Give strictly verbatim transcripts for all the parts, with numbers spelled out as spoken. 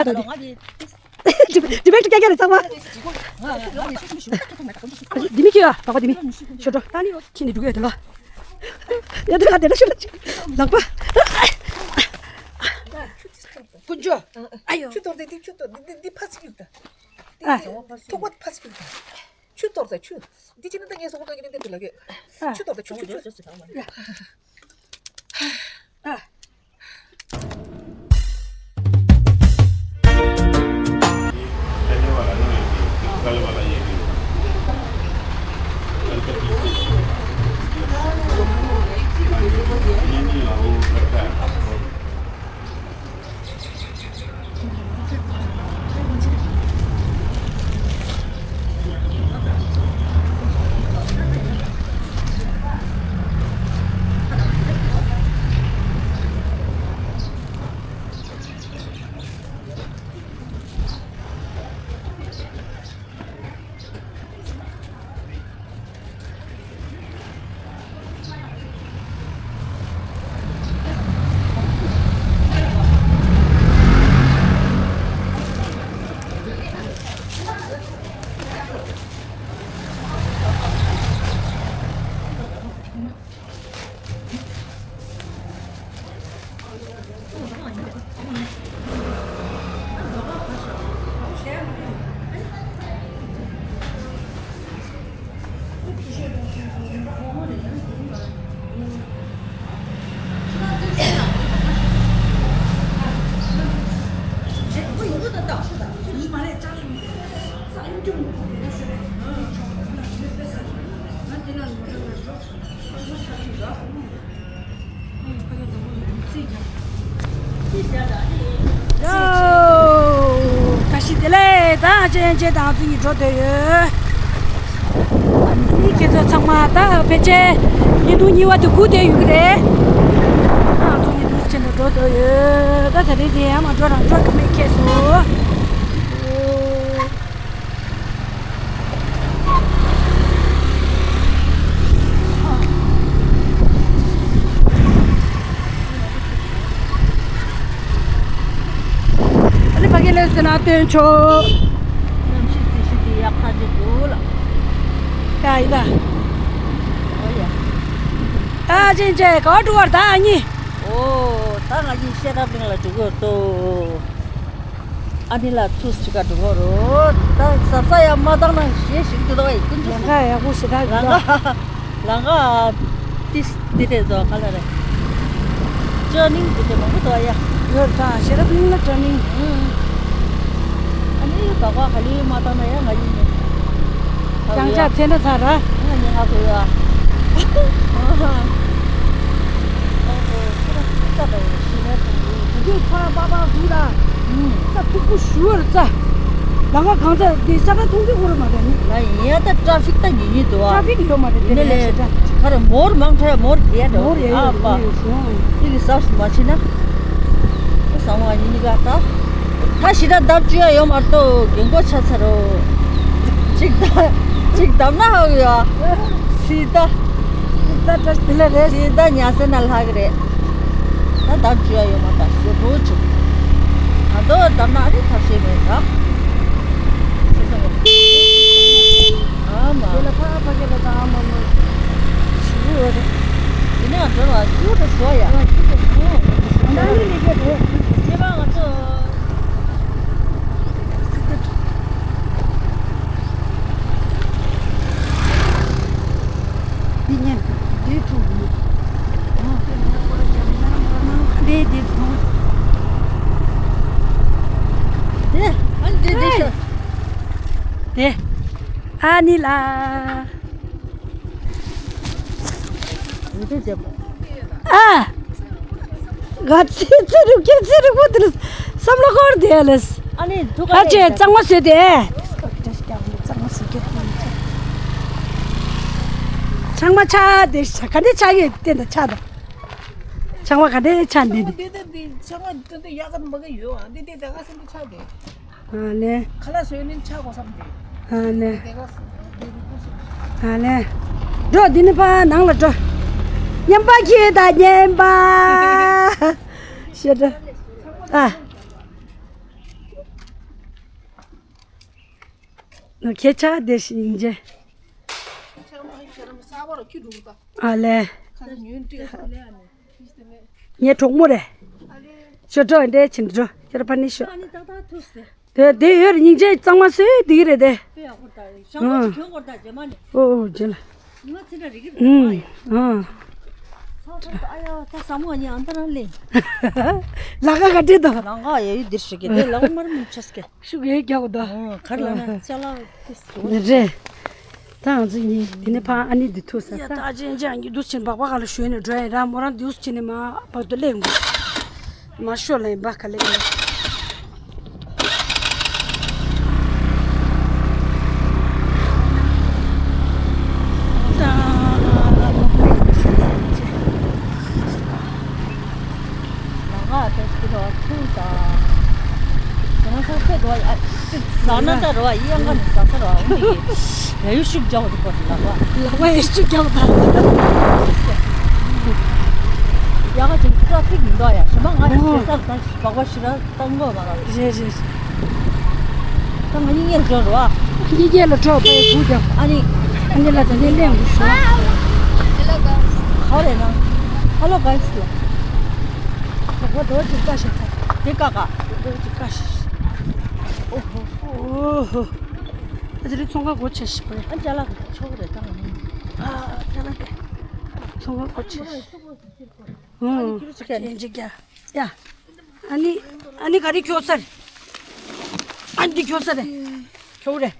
ད་དེ་དེ་བས་ཀྱི་ཀྱ་ཀྱ་རེད་ཚང་མ། འདི་མི་ཁྱོད་ཡ་བ་ག་འདི་མི་ཤོ་འགྲོ་ད་ནི་ཁྱི་ནི་འགྲོ་གི་ཡོད་དེ་ལ། ཡ་དེ་ལ་དེ་ལ་ཤོ་འགྲོ་ལག་པ། དཀོན་མཆོག་ཨ་ཡོ། ཆུ་གཏོར་ཏེ་འདི་ཆུ་གཏོར་འདི་འདི་འདི་ཕ་ཚིག་ཡུག་ད། ཨ། ཐུག་པ་ཕ་ཚིག་ཡུག་ད། ཆུ་གཏོར་ད་ཆུ། འདི་ཅི་ནི་ད་ངས་སོ་ཁོ་ད་གི་ནི་འདི་ལ་གི། ཨ། ཆུ་གཏོར་ད་ཆུ་ཆུ་ཆུ། ཨ། བཀྲ་ཤིས་བདེ་ལེགས། ད་ཨ་ཅེ་ཨན་ཅེ་དང་ཚོ་གཉིས་འགྲོ་འདོད་ཡོད། ཨ་ནི་ཁྱེད་ཚོ་ཚང་མ་ད་ཕལ་ཆེར་བརྙན་ཐུང་གཉིས་པ་དེ་སྒུག་བསྡད་ཡོད་ཀྱི་རེད། ད་ང་ཚོ་གཉིས་འདུག་ཅེས་འགྲོ་འདོད་ཡོད། ད་ད་རེས་དེ་ཡང་མ་འགྲོ་རང་འགྲོ་གི་མེད་ཁེལ་སོང་། ཨ་ནི་ཕ་གི་ལས་ཟེར་ན་སྟོན་ཆོག་གནམ་གཤིས་རྩི་ཤིང་འདི་ཡག་ཐག་ཆོད་འདུག་ལ། ཡ་ཡིན་ད། ཨོ་ཡ། ད་ཅན་ཅན་ག་པར་འགྲོ་བར་ད་ཨ་ནི། ཨོ་ད་ང་གཉིས་ཤེས་རབ་གླིང་ལ་འགྲོ་གི་ཡོད་དོ། ཨ་ནི་ལ་ཐུགས་ཅི་ག་འགྲོ་གི་རོ། ད་ཟབ་ས་ཡ་མ་བཏང་ན་ཞེས་ཞིག་འདུག་ད་ཡ་ཀུན་ཅི་ལང་ཀ་ཡག་པོ་ཞེ་དྲག་ལང་ཀ་ལང་ཀ་ཏིས་འདི་རེད་དོ་ག་ལ་རེད། ཀྲ་ནིང་འདི་འདྲ་མང་པོ་འདུག་ཡ། ཡོད་ད་ཤེས་རབ་གླིང་ལ་ཀྲ་ནིང་། ཨ་ནི་བ་ག་ག་ལི་མ་བཏང་ན་ཡ་ང་ཡིན་ནི། ཀྱང་ཅག་ཚེ་འདྲ་ཚ་ར། ང་ཉི་ཧ་གོ་ཡ། ཨོ་ཧོ་ཁྱེད་རང་ཚ་དང་ཡོད་ཤི་ན་ཚ་ཡོད། དུས་ཁ་པ་པ་འདུག་ད། རྩ་ཐུག་པོ་ཞུ་བར་རྩ། ལང་ཀ་གང་ཚ་དེ་ས་ཁ་མཐོང་གི་ཧུར་མ་རེད་ནི། ང་ཡིན་ཡ་ད་ཏྲ་ཕིག་ད་ཉིན་ཉིན་འདུག་ཨ། ཏྲ་ཕིག་ཡོད་མ་རེད་དེ་ཡིན་ནི་ལས་ཁ་ར་མོར་མང་ཁྲ་ཡ་མོར་རྒྱས་འགྲོ་མོར་ཡ་ཨ་ཡོད་པ། ཡོད་ཡོད་ཤོང་། དེ་གི་ཟབ་སུ་མ་ཕྱིན་ན། ད་བཟང་བ་ཉིན་ནི་ག་ད། ད་ཞི་ད་འདབ་བཅུ་ཡ་ཡོད་མ་གཏོགས་རྒན་གོག་ཆ་ཚ་རོ། གཅིག་ད་གཅིག་འདབ་ན་ཧ་གི་ཡ། སི་ད། སི་ད་ཏྲ་དེ་ལ་རེད། སི་ད་ཉ་ས་ན་ལྷག་གི་རེད། ད་ལྟ་འཇུ་ཡ་ཡོད་མ་ད་ཞེ་པོ་བྱུང་། ད་དོ་ལྟར་ན་ཨ་རི་ཐབས་ཤེས་མེད་ད། ཨ་མ། དེ་ལ་ཕ་ཕ་གི་ལ་ད་ཨ་མ་མ། ཞེ་པོ་ཡོད་རེད། དེ་ནས་འགྲོ་བ་ཞུ་ད་ཞོ་ཡ། ཨ་ཞུ་ད་ཞོ། ད་ནི་ལི་ག་རེད། ཁྱེད་པ་ང་ཚོ། འདི་ཉན། འདི་ཐུག་མི། འདི་འདི་ཐུག་དེ། ཨ་འདི་འདི་ཤ། དེ། ཨ་ནི་ལ། འདི་འདི་བྱེད་པ། ཨ། ང་ཚེ་ཚེ་རིག་ཁྱེད་ཚེ་རིག་པོ་དེ་ལ་བསམ་བློ་འཁོར་དེ་ལ། ཨ་ནི་འདུག་ག་ཨ་ཅེ་གཙང་མ་བཟོས་ཏེ། གཙང་མ་བཟོས་ཀྱི་ཚང་མ་ཆག་ཡོད་དེ་ག་འདྲ་ཆག་ཡོད་དེ་འདྲ་ཆག་དང་། ཆག་མ་ག་འདྲ་ཆག་འདི་འདི། འདི་འདི་འདི་ཆག་མ་འདི་འདི་ཡག་ག་མ་ག་ཡོད་ཨ། འདི་འདི་དེ་ག་སེ་འདི་ཆག་དེ། ཨ་ལེ། ཁ་ལག་བཟོས་ནས་ཆག་གོ་བསམ་སྟེ། ཨ་ལེ། དེ་ག་ཨ་ལེ། འགྲོ་འདི་ནི་ཕ་ནང་ལ་འགྲོ། སྙན་པ་ཁྱེད་དང་སྙན་པ། ཤེས་འདྲ། ཨ། ཁྱེད་ཆ་དེ་ཞིག་ཡིན་རྗེས། ཨ་ལེ། ངའི་གྲོགས་མོ་རེད། ཞོ་འགྲོ་འདྲེ་ཕྱིན་འགྲོ་ཁྱེད་ར་ཕ་ནི་ཤོ། དེ་དེ་ཡོད་རེད། སྙིང་རྗེ་གཙང་མ་སོས་དེ་གི་རེད་དེ། ཨོ་རྗེ་ལ། ཨ་ཨ། ལ་ཀ་ག་འདྲེ་དང་། ལ་ཀ་ཡ་ཡུ་འདིར་ཞིག་གི་དེ་ལ་ཀ་མར་མི་ཆས་ཀི། ཤུགས་ཡོད་རྒྱག་དང་། གར་ལ་ན་ཅ་ལག་རེད། ད་ང་ཚོ་གཉིས་དེ་ནས་ཕ་ཨ་ནི་འདི་ཐུག་ས། ད་ཅན་ཅན་གྱི་འདུག་ཕྱིན་བག་བག་ག་ལ་ཞོན་ནས་འགྲོ་ཡ་ར་མོ་རང་འདུག་ཕྱིན་ནས་མ་བག་ཏུ་ལེན་དགོས། མ་ཤོ་ལ་ཡིན་པ་ག་ལེ་ག་ལེ། ལ་ང་ཨ་ཏོ་ཁྱི་རོ་ཐུག་ད། ཁྱེད་རང་ཚོ་ཁྱེད་རོ་ཨ། ཟ་ན་ད་རོ་ཨ་ཡི་ཨང་ཀ་ནི་ཟ་ས་རོ་ཨ་འོ་ནི་ཡ་ཡུ་ཤུགས་རྒྱག་འོ་དི་པོ་དི་ལག་པ། ལག་པ་ཡ་ཤུགས་རྒྱག་ད། ཡ་ག་ཅིག་ཏྲ་ཕིག་མི་འདུག་ཡ་ཞེ་མ་ང་ཞིག་ཨོ། ཟེར་ས་ད་བག་པ་ཞིག་ར་ཏང་གོ་མ་ར། རེད་རེད། ད་ང་གཉིས་ཉལ་འགྲོ་རོ་ཨ། གཉིས་ཉལ་ལ་འགྲོ་བ་ཡི་གུ་རྒྱག་ཨ་ནི། ཨ་ནི་ལ་ད་ནི་ལེན་དགོས་ཤོ། ཁ་རེ་ན། Hello guys ལ། ཁོ་ཁོ་རྡོ་ཅིག་ཀ་ཤེ་ཚ། དེ་ཀ་ཀ། རྡོ་ཅིག་ཀ་ཤེ། ཨོ་ཧོ། ཨོ་ཧོ། ཨ་ཙི་རི་ཚོང་ཁ་སྒོ་ཕྱེ་ཤི་པ་རེད། ཨ་ཅ་ལག་ཆོག་རེད་ད་ང་ནི། ཨ་ཅ་ལག་དེ། ཚོང་ཁ་སྒོ་ཕྱེ་ཤི། ཨུང་། ཅན་ཅིག་ཡ། ཡ། ཨ་ནི། ཨ་ནི་ག་རེ་ཁྱོད་ས་རེད། ཨ་འདི་ཁྱོད་ས་རེད། ཁྱོད་རེད།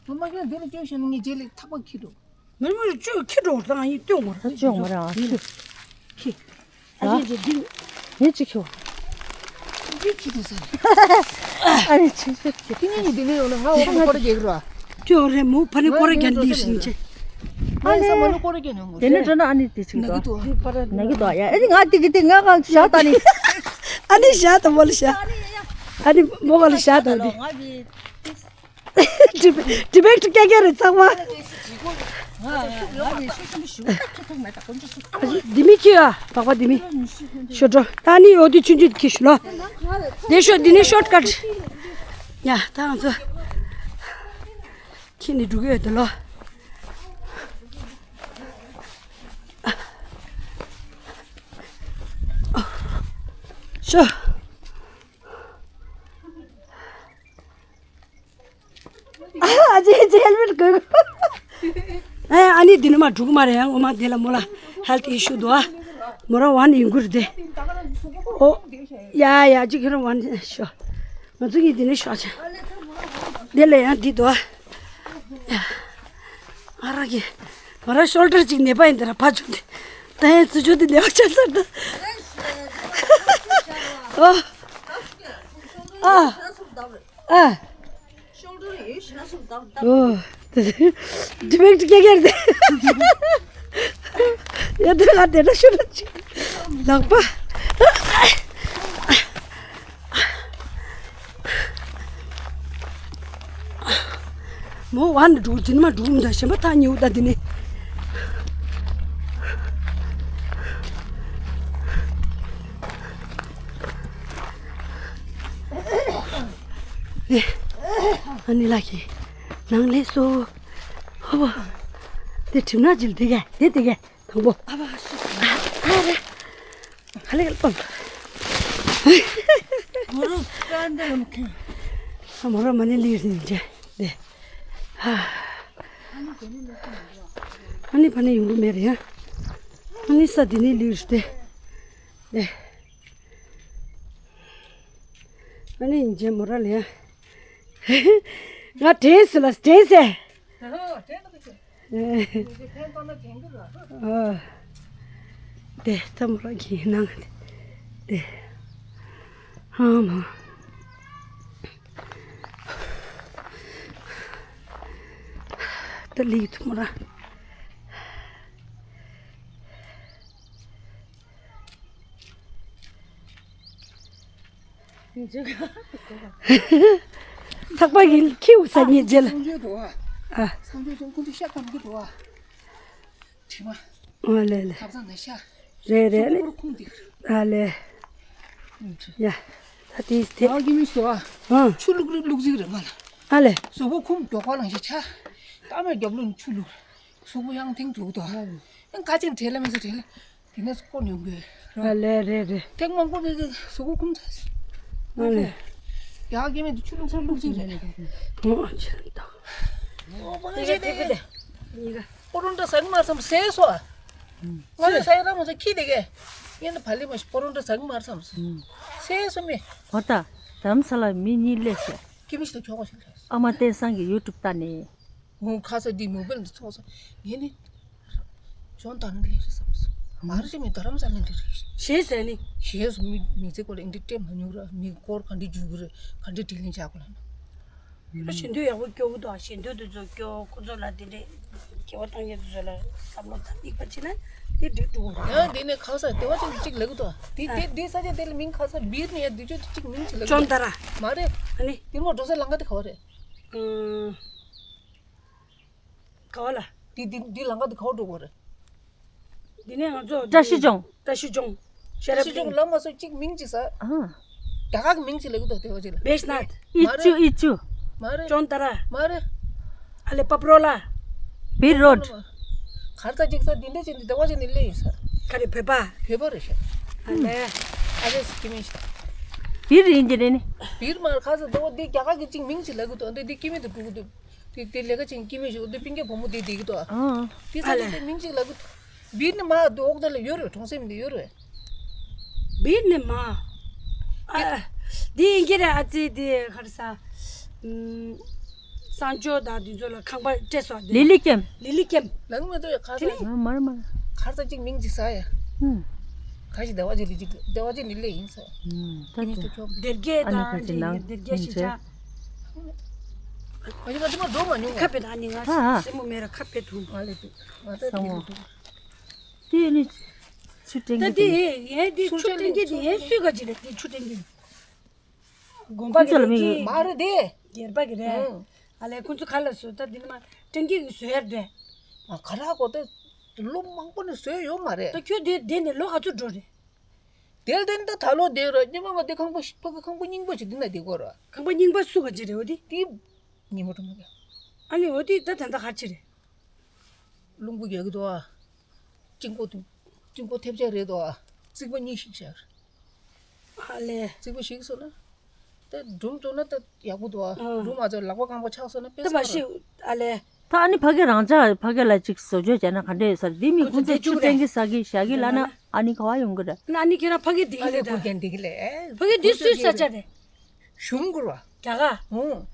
ངོ་མ་ཁྱོད་འདི་ལ་སྐྱོན་བཤད་ན་ངས་རྗེས་ལ་ཐག་པ་ཁྱི་འགྲོ། མི་མི་ཁྱོད་ཁྱི་འགྲོ་དང་ཡིན་སྟོན་དགོས་རེད། ཅོག་མ་རེད་ཨ་ཁྱི། ཁྱི། ཨ་ཡེ་ཇེ་འདི། ངས་ཅིག་ཁྱི། འདི་ཁྱི་འགྲོ་ས་རེད། ཨ་ནི་ཅིག་ཁྱི། ཁྱི་ངས་ནི་འདི་ནས་ཡོང་ན་ང་འོ་མ་སྐོར་རྒྱག་རོགས། ཁྱོད་རེད་མོ་ཕ་ནི་སྐོར་རྒྱག་འདི་ཞིག་ཅེ། ཨ་ནི་སྐོར་རྒྱག་ནས་ངོ་དེ་ནས་འགྲོ་ན་ཨ་ནི་དེ་ཅིག་འགྲོ། ན་གི་དོ་ཡ་ཨ་ནི་ང་དེ་གི་དེ་ང་གང་བཞག་ད་ནི། ཨ་ནི་བཞག་ད་མོ་ལ་བཞག་ཨ་ནི་མོ་ག་ལ་བཞག་ད་འདི། ཏི་བེ་ཏི་སྐད་རྒྱག་རེད་ཚང་མ། འདི་མི་ཁྱི་ཡ་བག་པ་འདི་མི། ཤོ་འགྲོ་ད་ནི་འོ་དི་ཆུན་ཆུན་ཁྱི་ཤུ་ལོ། དེ་ཤོ་འདི་ནི་ཤོར་ཀཊ། ཡ་ད་ང་ཚོ་ཁྱི་ནི་འགྲོ་གི་ཡོད་དེ་ལོ། ཤོ། ཨ་ཅེ་ཅེ་ཧེལ་མེཊ་གོན། ཨ་ཨ་ནི་འདི་ནི་མ་འགྲུག་མ་རེད་ཡང་ངོ་མ་དེ་ལ་མོ་ལ་ཧེལ་ཐི་ཨི་ཤུ་འདུག་ཨ། མོ་རང་ཝན་ཡིན་དགོས་རེད་དེ། ཨོ། ཡ་ཡ་ཅིག་ཁྱེད་རང་ཝན་ཤོ། ང་ཚོ་གཉིས་འདི་ནས་ཤོག་ཅེ། འདི་ལ་ཡང་འདི་འདུག་ཨ། ཡ། ང་རང་གི་ང་རང་ཤོལ་ཌར་ཅིག་ནད་པ་ཡིན་དེ་ར་ཕ་ཆུང་དེ། ད་ཡང་ཚུ་ཆུང་དེ་ནད་པ་ཆགས་ཚར་ད། ཨོ། ཨ། ཨ། ཨོ། ཌི་མེག་ཊི་ཀེ་ཀེར་དེ། ཡ་དེ་ལ་དེ་འདྲ་ཤོད་ན་ཅི། ལག་པ། མོ་ཝ་ནི་འགྲོ་དེ་ནི་མ་འགྲོ་མི་འདུག་གཞན་པ་ཐག་ཉེ་བོ་ད་དེ་ནི། ཨ་ནི་ལགས་ཀྱིས་ནང་ལས་སོ། ཧོ་བོ། དེ་གྲིབ་ནག་ཅིག་དེ་གས་དེ་དེ་གས་དང་པོ། ཨ་བ་ཤི། ཨ་རེ། ཧ་ལས་ལ་པང་། མོ་རོ་ཀ་འདི་ལམ་ཁན། ཨ་མོ་རོ་མ་ནི་ལིར་ནི་ཇེ་དེ། ཧ། ཨ་ནི་ཕ་ནི་ཡོང་གི་མེད་རེད་ཡ། ཨ་ནི་ས་དེ་ནི་ལིར་དེ། དེ། ཨ་ནི་ཡིན་ཇེ་མོ་ར་ལེ། ང་དྲན་སི་ལ་དྲན་སེ། ཨ། དེ་ད་མོ་ར་གི་ནང་དེ། ཨ་མ། ད་ལི་ཐུ་མོ་ར། ཐག་པ་གི་ཁྱེའུ་ས་ཉེ་རྗེ་ལ། སངས་རྒྱས་འགྲོ་བ། ཨ། སངས་རྒྱས་ཀྱང་ཀུན་ཏུ་ཤ་ཐམ་གྱི་འགྲོ་བ། དྲི་མ། ཨ་ལེ་ལེ། ཐབ་ཚང་ནས་ཤ། རེད་རེད་ལེ། སོག་པོར་ཁུང་དེ། ཨ་ལེ། ཡ། ད་དེ་དེ། ཨ་གི་མི་སོ་ཨ། ཨ། ཆུ་བླུག་བླུག་བླུག་ཟིག་རེད་མ་ལ། ཨ་ལེ། གཟུགས་པོ་ཁུམ་མགྱོགས་པ་ལངས་ཤིག་ཆ། ད་མེད་རྒྱབ་ལོགས་ནས་ཆུ་བླུགས། གཟུགས་པོ་ཡང་ཐིང་དུག་དོ། ཡང་ཁ་ཅིག་བྲེལ་ལ་མི་ཚེ་བྲེལ་ལ། དེ་ནས་སྐོར་ཡོང་གི། ཨ་ལེ་རེད་རེད། ཐེངས་མང་པོ་མི་གི་གཟུགས་པོ་ཁུམ་ཚ། ཨ་ལེ། ཡག་གི་མེད་དུ་ཆུ་ལུང་ཚ་ལུག་ཅིག་རེད། ངོ་ཆེན་ཏོ། ཨོ་པ་ངས་ཤེས་ཏེ། པོ་རོན་ཏྲ་ཟ་གི་མ་རེད་བསམ་ཟས་སོ། ང་ལ་ས་ཡ་ར་མ་ཟ་ཁྱི་དེ་གས། ངས་ནི་བ་ལི་མ་ཤི་པོ་རོན་ཏྲ་ཟ་གི་མ་རེད་བསམ་ཟས་སོ་མི། ཧོ་ད། དམ་ས་ལ་མི་གཉིས་སླེབས་ཤག་ཁྱི་མི་ཤི་ད་ཁྱོ་གོ་ཤི་ལ། ཨ་མ་བསྟན་སང་གི་ཡུ་ཊུབ་ལྟ་ནས། ངོ་ཁ་ས་འདི་མོ་བེལ་འདི་ཚོགས་སོ། ངས་ནི། ཇོན་ད་ནི་ལས་རེད་བསམ་སོ། མ་རེད་ཤི་མི་རྡ་རམ་ས་ལ་འདི་རེད། ཞེས་ཟེར་ནི། ཞེས་སོ་མི་མི་ཚེ་སྐོར་ལ་འདི་སྤྲད་མ་མྱོང་ར་མི་སྐོར་ག་འདྲི་འཇུག་གི་རེད་ག་འདྲི་དྲིས་ལན་བྱ་དགོས་ལ་ན། ཞེ་འདོད་ཡག་པོ་སྐྱོ་གི་འདུག་ཞེ་འདོད་དུ་ཚོ་སྐྱོ་ཁོ་ཚོ་ལ་དེ་འདྲས་སྐྱེ་བ་བཏང་ཡས་དུ་ཚོ་ལ་བསམ་བློ་དང་དམིགས་པ་བྱེད་ན་དེ་འགྲིག་འགྲོ་གི་རེད། ཡང་དེ་ནས་ཁ་ས་དེ་བ་ཅིག་ཅིག་ལབ་གི་འདུག་དེ་དེ་དེ་ས་ཆ་དེ་ལ་མིང་ཁ་ས་བིར་ནས་ཡ་དུས་ཚོད་ཅིག་མིང་ཅིག་ལབ་གི་ཅོན་ཏ་ར། མ་རེད། ཨ་ནི། དེ་མོ་འགྲོ་ས་ལམ་ཁ་དེ་ག་བ་རེད། ཨང་། ག་བ་ལ། དེ་དེ་དེ་ལམ་ཁ་དེ་ག་བ་འགྲོ་གི་རེད། འདི་ནས་ང་ཚོ་བཀྲ་ཤིས་ལྗོངས། བཀྲ་ཤིས་ལྗོངས། ཤེས་རབ་གླིང་། ལམ་མ་སོ་གཅིག་མིང་གཅིག་ཟ། ཨ། རྒྱ་གར་གྱི་མིང་གཅིག་ལབ་གི་འདུག་དེ་བ་གཅིག་ལ། བེཤ་ནཱཐ། ཨི་ཅུ་ཨི་ཅུ། མ་རེད། ཅོན་ཏ་ར། མ་རེད། ཨ་ལེ་པབ་རོ་ལ། བིར་རོཌ། གར་ས་གཅིག་ས་འདི་འདྲ་ཅིག་འདི་དེ་བ་གཅིག་ནས་སླེབས་ཡིན་ས། ག་རེ་བོད་པ། བོད་པ་རེད་ཤག་ཨ་ལེ། ཨ་རེ་སི་ཀི་མིང་ཤག་བིར་ཡིན་གྱི་རེད་ནི། བིར་མ་རེད་གར་ས་དེ་བ་འདི་རྒྱ་གར་གྱི་གཅིག་མིང་གཅིག་ལབ་གི་འདུག་འདི་འདི་ཀི་མི་དུ་འགྲོ་གི་འདུག་དེ་དེ་ལས་ཀ་ཅན་སྐྱེ་དམན་ཞིག་འོ་དེ་སྤུན་ཀྱག་བུ་མོ་དེ་བསྡད་ཀྱི་འདུག་ཨང་། དེ་ས་ཨ་ཆ་ལས། དེ་མིང་གཅིག་ལབ་གི་འདུག་བིར་ནི་མ་དེ་འོག་དེ་ལ་ཡོད་རེད། གྲོང་གསེབ་འདི་ཡོད་རེད། བིར་ནི་མ། ཨ། དེ་ཡིན་གྱི་རེད་ཨ་ཙི་དེ་ག་རེ་ཟ། ཨམ། གསང་སྤྱོད་དང་དེ་ཚོ་ལ་ཁང་པ་སྤྲད་སོགས་དེ། ལི་ལི་ཀེམ། ལི་ལི་ཀེམ། ལག་མི་འདུག་ཡ་ཁ་ས། དེ་ནི། ཨ་མར་མར། ཁ་ས་གཅིག་མིང་གཅིག་ཟ་ཡ། ཨུམ། ཁ་ཞིག་བདེ་བ་ཅན་ལི་ཅིག་བདེ་བ་ཅན་ལི་ལེ་ཡིན་ས། ཨུམ། ད་དེ་མིང་དུ་ཁྱོད། སྡེར་རྒྱས་ཨ་ནི་དང་ཁ་ཅིག་ནང་སྡེར་རྒྱས་ཞིག་ཆ། ཨ་ཡི་མ་དེ་མ་འགྲོ་མ་མྱོང་ཁ་བ། བེད་ཨ་ནི་ང་ཨ་ཨ། སེ་མོ་མེ་ར་ཁ་བེད་ཐུང་། ང་ལས་དུ་ང་ད་སང་དེ་བོ། རུ་དུ། དེ་ནི་ཆུ་ཏྲེང་ད་གི་དེ་དེ། ཡས་དེ་ཆུ་ཏྲེང་གི་དེ་ཡས་སུས་ག་ཅི་རེད་དེ་ཆུ་ཏྲེང་གི། དགོན་པ་གི་རེད་དེ། མ་རེད་དེ། སྒེར་པ་གི་རེད། ཨ་ལས་ཁོང་ཚོ་ག་ལ་སུ་ད་དེ་ནི་མ་ཏྲེང་གི་གི་བཟོས་ཡར་དེ། ཨ་ག་ར་གོ་ད་ལོ་མང་པོ་ནས་བཟོས་ཡོད་མ་རེད། ད་ཁྱོད་དེ་དེ་ནས་ལོ་ག་ཚོད་འགྲོ་རེད། དེ་ལ་བརྟེན་ད་ད་ལོ་དེ་ར་ཉི་མ་ང་དེ་ཁང་པ་ཕ་གི་ཁང་པ་རྙིང་པ་ཞིག་འདི་ན་དེ་གོ་ར། ཁང་པ་རྙིང་པ་སུ་ག་ཅི་རེད་འོ་དེ། དེ་ཉི་མ་དྲོ་མ་དེ། ཨ་ནི་འོ་དེ་ད་ད་ད་ག་ཅི་རེད། རླུང་བུ་རྒྱག་གི་འདུག་ཨ། དཀྱིལ་འཁོར་དུ། དཀྱིལ་འཁོར་ཐེབས་ཆག་རེད་འདུག་ཨ། རྩིག་པ་གཉིས་ཤིག་ཤར། ཨ་ལས། རྩིག་པ་ཞིག་སོང་ན། ད་སྒྲུང་བཙུགས་ན་ད་ཡག་པོ་འདུག་ཨ། ཨ། སྒྲུང་མ་ཚོ་ལག་པ་རྐང་པ་ཆག་སོང་ན་དཔེ་ད་མ་ཤི། ཨ་ལས། ད་ཨ་ནི་ཕ་གི་རང་ཅག་ཕ་གི་ལ་ཅིག་བཟོ་བཅོས་བྱས་ན་ག་འདྲས་ཡོད་ས་རེད། འདི་མི་ཁོ་ཁོང་ཚོ་ཚོ་ཆུ་ཏྲེང་གི་ཟ་གི་ཞག་གི་ལ་ན་ཨ་ནི་ག་བ་ཡོང་གི་རེད། ན་ཨ་ནི་ཁྱེད་རང་ཕ་གི་འདི་གི་ཨ་ལས་ལས་ད། ཁོ་རྒན་འདི་གི་ལས། ཕ་གི་འདི་སུའི་ས་ཆ་རེད། གཞུང་གུར་བ། རྒྱ་གར། ཧུང་།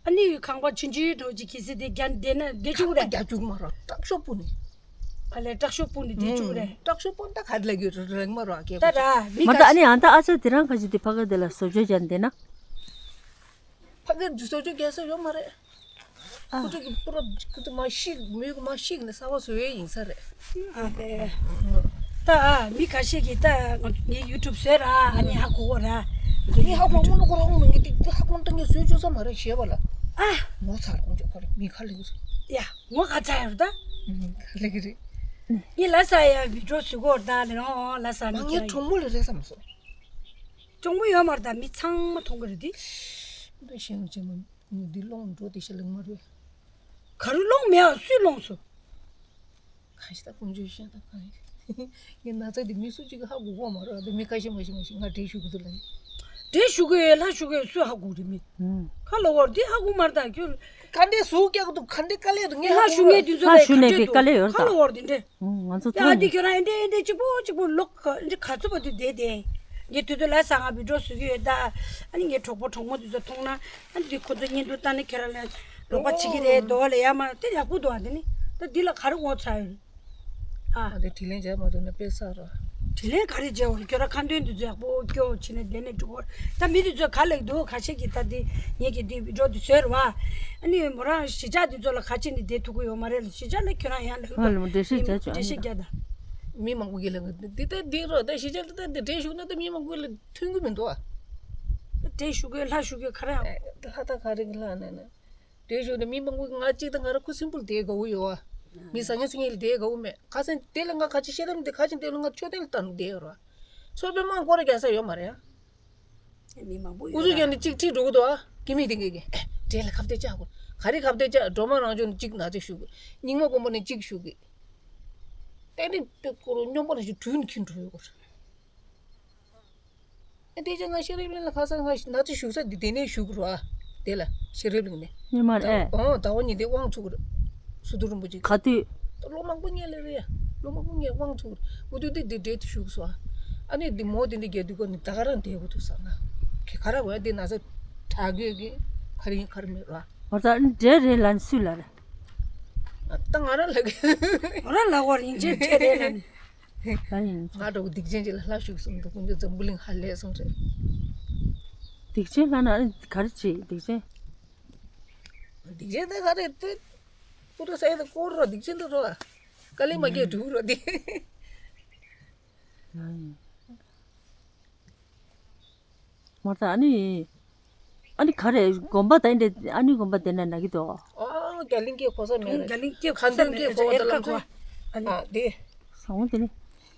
ཨ་ནི་ཁང་པ་ཆུང་ཆུང་འདྲ་ཅིག་གི་སི་དེ་རྒྱ་འདེ་ན་བདེ་ཆུང་རེད། རྒྱ་ཆུང་མ་རོ་སྟག་ཤོག་པུ་ནི། ཨ་ལས་སྟག་ཤོག་པུ་ནི་བདེ་ཆུང་རེད། སྟག་ཤོག་པུ་ད་ག་ལ་གི་རེག་མ་རོ་ཨ་ཀེ། ད་ར་མི་མ་ད་ཨ་ནི་ཨ་ད་ཨ་ཅག་དེ་རང་ཁ་ཅིག་དེ་ཕ་གི་དེ་ལ་བཟོ་བཅོས་བྱས་འདེ་ན། ཕ་གི་དེ་བཟོ་བཅོས་རྒྱག་ས་ཡོད་མ་རེད། ཨ། ཁོ་ཚོ་གི་པུ་ར་ཁོ་ཚོ་མ་ཤིག་མོས་གི་མ་ཤིག་ནས་གསར་པ་བཟོ་ཡས་ཡིན་ས་རེད། ཨ་ཕེ། ད་ཨ་མི་ཁ་ཤས་ཀྱིས་ད་ངའི་ཡུ་ཊུབ་བཟོས་ར་ཨ་ནི་ཧ་གོ་གོ་ར། ངས་ཧ་གོ་མོ་ནོ་ཁོ་རང་མི་ངས་དེ་ཧ་གོ་ད་ངས་བཟོས་བཅུག་ས་མ་རེད་ཞེས་པ་ལ། ཨ། ངོ་ཚ་རོགས་འཇོག་ཁོ་རེད་མི་ཁ་ལེགས་རེད། ཡ་ངོ་ག་ཚ་ཡོད་ད། ཁ་ལེགས་རེད། ངས་ལ་ས་ཡ་བི་ཌིའོ་བཟོས་གོ་ད་ལེ་རོང་ལ་ས་མ་མི་ངས་ཁྱེད་གྲོགས་མོ་ལ་རེད་བསམ་སོང་། གྲོགས་མོ་ཡོད་མ་རེད་ད་མི་ཚང་མ་མཐོང་གི་རེད་དེ། ད་ཞེང་ཆེན་མོ། ངས་འདི་སློང་འགྲོ་དེ་ཤ་ལེགས་མ་རེད། ག་རུ་སློང་མེད་ཨ་སུས་སློང་སོ། གང་ཞིག་ད་ཀུན་སྤྱོད་ཤེས་ད་གང་ཡིན། ངས་ན་ཚ་འདི་མི་སུ་གཅིག་གིས་ཧ་གོ་གོ་མ་རེད་ད་མི་ཁ་ཤས་མ་ཤེས་མ་ཤེས་ང་འགྲེལ་ཞུ་གི་འདུག་ལ་ནི། འགྲེལ་ཞུ་གི་ཡོད་ལྷ་ཞུ་གི་ཡོད་སུས་ཧ་གོ་རེད་མི། ཁ་ལོ་བོར་འདི་ཧ་གོ་མ་རེད་ད་ཁྱོད། ག་འདྲས་ཟུག་སྐྱག་འདུག་ག་འདྲས་དཀའ་ལས་འདུག་ངས་ལྷ་ཞུ་ངས་དུས་ཚོད་ལྷ་ལས་ཞུ་ག་ནས་འདྲས་འདུག་དཀའ་ལས་ཡོད་ཁ་ད། ལོ་བོར་འདི་འདྲས། ང་ཚོ་ཡ་ཐོག་འདི་ནས་ཁྱོད་རང་ཨེ་འདྲས་ཨེ་འདྲས་གཅིག་པོ་གཅིག་པོ་ལོག་ག་འདི་ག་ཚོད་པ་དུ་བསྡད་དེ། ངས་དུས་ཚོད་ལ་ས་ང་བི་ཌིའོ་བཟོ་གི་ཡོད་ད། ཨ་ནི་ངའི་གྲོགས་པོ་གྲོགས་མོ་དུས་ཚོད་མཐོང་ན་ཨ་ནི་འདི་ཁོ་ཚོ་བརྙན་ཐུང་བཏང་ནས་ཁྱེད་རང་ལ་རོགས་པ་བྱེད་ཀྱི་རེད་འདོགས་ལ་ཡ་མ་དེ་ཡག་པོ་འདུག་ཨ་དེ་ནི་ད་འདི་ལ་ག་རེ་ངོ་ཚ་ཡོད། ཨ། ཨ་དེ་དྲིས་ལན་བྱས་མ་ཐུབ་ན་དཔེ་བསགས་རོགས། དྲིས་ལན་ག་རེ་བྱས་འོ་ཁྱོད་རང་ཁ་འདོན་དུས་ཚོད་ཡག་པོ་སྐྱོ་བྱས་ནས་བསྡད་ནས་འགྲོ་གོ་ད་མི་དུས་ཚོད་ག་ལེགས་འདུག་ཁ་ཤས་ཀྱིས་ད་དེ་ངེད་ཀྱི་དེ་བི་ཌིའོ་དེ་བཟོས་ར་བ། ཨ་ནི་མོ་རང་གཞིས་ཆགས་དེ་ཚོ་ལ་ཁ་ཕྱེ་ནས་བསྡད་ཐུབ་ཀྱི་ཡོད་མ་རེད་ལ་གཞིས་ཆགས་ལ་ཁྱོད་རང་ཡང་ལ་ཨ་ལ་མོ་འགྲེལ་བཤད་བྱས་ཆོག་འགྲེལ་བཤད་རྒྱག་ད། མི་མང་པོ་གིས་ལ་འདི་ལྟ་འདི་རོ་ད་གཞིས་ཆགས་ལ་ད་འདི་འགྲེལ་ཞུགས་ན་ད་མི་མང་པོ་ལ་མཐུན་གི་མི་འདུག་ཨ། འགྲེལ་ཞུགས་གི་ལྷ་ཞུགས་གི་ག་རེ་ཨ། ལྷ་ད་ག་རེ་གི་ལྷ་ན་ན། འགྲེལ་ཞུགས་ན་མི་མང་པོ་ང་གཅིག་ད་ང་ར་ཁུ་སིམ་པོ་ལ་བསྡད་དགའ་བོ་ཡོད་ཨ། མི་ཟ་ངེ་ཚུ་ངེ་ལ་བསྡད་དགའ་བོ་མེད་ཁ་སང་དེ་ལ་ང་ཁ་ཆེ་བཤད་དམ་དེ་ཁ་ཆེ་དེ་ལ་ང་མཆོད་རྟེན་ལ་ལྟ་ནུ་བསྡད་ཡོད་ར། ཚོར་བའི་མང་སྐོར་ར་རྒྱག་ས་ཡོད་མ་རེད་ཨ། མི་མང་པོ་ཡོད་ཨུ་ཚུགས་ཀྱང་ནི་གཅིག་ཁྲིད་འགྲོ་གི་འདུག་ཨ། ཀི་མི་དེ་ངེད་ཀྱི། འདྲེ་ལ་ཁ་གཏད་བཅག་དགོས། ག་རེ་ཁ་གཏད་བཅག། སྒྲོལ་མ་རང་བྱུང་ནས་གཅིག་ན་ཚ་ཞུགས་གི། རྙིང་མ་དཀོན་པོ་ནས་གཅིག་ཞུགས་གི། ཏན་ཏན་པེ་ཁོ་རང་སྨྱོན་པ་ནང་བཞིན་དྲུད་ནས་ཁྱེར་འགྲོ་ཡོད་གོ། ཨ་དེ་ཅག་ང་ཤེས་རབ་གླིང་ལ་ཁ་སང་ང་ན་ཚ་ཞུགས་ས་འདི་དེ་ནས་ཞུགས་གི་རེད་བ། དེ་ལ་ཤེས་རབ་གླིང་ནས། ཉི་མ་རེད། ཨོ་ཟླ་བ་ཉི་ཟླའི་དབང་ཚུགས་གི་རེད། སུ་དུ་རིན་པོ་ཆེ་ག་དུས། ད་ལོ་མང་པོ་སྔོན་ལ་རེད་ཡ། ལོ་མང་པོ་སྔོན་དབང་ཚུགས་གི་རེད། འུ་དུས་དེ་དེ་འདྲེ་དུ་ཞུགས་སོང་། ཨ་ནི་འདི་མོ་དེ་འདྲ་རྒྱག་དུས་ཀ་ནི་ད་ག་རང་བསྡད་དགོས་འདུག་བསམ་ན། ཁེ་ག་ར་བས་དེ་ན་ཚ་དྲག་གི་གི་ག་རེ་ཡིན་ག་རེ་མེད་ར། ང་ཚ་འདྲེ་རེད་ལ་ནི་སུས་ལ་རེད། ད་ང་རང་ལ་གི། ང་རང་ལ་བར་ཡིན་ཅེས་འདྲེ་རེད་ལ་ནི། ད་ཡིན། ང་འདྲ་བོ་སྡིག་ཅན་ཅིག་ལ་ལྷ་ཞུགས་སོང་འདུག་ཀུན་ཀྱང་འཛམ་བུ་གླིང་ཧ་ལས་སོང་རེད། སྡིག་ཅན་ལ་ན་ག་རེ་བྱེད་སྡིག་ཅན། སྡིག་ཅན་དེ་ག་རེ་དེ། པུ་ར་ས་ཡ་དེ་སྐོར་རོ་སྡིག་ཅན་དེ་རོ། དཀའ་ལས་མ་སྐྱེས་འགྲུབ་རོ་དེ། ཡིན། མ་ད་ཨ་ནི། ཨ་ནི་ག་རེ་དགོན་པ་དེ་འདྲ་ཨ་ནི་དགོན་པ་དེ་ན་ན་གི་དོ། ཨོ་རྒྱ་གླིང་སྐད་གོ་ས་མེད་རེད། རྒྱ་གླིང་སྐད་གོ་ས་མེད་རེད། ཁ་འདོན་སྐད་གོ་ས་ལམ་སང་། ཨ་དེ། ས་འོང་དེ་ནི།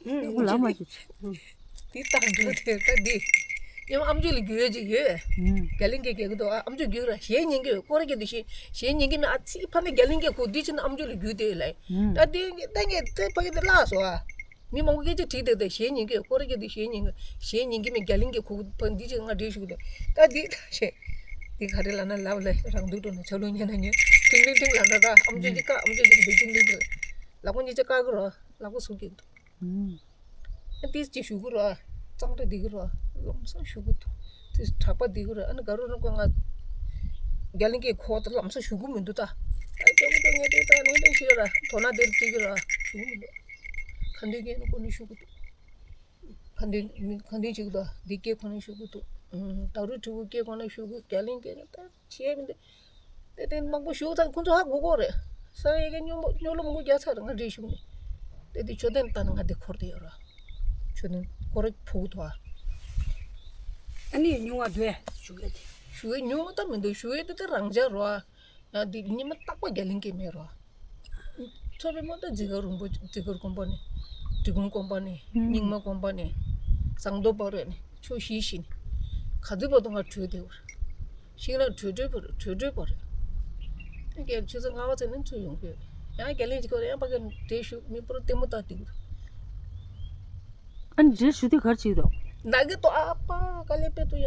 ཨུ་ལ་མ་ཅི་ཅི། དེ་ལྟར་འགྲོ་དེ་ད་དེ། ཉམ་ཨམ་ཅོག་ལ་རྒྱུས་ཅིག་ཡོད། རྒྱ་གླིང་སྐད་རྒྱག་གི་འདུག་ཨ་ཨམ་ཅོག་རྒྱུས་ར་གཞས་ཉན་གི་ཡོད་སྐོར་རྒྱག་དེ་གཞས་གཞས་ཉན་གི་མེད་ཨ་ཚིག་ཕ་ནི་རྒྱ་གླིང་སྐད་གོ་དེ་ཕྱིན་ཨམ་ཅོག་ལ་རྒྱུས་དེ་ལ། ད་དེ་ད་ངས་དེ་ཕ་གི་དེ་བརླག་སོང་ཨ། མི་མང་པོ་སྐད་ཆ་དྲིས་བསྡད་དེ་གཞས་ཉན་གི་ཡོད་སྐོར་རྒྱག་དེ་གཞས་ཉན་གི་གཞས་ཉན་གི་མེད་རྒྱ་གླིང་སྐད་གོ་ཕ་འདི་ཅིག་ང་འདྲེ་ཞུགས་དེ་ད་དེ་ད་གཞས་དེ་ག་རེ་ལ་ན་ལབ་ལ་རང་འདུག་འགྲོ་ན་ཆ་ལུགས་ཉན་ན་ཉན་ཊིང་ལིང་ཊིང་ལ་ན་ད་ཨམ་ཅོག་ཅིག་ཀ་ཨམ་ཅོག་ཅིག་འདི་ཊིང་ལིང་ཊིང་ལག་པ་གཉིས་ཆ་ཀ་གི་རོ། ལག་པ་ཟུག་གི་འདུག་ཨ་ཏིས་ཅི་ཞུ་གི་རོ། གཙང་སྦྲ་འདི་གི་རོ། ལམ་སང་ཞུ་གི་འདུག་ཏིས་དྲག་པ་འདི་གི་རོ། ཨ་ནི་ག་རོ་རོ་ཀོ་ང་རྒྱ་གླིང་གི་ཁོ་ད་ལམ་སང་ཞུ་གི་མི་འདུག་ད། ཨ་ཅོ་མི་ཅོ་ངས་དེ་ད་ནང་དེ་ཞིག་ར་དོ་ན་དེར་ཅི་གི་རོ་ཞུ་གི་མི་འདུག་ཁ་འདོན་གྱི་ནི་ཀོ་ནི་ཞུ་གི་འདུག་ཁ་འདོན་མི་ཁ་འདོན་ཅིག་འདུག་འདི་སྐད་ཁོ་ནི་ཞུ་གི་འདུག་ད་རུ་དྲི་བུ་སྐད་ཁོ་ནི་ཞུ་གི་རྒྱ་གླིང་གི་ནི་ད། བྱས་མི་འདུག་དེ་དེ་མང་པོ་ཞུགས་ཚར་ཁོང་ཚོ་ཧ་གོ་གོ་རེད། ས་ཡི་གེ་སྨྱོ་སྨྱོ་ལོ་མང་པོ་རྒྱག་ཚར་ང་འདྲེ་ཞུགས་ནས། དེ་དེ་མཆོད་རྟེན་ལྟ་ན་ང་དེ་འཁོར་དེ་ཡོད་ར། མཆོད་རྟེན་ཁོ་ར་ཕོག་ཐོག་ཨ་ནི་ཉུང་བ་འདུག་ཞུ་གི་དེ། ཞུ་གི་ཉུང་བ་ད་མི་འདུག་ཞུ་གི་དེ་དེ་རང་འཇགས་རོ། ཡང་དེ་ཉི་མ་རྟག་པ་རྒྱ་གླིང་གི་མེད་རོ། མཚོ་པའི་མོ་ད་རྫི་གར་རོང་པོ་རྫི་གར་དགོན་པ་ནས། འབྲི་གུང་དགོན་པ་ནས། རྙིང་མ་དགོན་པ་ནས། ཟངས་མདོག་དཔལ་རི་ནས་ཆུ་བཞི་བཞི་ནས། ག་དུས་བར་དུ་ང་བྲོས་བསྡད་པ་རེད། ཤིང་ནགས་བྲོས་བྲོས་པ་རེད་བྲོས་བྲོས་པ་རེད། ད་རྒན་ཆུ་ཚོད་ལྔ་པ་ཚོད་ནས་ཚུར་ཡོང་གི་ཡོད། ཡང་རྒྱ་གླིང་གཅིག་གོ་ཡང་ཕ་གི་འདྲེ་ཞུགས་མི་པུ་ར་ལྟད་མོ་ལྟ་སྡོད་ཀྱི་འདུག་ཨ་ནི་འདྲེ་ཞུགས་དུས་ག་རེ་བྱེད་ཀྱི་འདུག་ན་གི་ཏོ་ཨ་ཕ་དཀའ་ལས་དཔེ་ཏོ་ཡ།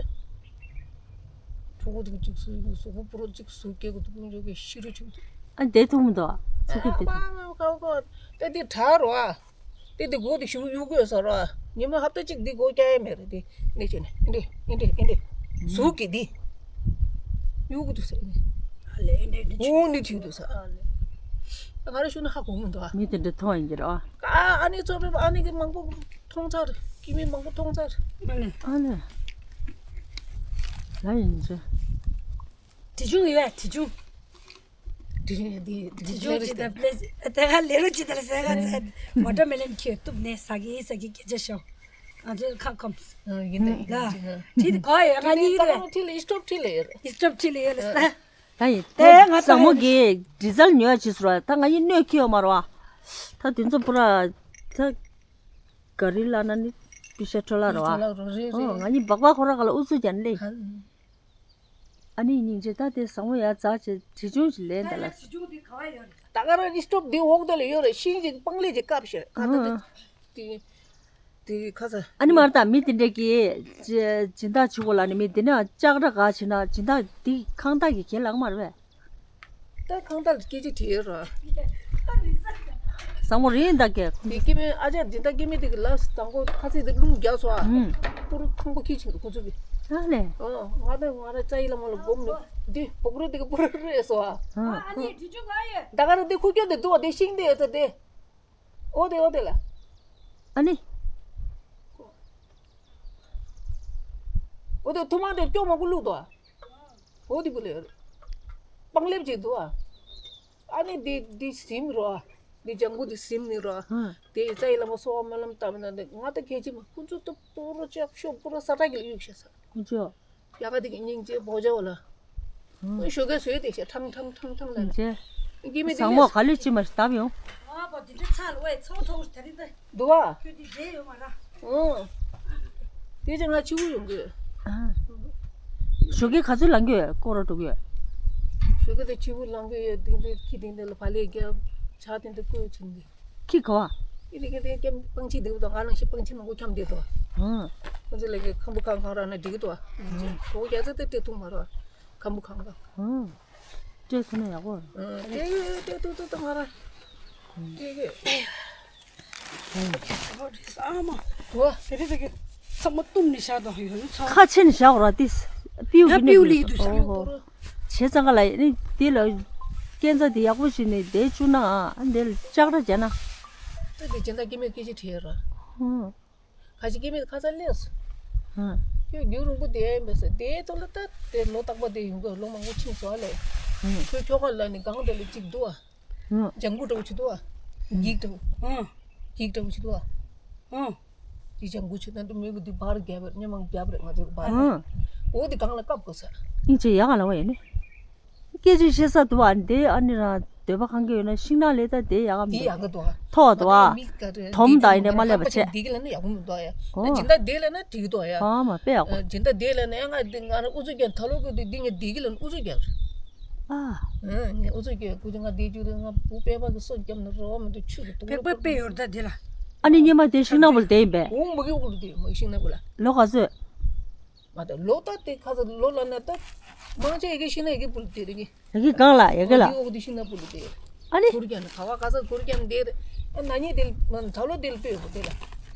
གྲོགས་པོ་དེ་གཅིག་སུ་ཡོང་སོག་པོ་པུ་ར་གཅིག་སུ་སྐྱེ་གི་འདུག་ཀུན་འཇོག་གི་ཤི་རུ་ཆུག་འདུག་ཨ་འདྲེ་ཐུག་མི་འདུག་ཚུགས་ཀྱི་འདྲེ་ཐུག་ཨ་ཕ་ཁ་ཁོ་དཔེ་དེ་དྲག་རོ་ཨ། དེ་དེ་སྒོ་དེ་ཞུ་གཡུག་དགོས་ཟེར་རོ། ཉི་མ་ཧབ་ཏ་གཅིག་འདི་སྒོ་རྒྱག་ཡ་མེད་རེད་དེ། འདི་བྱས་ནས་འདི་འདི་འདི་འདི་ཟུག་གི་འདི་གཡུག་གི་འདུག་ཟེར་ནས། ཨ་ལས་འདི་འདི་ཆུ་འུ་འདི་བྱེད་འདུག་ཟེར། ཨ་ལས། ང་རང་ཞུ་ན་ཧ་གོ་མི་འདུག་ཨ། མི་དེ་འདྲ་མཐོང་ཡིན་གྱི་རེད་ཨ། ཨ་ནི་ཚོ་བས་ཨ་ནི་གི་མང་པོ་མཐོང་ཚར་རེད། སྐྱེ་དམན་མང་པོ་མཐོང་ཚར་རེད། ཨ་ལས། ཨ་ལས། ལ་ཡིན་ཚོད། དྲི་ཆུང་ཡོད་དྲི་ཆུང་། དྲི་ཆུང་དེ་དྲི་ཆུང་ཅི་ལྟར་ལས་དེ་ག་ལས་རོ་ཅི་ལྟར་ཟས་ག་ཚད་མོ་ཊ་མེ་ལེན་ཁྱོད་གཏུབ་ནས་ཟ་གི་ཟ་གི་སྐད་ཆ་ཤོག་ང་ཚོའི་ཁ་ཁོམ། ཡིན་དེ་ཡིན་ལ་དེ་ཁྲིད་གོ་ཡོད་ང་གཉིས་རེད། ཁྲིད་ལ་ཨི་སྟོབ་ཁྲིད་ལ་ཡོད་རེད། ཨི་སྟོབ་ཁྲིད་ལ་ཡོད་ལ་ས། ད་ཡིན་དེ་ང་ཚོ་བཟང་མོ་གི་ཌི་ཟལ་ཉོ་ཡ་ཅི་ཟེར་བ་ད་ང་གཉིས་གནོད་ཁྱི་ཡོད་མ་རེད་བ། ད་དེ་ཚོ་པུ་ར་ད་ག་རི་ལ་ན་ནི་པི་ཤ་འཕྲོ་ལ་རེད་བ། ཨོ་ང་གཉིས་སྦག་སྦག་ཁོ་ར་ག་ལ་ཨུ་ཚུགས་ཀྱང་ལེ། ཨ་ནི་སྙིང་རྗེ་ད་དེ་བཟང་མོ་ཡ་རྫ་ཆེ་དྲི་ཆུང་ཞིག་ལེན་ད་ལ། ད་ག་རང་གི་སྟོབས་འདི་འོག་ད་ལ་ཡོད་རེད་ཤིང་ཅིག་སྤང་ལེབ་ཅིག་བཀབ་ཤེ་ཁ་ད་དེ་དེ་ཁ་ས། ཨ་ནི་མར་ད་མི་དེ་འདྲས་ཀྱི་སྦྱིན་བདག་ཆུ་གོ་ལ་ནི་མི་དེ་ནས་ལྕགས་དྲ་ག་ཕྱིན་ན་སྦྱིན་བདག་འདི་ཁང་བདག་གི་གྱེན་ལངས་མ་རེད་པས། ད་ཁང་བདག་ལ་སྐད་ཆ་དྲིས་ཡོད་ར། བཟང་མོ་རེད་ད་གས། དེ་སྐྱེ་དམན་ཨ་ཅག་འཛིན་བདག་སྐྱེ་དམན་དེ་གི་ལབ་དང་པོ་ཁ་ཚིག་དེ་རླུང་རྒྱག་སོང་ཨ། ཨུམ། པུ་རུ་ཁང་པ་ཁྱི་ཆེན་ཁོ་ཚོ་གི། ཨ་ལས། ཨོ་ང་ད་ང་ར་རྩ་ཡི་བླ་མ་ལ་སྒོམ་ནས་འདི་སྦུག་རུ་དེ་གི་པུ་རུ་རེད་སོང་ཨ། ཨ་ནི་དྲི་ཆུ་ག་ཡོད། ད་ག་ར་དེ་ཁུག་ཀྱོག་དེ་འདུག་བ་དེ་ཤིང་དེ་ཡོད་ཚ་དེ། ཨོ་དེ་ཨོ་དེ་ལ། ཨ་ནི། ཨོ་དེ་ཐུ་མ་དེ་སྐྱོ་མང་པོ་བླུགས་དོ་ཨ། ཨོ་དེ་བུ་ལེ། སྤང་ལེབ་ཅིག་འདུག་ཨ། ཨ་ནི་འདི་འདི་ཟིམ་རོ། འདི་ལྗང་གུ་འདི་ཟིམ་ནི་རོ། ཧུ། དེ་རྩ་ཡི་བླ་མ་གསོལ་བ་སྨོན་ལམ་བཏབ་ན་འདི་ང་ད་གལ་ཆེ་མ་ཁོ་ཚོ་ད་པོ་རོ་ལྕགས་ཤོག་པོ་རོ་ས་ཏྲ་གི་ལ་གཡུག་ཤེས་ས། ཁོ་ཚོ། ཡ་ག་དེ་གི་སྙིང་རྗེ་བོ་ཇ་བོ་ལ། ཧུ། ཞོགས་ཀས་བཟོས་ཏེ་ཤ་ཁྲང་ཁྲང་ཁྲང་ཁྲང་ལ། སྙིང་རྗེ། སྐྱེ་དམན་དེ་བཟང་མོ་ག་ལེ་ཅི་མ་ཞིག་བཏབ་ཡོང་། ཨ་པ་འདི་འདྲ་ཚ་ལ་ཝེ་ཚ་བོ་ཚ་བོ་ད་རིང་ད། འདུག་བ། ཁྱོད་འདི་རྫས་ཡོད་མ་ར། ཨོ། དེ་ཅི་ང་ཕྱི་བོ་ཡོང་གི། ཨ། ཞོགས་ཀས་ག་ཚོད་ལངས་གི་ཡོད་སྐོར་ར་འགྲོ་གི་ཡོད། ཡོད་གི་དེ་ཆུ་བུ་ལང་གི་ཡོད་དེ་འདི་ཁྱི་དེ་འདི་ལ་བ་ལས་རྒྱབ་ཆ་དེ་འདི་བསྐོས་ཕྱིན་དེ། ཁྱི་ག་བ། ཁྱི་དེ་གི་དེ་རྒྱབ་སྤང་ཆེ་དེ་དང་ང་ལང་ཤི་སྤང་ཆེ་ནང་གོ་འཁྱམ་དེ་དོ། ཧང་། ཁོ་ཚོ་ལས་གི་ཁམ་བུ་ཁང་ཁང་ར་ན་འགྲིག་གི་དོ། ཧང་། གོ་རྒྱ་ཚ་དེ་སྤྲད་ཐུབ་མ་རོ། ཁམ་བུ་ཁང་ག་ཧང་། སྤྲད་ཐུབ་ན་ཡག་པོ། ཧང་། སྤྲད་ཡོད་སྤྲད་ཐུབ་ཐུབ་ཐུབ་ང་ར། སྤྲད་ཡོད། ཨ་མ། འོ། དེ་རེད་དེ་གི་ཚང་མ་བཏུམ་ནས་བཞག་དང་ཡོད་ཚང་། ཁ་ཕྱེ་ནས་བཞག་ར་ཏིས། པིའུ་ཡ་གི་པིའུ་ནས་ལི་འདུག་ས། ཨོ་ཧོ། བྱས་ཙང་ག་ལ་ནི་དེ་ལ་སྐས་འཛེག་དེ་ཡག་པོ་ཞིག་ནས་དེ་བཅུག་ན་ཨ་འདི་ལ་ལྕགས་ར་བྱས་ན། ད་དེ་སྦྱིན་བདག་སྐྱེ་མེད་སྐད་ཆ་དྲིས་ར། ཧུང་། ཁ་ཅིག་སྐྱེ་མེད་ཁ་ཚ་ལས་སོ། ཧུང་། ཁྱོད་རྒྱུན་རིང་པོ་དེ་ཡིན་པས་ཟེར་དེའི་ཐོག་ལ་ད་དེ་ལོ་རྟག་པ་དེ་ཡོང་གི་ལོ་མང་པོ་ཕྱིན་སོང་ལས། ཧུང་། ཁྱོད་ཁྱོ་ག་ལ་ནི་གང་དེ་ལ་གཅིག་འདུག་ཨ། ལྗང་གུ་འདྲ་བོ་ཅིག་འདུག་ཨ། འགྱིག་འདྲ་བོ། ཨང་། འགྱིག་འདྲ་བོ་ཅིག་འདུག་ཨ། ཨང་། འདི་ལྗང་གུ་ཆུ་ནང་དུ་མོས་གུ་འདི་བར་རྒྱབ་པར་སྙེ་མང་རྒྱབ་རེད་ང་ཚོའི་བར་རེད། ཨང་། འོ་འདི་གང་ལ་བཀབ་དགོས་ས། ཨིན་ཅི་ཡག་ག་ལ་བ་ཡིན་ནི། སྐད་ཆ་བཤད་ས་འདུག་ཨ་འདི་ཨ་ནི་རང་འདོད་པ་གང་གི་ཡོད་ན་ཤིང་ནགས་ལས་ད་འདི་ཡག་ག་མི་འདི་འདུག་ཡག་ག་འདུག་ཨ། ཐོག་འདུག་ཨ། མི་ག་རེ་དོམ་དང་ཡིན་ནི་མ་སླེབས་པ་བྱས། འདི་གི་ལ་ནི་ཡག་ག་མི་འདུག་ཨ། ཨོ། འདི་འདྲ་འདི་ལ་ན་འགྲིག་འདུག་ཨ། ཨ་མ་དཔེ་ཡག་པོ། འདི་འདྲ་འདི་ལ་ན་ཡང་ང་འདི་ང་རང་ཨུ་ཚུགས་རྒྱབ་ད་ལོ་གི་འདི་འདི་ངས་འདི་གི་ལ་ན་ཨུ་ཚུགས་རྒྱབ། ཨ། ཨ། ངས་ཨུ་ཚུགས་རྒྱབ་ཀུ་ཅི་ང་འདི་རྒྱུ་རེད་ང་བུ་པད་པ་གི་སོ་རྒྱབ་ན་རོ་མི་འདུག་ཆུ་གི་དུག་ལོག་པ་པེ་ཡོད་ད་འདི་ལ། ཨ་ནི་སྙེ་མ་དེ་ཤིང་ནགས་བུ་ལ་བསྡད་ཡིན་པས། འོང་མ་གི་འོག་ལ་བསྡད་མ་གི་ཤིང་ནགས་བུ་ལ། ལོ་ག་ཚོད། མ་ད་ལོ་ད་དེ་ཁ་ཚ་ལོ་ལ་ན་ད། མང་ཆེ་ཡི་གེ་ཤིང་ནགས་ཡི་གེ་བུ་ལ་བསྡད་རེད་གི། ཡ་གི་གང་ལ་ཡ་གི་ལ། འོག་དེ་ཤིང་ནགས་བུ་ལ་བསྡད། ཨ་ནི། གུར་རྒྱབ་ན་ག་བ་ག་ཚ་གུར་རྒྱབ་ན་བསྡད་རེད། ཨ་ན་ཉེ་དེ་ལ་ད་ལོ་དེ་ལ་སྤོས་བུ་དེ་ལ།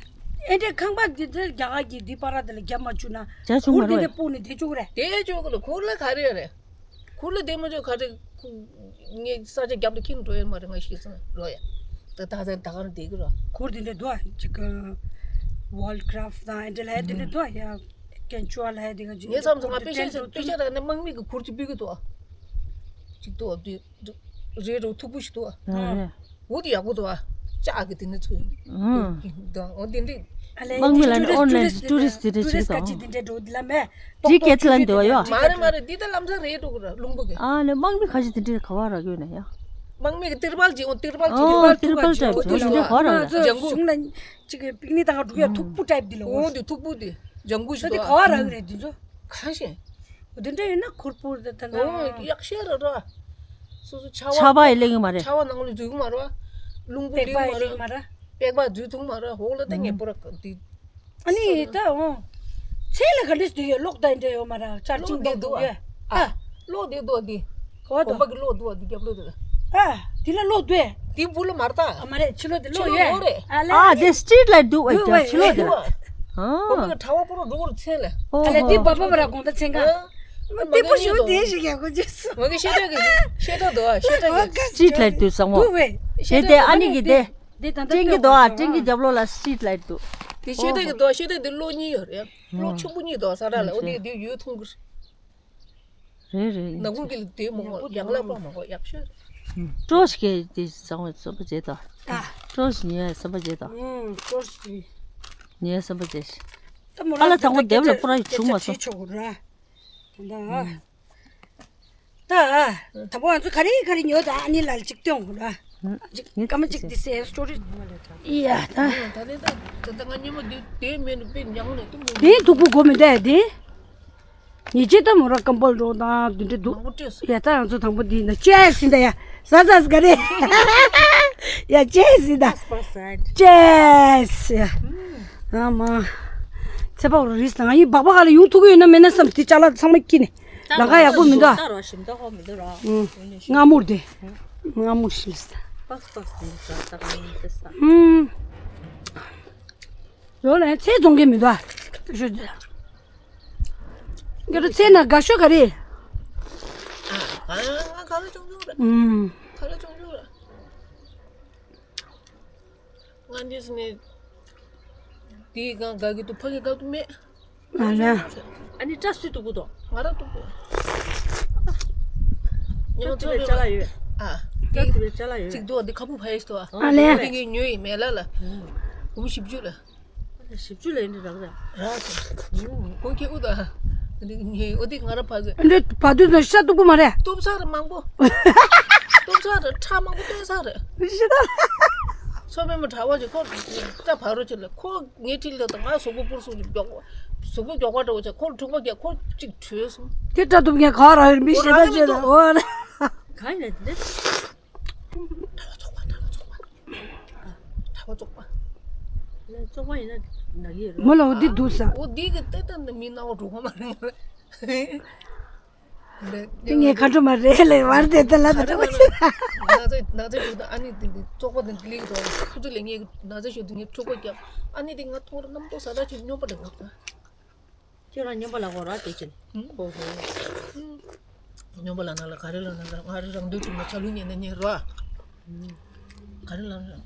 ཨེ་འདྲའི་ཁང་པ་འདི་འདྲ་རྒྱ་གར་གྱི་འདི་པ་ར་དེ་ལ་རྒྱབ་མ་བཅུག་ན། རྒྱ་ཆུང་གུར་མ་དེ་རེད། འདྲ་སྤུག་ནས་དེ་བཅུག་རེད། དེ་བཅུག་གི་ལ་གུར་ལ་ག་རེ་རེད། གུར་ལ་བསྡད་མ་བཅུག་ག་རེ། ངས་ས་ཆ་རྒྱབ་ཏུ་ཁྱིམ་འགྲོ་ཡོད་མ་རེད་ང་ཤི་སོང་རོ་ཡ། ད་ད་ད་ད་ག་རེ་བསྡད་གི་ར། གུར་དེ་འདྲ་འདུག་ཨ་ཅིག་ཝོལ་ཀ་རབ་དང་ཨེ་འདྲ་ལ་ཡ་དེ་འདྲ་འདུག་ཨ་ཡ། ཀན་ཅུ་ཨ་ལ་ཡ་དེ་ག་ཅིག་ངས་བསམ་སོང་ང་དཔེ་ཆ་དཔེ་ཆ་རག་ནས་དམག་མི་གི་གུར་ཅིག་ཕུལ་གི་འདུག་ཨ། ཅིག་འདུག་ཨ་དེ། རེད་རོ་མཐུག་པོ་ཞིག་འདུག་ཨ། ཨ་རེད། འོ་དེ་ཡག་པོ་འདུག་ཨ། ལྕགས་ཀྱི་དེ་ནས་ཚུར། ཨང་། འོ་དེ་འདྲས། ཨ་ལས་དམག་མི་ལ་ནི་ཨོན་ལན་ཊུ་རི་སི་ཊི་དེ་འདྲས་ཊུ་རི་སི་ཅིག་ཀ་ཅིག་དེ་འདྲས་འགྲོ་འདི་ལ་མེད། ཏི་ཀེ་ཊི་ལ་འདི་བ་ཡོད། མ་རེད་མ་རེད་འདི་ད་ལམ་སང་རེད་འགྲོ་གི་ར་རླུང་པོ་གི། ཨ་ལས་དམག་མི་ཁ་ཤས་དེ་འདྲས་ག་བ་རག་ཡོད་ན་ཡ། དམག་མི་གི་ཏིར་པལ་ཅིག་འོ་ཏིར་པལ་ཅིག་ཨོ་ཏིར་པལ་ཊའིབ་ཅིག་འོ་དེ་འདྲས་ག་བ་རག་ཡོད་ན། ང་ཚོ་ལྗང་གུ་གཞུང་ལ་ཅིག་པིག་ནིག་བཏང་ག་འགྲོ་ཡ་མཐུག་པོ་ཊའིབ་འདི་ལ་འོ་འོ་འདི་མཐུག་པོ་འདི་ལྗང་གུ་ཞིག་འདུག་ཨ། ད་དེ་ག་བ་རག་གི་རེད་འདི་ཚོ། ག་ཤེས། འོ་དེ་འདྲ་ཡིན་ན་ཁུར་པོ་དེ་ད་ན། ཨོ་ཡག་ཤོས་རེད་ར། སོ་སོ་ཆར་པ། ཆར་པ་ཡི་ལེགས་ཡོད་མ་རེད། ཆར་པ་ནང་ལ་འཛུལ་གི་མ་རེད་བ། རླུང་བུ་པེག་པ་ཡི་ལེགས་ཡོད་མ་རེད། པེག་པ་འཛུལ་ཐུབ་མ་རེད་འོག་ལ་ད་ངས་པོ་ར་དེ། ཨ་ནི་ད་འོ། ཚེ་ལ་ག་འདྲས་འདུག་ཡོད་གློག་ད་འདྲ་ཡོད་མ་རེད་ཆར་ཅིག་འདུག་འདུག་ཡོད། ཨ། གློག་དེ་འདུག་འདི། གོ་དོ། གོམ་པ་གི་གློག་འདུག་འདི་རྒྱབ་གློག་དེ། ཨ། དེ་ལ་གློག་འདུག་དེ་བུ་ལ་མར་ད། ཨ་མ་རེད་ཕྱི་ལོགས་དེ་གློག་ཡོད་རེད། ཨ་ལེ། ཨ་དེ་སི་ཊི་རིཊ་ལའིཊ་འདུག་ཨ་ཕྱི་ལོགས་དེ་ལ། ཨ། གོམ་པ་གི་གྲྭ་བ་པོ་རུ་འགྲོ་གི་རུ་ཚེ་ལ། ཨོ་ཨ་ལེ་དེ་ཧོ། བ་བ་བ་ར་གོང་ད་ཚན་ག་ཨ། དེ་པོ་ཞུ་དེ་ཞིག་ཡག་པོ་བརྗོད་སོང་། མ་གི་ཤེས་ད་གི་ཤེས་ད་དོ་ཤེས་ད་གི་སི་ཊི་རིཊ་ལའིཊ་འདུག་བཟང་མོ། འདུག་བས། དེ་དེ་ཨ་ནི་གི་དེ། དེ་ད་ལྟ་ཊེང་གི་དོ་ཨ་ཊེང་གི་རྒྱབ་ལོགས་ལ་སི་ཊི་རིཊ་ལའིཊ་འདུག་དེ་ཤེས་ད་གི་དོ་ཤེས་ད་དེ་གློག་གཉིས་ཡོད་རེད། གློག་ཆེན་པོ་གཉིས་དོ་ས་ར་ལ་འོ་དེ་དེ་ཡོད་མཐོང་གི་རེད། རེད་རེད། ནག་ཁུང་གི་ལ་དེ་མོ་ཡག་པོ་ཡག་ལ་པ་མ་གོ་ཡག་ཤོས་རེད། སྤྲོ་ཞིག་གི་དེ་བཟང་བའི་བསམ་པ་བྱེད་དོ། ཨ། སྤྲོ་ཞིག་ཉོ་ཡ་བསམ་པ་བྱེད་དོ། ཨུམ་སྤྲོ་ཞིག་ཉོ་ཡ་བསམ་པ་བྱེད་ཤིག་ཨ་ལ་དང་པོ་དེབ་ལ་པུ་ར་ཡི་བྱུང་མ་སོང་། ཆོག་ར། ད། ད་བོ་ང་ཚོ་ག་རེ་ག་རེ་ཉོ་ད་ཨ་ནི་ལ་ཅིག་སྟོན་དགོས་ལ། ཅིག་སྐར་མ་གཅིག་འདི་སེ་སི་ཊོ་རི། ཡ་ད། ད་ནི་ད་ད་ད་ང་ཉི་མ་འདི་དེ་མེད་ནི་དཔེ་ཉང་ནས་ཏུ་མེད། དེ་སྡུག་པོ་གོ་མི་འདུག་ཡ་དེ། ཉེ་ཆེ་ད་མོ་ར་ཀམ་པོལ་འགྲོ་དང་དེ་འདྲ་འདུག་མང་པོ་སྤྲད་སོང་། ཡ་ད་ང་ཚོ་དང་པོ་འདི་ན་ཅེས་ཟིན་ད་ཡ་ཟ་ཟ་ཟ་ག་རེ། ཡ་ཅེས་ཟིན་ད། ཅེས། ཨ་མ། ཚེ་པ་རིས་དང་ཡིན་སྦག་སྦག་ག་ལ་ཡོང་ཐུག་གི་ཡོད་ན་མེད་ན་བསམ་དེ་ཅ་ལག་ཚང་མ་ཀི་ནས། ལམ་ཁ་ཡག་པོ་མི་འདུག་ད་རོ་ཞིམ་ཏོག་ཧོ་མི་འདུག་རོ། ཨུ། སྔ་མོར་དེ། སྔ་མོར་ཤིལ་ས། པགས་པགས་དེ་ཟ་ད་ག་ཡིན་ཟེར་ས། ཨུམ། ཡོ་ལ་ཚེ་རྫོང་གི་མི་འདུག་ཞུ། ང་རོ་ཚེ་ན་དགའ་ཤོས་ག་རེ། ཨ་ང་ཁ་ལ་ཅུང་ཅུང་རེད། ཨུམ། ཁ་ལ་ཅུང་ཅུང་རེད། ང་འདི་སི་ནས་དེའི་སྒང་དགའ་གི་འདུག་ཕ་གི་དགའ་འདུག་མེད། ང་ལ། ཨ་ནི་སྐྲ་སུས་གཏུབ་གི་འདུག་ང་རང་གཏུབ་གི། ཉི་མ་ཚོ་ལ་ཅ་ལག་ཡོད། ཨ། སྐྲ་གཏུབ་པའི་ཅ་ལག་ཡོད། གཅིག་འདུག་འདི་ཁ་སྤུ་ཕ་ཡས་སུ་འདུག་ཨ་ལེ། འདི་ངས་ཉོས་ཡིན་མེ་ལ་ལ། སྒོར་མོ་བཞི་བཅུ་ལ། བཞི་བཅུ་ལ་ཡིན་འདི་རག་ར། རག་སོང་། ཁོང་ཁྱེད་ཨུ་ད། འདི་ངས་ཨོ་འདི་ང་རང་ཕ་གི། འདི་བ་དུས་ཚོད་ཤ་གཏུབ་གི་མ་རེད། གཏུབ་ས་རེད་མང་པོ། གཏུབ་ས་རེད་ཁྲག་མང་པོ་བཏོན་ས་རེད། ཤི་ད། མཚོ་སྨན་མ་གྲྭ་བ་ཅིག་ཁོ་སྐྲ་ཕ་རོལ་ཅིག་ལ་ཁོ་ངའི་འཁྲིས་ལ་དང་ང་གཟུགས་པོ་སྤུར་གཟུགས་ཀྱི་མགྱོགས་པ། གཟུགས་པོ་མགྱོགས་པ་འདྲ་བོ་ཅིག་ཁོ་ལ་འཁྲུག་པ་རྒྱག་ཁོ་གཅིག་བྲོས་སོང་། དེ་སྐྲ་གཏུབ་མཁན་ག་ར་ཡོད་མི་ཤེས་ད་ཅེ་ད་འོ་ན། གང་ཡིན་ན་དེ་འདྲ། གྲྭ་པ་བཙོག་པ། གྲྭ་པ་བཙོག་པ། གྲྭ་པ་བཙོག་པ། ལས་བཙོག་པ་ཡིན་ན་ནག་ཡོད་རེད། མོ་ལ་འོ་འདི་འདུག་ས། འོ་འདི་གི་ལྟ་ལྟ་ནི་མི་སྣང་བ་འགྲོ་གི་མ་རེད། ལས་དེ་ངས་ཁ་འགྲོ་མ་རེད་ལས་བར་དེ་ལྟ་ལ་ད་ལྟ་བ་ཞིག་ན་ཚ་ན་ཚ་ཞིག་ད་ཨ་ནི་དེ་འདི་བཙོག་པ་དེ་འདི་ལེགས་འགྲོ་ཁུ་ཚུར་ལས་ངས་ན་ཚ་ཞིག་དེ་ངས་འཁྲུག་པ་རྒྱབ། ཨ་ནི་དེ་ང་མཐོང་ར་རྣམ་རྟོག་ཟ་ད་ཅིག་སྨྱོན་པ་རེད་ངོ་ད། ཁྱོད་རང་སྨྱོན་པ་ལ་གོ་ར་དེ་ཅིན། ཧོ་ཧོ། སྨྱོན་པ་ལ་ན་ལ་ག་རེ་ལ་ན་ལ་ང་རེ་རང་འདོད་ཅིག་མ་ཆ་ལུས་ཉན་ན་ཉན་རོ། ག་རེ་ལ་ན།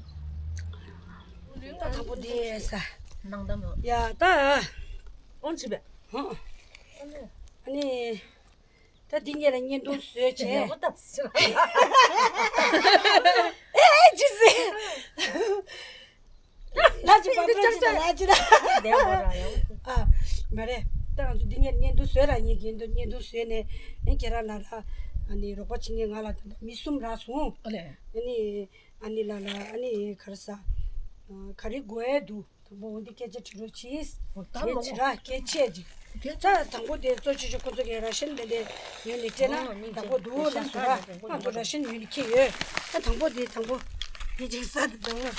ད་དང་པོ་དེ་ས། ནང་ད་མོ། ཡ་ད། ཨོན་ཅི་བས། ཧོ། ཨ་ནི། ད་འདི་ངེད་ལ་བརྙན་ཐུང་བཟོས་བྱས། ཡག་པོ་ད་ཟེར། ཨེ་ཅི་ཟེར། ལ་ཅི་པ་པ་ཅི་ད་ལ་ཅི་ད། ལྡན་པ་ར་ཡང་། ཨ། མ་རེད། ད་ང་ཚོ་འདི་ངས་བརྙན་ཐུང་བཟོས་ར་ཡིན་གྱི་འདུག་བརྙན་ཐུང་བཟོས་ནས་ཨེ་ཁྱེད་རང་ལ་ར་ཨ་ནི་རོགས་པ་བྱེད་མཁན་ང་ལ་ད་ལྟ་མི་གསུམ་རག་སོང་། ཨ་ལས། ཨ་ནི་ཨ་ནི་ལ་ལ་ཨ་ནི་ག་རེ་ཟ། ག་རེ་དགོས་ཡས་འདུག་དང་པོ་འོ་འདི་སྐད་ཆ་དྲི་རོགས་གྱིས། ད་མ་དེ་བྱེད་ར་སྐད་ཆ་ཅིག་སྐད་ཆ་དང་པོ་དེ་གཙོ་ཆེ་ཤོས་ཁོ་ཚོ་གི་ར་ཤན་དེ་འདྲས་ཡོད་ནི་སྤྲད་ན་དང་པོ་འདུག་ལ་སོ་ར་ང་ཚོ་ར་ཤན་ཡོད་ནི་ཁྱེད་ཡོད། ད་དང་པོ་དེ་དང་པོ་དེ་ཅིག་ས་དེ་དང་པོ་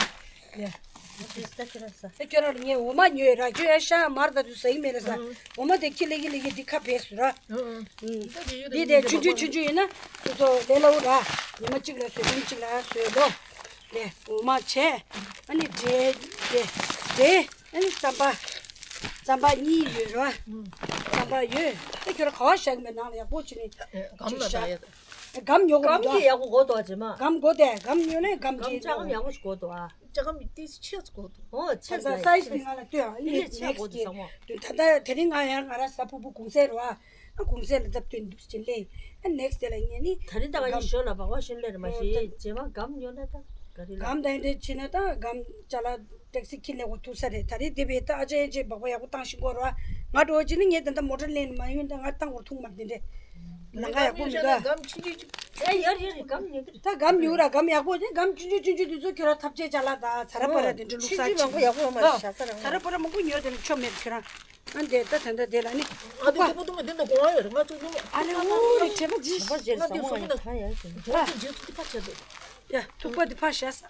ཡ། ད་ཁྱོད་རང་ངས་འོ་མ་ཉོས་ར་ཁྱོད་ཡ་ཤ་མར་ད་དུ་ཟ་ཡི་མེད་ལ་ས་འོ་མ་དེ་ཁྱི་ལེ་ཁྱི་ལེ་ཁྱི་འདི་ཁ་བས་སུ་ར། འདི་དེ་ཆུང་ཆུང་ཆུང་ཆུང་ཡིན་ན་ཁོ་ཚོ་ལེ་ལ་འུ་ར་ཉི་མ་གཅིག་ལ་བཟོས་ཉིན་གཅིག་ལ་བཟོས་ལོ། ལས་འོ་མ་བྱས། ཨ་ནི་འབྲས་འབྲས་འབྲས་ཨ་ནི་རྩམ་པ། རྩམ་པ་གཉིས་ཡོད་རོ། རྩམ་པ་ཡོད། ཨ་ཁྱོད་ར་ག་བ་བཞག་མེད་ནང་ལ་ཡག་པོ་བྱས་ནས་སྒམ་ལ་ཅིག་བཞག་སྒམ་ཉོ་གི་སྒམ་མི་འདུག་གི་ཡག་པོ་གོ་འདུག་ཨ་ཅེ་མ། སྒམ་གོ་དེ་སྒམ་ཉོ་ནས་སྒམ་སྒམ་གྱི་ལྕགས་སྒམ་ཡག་པོ་ཞིག་གོ་འདུག་ཨ། ལྕགས་སྒམ་ཏིས་ཆེ་གོ་འདུག་ཨོ་ཆེ་ས་ས་ས་ཡིས་ཏི་ང་ལ་ལྟོས་ཨ་ནི་ནེག་སི་ཏི་ད་ད་དེ་རིང་ང་ཡང་ང་ར་ས་ཕུ་བུ་གུང་སེ་རོ་ཨ། ཨ་གུང་སེང་ལ་སྟབས་བསྟུན་འདུག་ཅེས་ལས། ཨ་ནེག་སི་ཌེ་ལ་ངས་ནི་ད་རིང་ད་ག་ནི་ཞོར་ལ་བག་བ་ཤིན་ལེར་མ་ཨོ་ཤེས་ད་རྗེས་མ་སྒམ་ཉོ་ན་ད་ག་རེ་ལ། སྒམ་ད་འདྲ་བྱས་ན་ད་སྒམ་ཅ་ལག་ཊེག་སི་ཁྱི་ལས་འགོ་ཐུག་ས་རེད། ད་རེས་དེ་བས་ད་ཨ་ཅག་ཡན་ཆད་བག་བ་ཡག་པོ་བཏང་ཤིང་གོ་རོ། ང་འགྲོ་ཅི་ནི་ངས་ད་ལྟ་མོ་ཊ་ལེན་མ་ཡོང་ད་ང་བཏང་བར་ཐུག་མ་རེད་དེ་འདྲས། ལང་ཀ་ཡག་པོ་མི་འདུག་ད་སྒམ་ཆུང་ཆུང་ཆུང་། ཨེ་ཡར་ཡར་རེད་སྒམ་ཉོ་གི་རེད། ད་སྒམ་ཉོ་ར་སྒམ་ཡག་པོ་དེ་སྒམ་ཆུང་ཆུང་ཆུང་ཆུང་དེ་ཚོ་ཁྱོད་ར་ཐབ་ཆས་ཅ་ལག་ད་ཚ་ར་པ་ར་དེ་འདྲ་བླུགས་ས་ཆུང་ཆུང་མང་པོ་ཡག་པོ་ཡོད་མ་རེད་ཤ་ཚ་ར་ཚ་ར་པ་ར་མང་པོ་ཉོ་དེ་ནི་ཆོ་མེད་ཁྱོད་རང་། ཨ་འདྲས་ད་ད་ད་དེ་ལ་ནི། ཨ་དེ་ཐུག་པ་ཐུག་པ་ཐུག་པ་འདི་འདྲ་གོང་བ་ཡོད་རེད་ང་ཐུག་ཐུག་པ། ཨ་ལེ་འུ་རེ་བྲེལ་བ་ཇི། ང་འདི་ང་འདི་ཟོག་འདི་ད་ཡ་ཟིན་འདི་ཇི་ཐུག་འདི་ཕ་ཆ་འདུག་ཡ་ཐུག་པ་འདི་ཕ་ཤ་ས།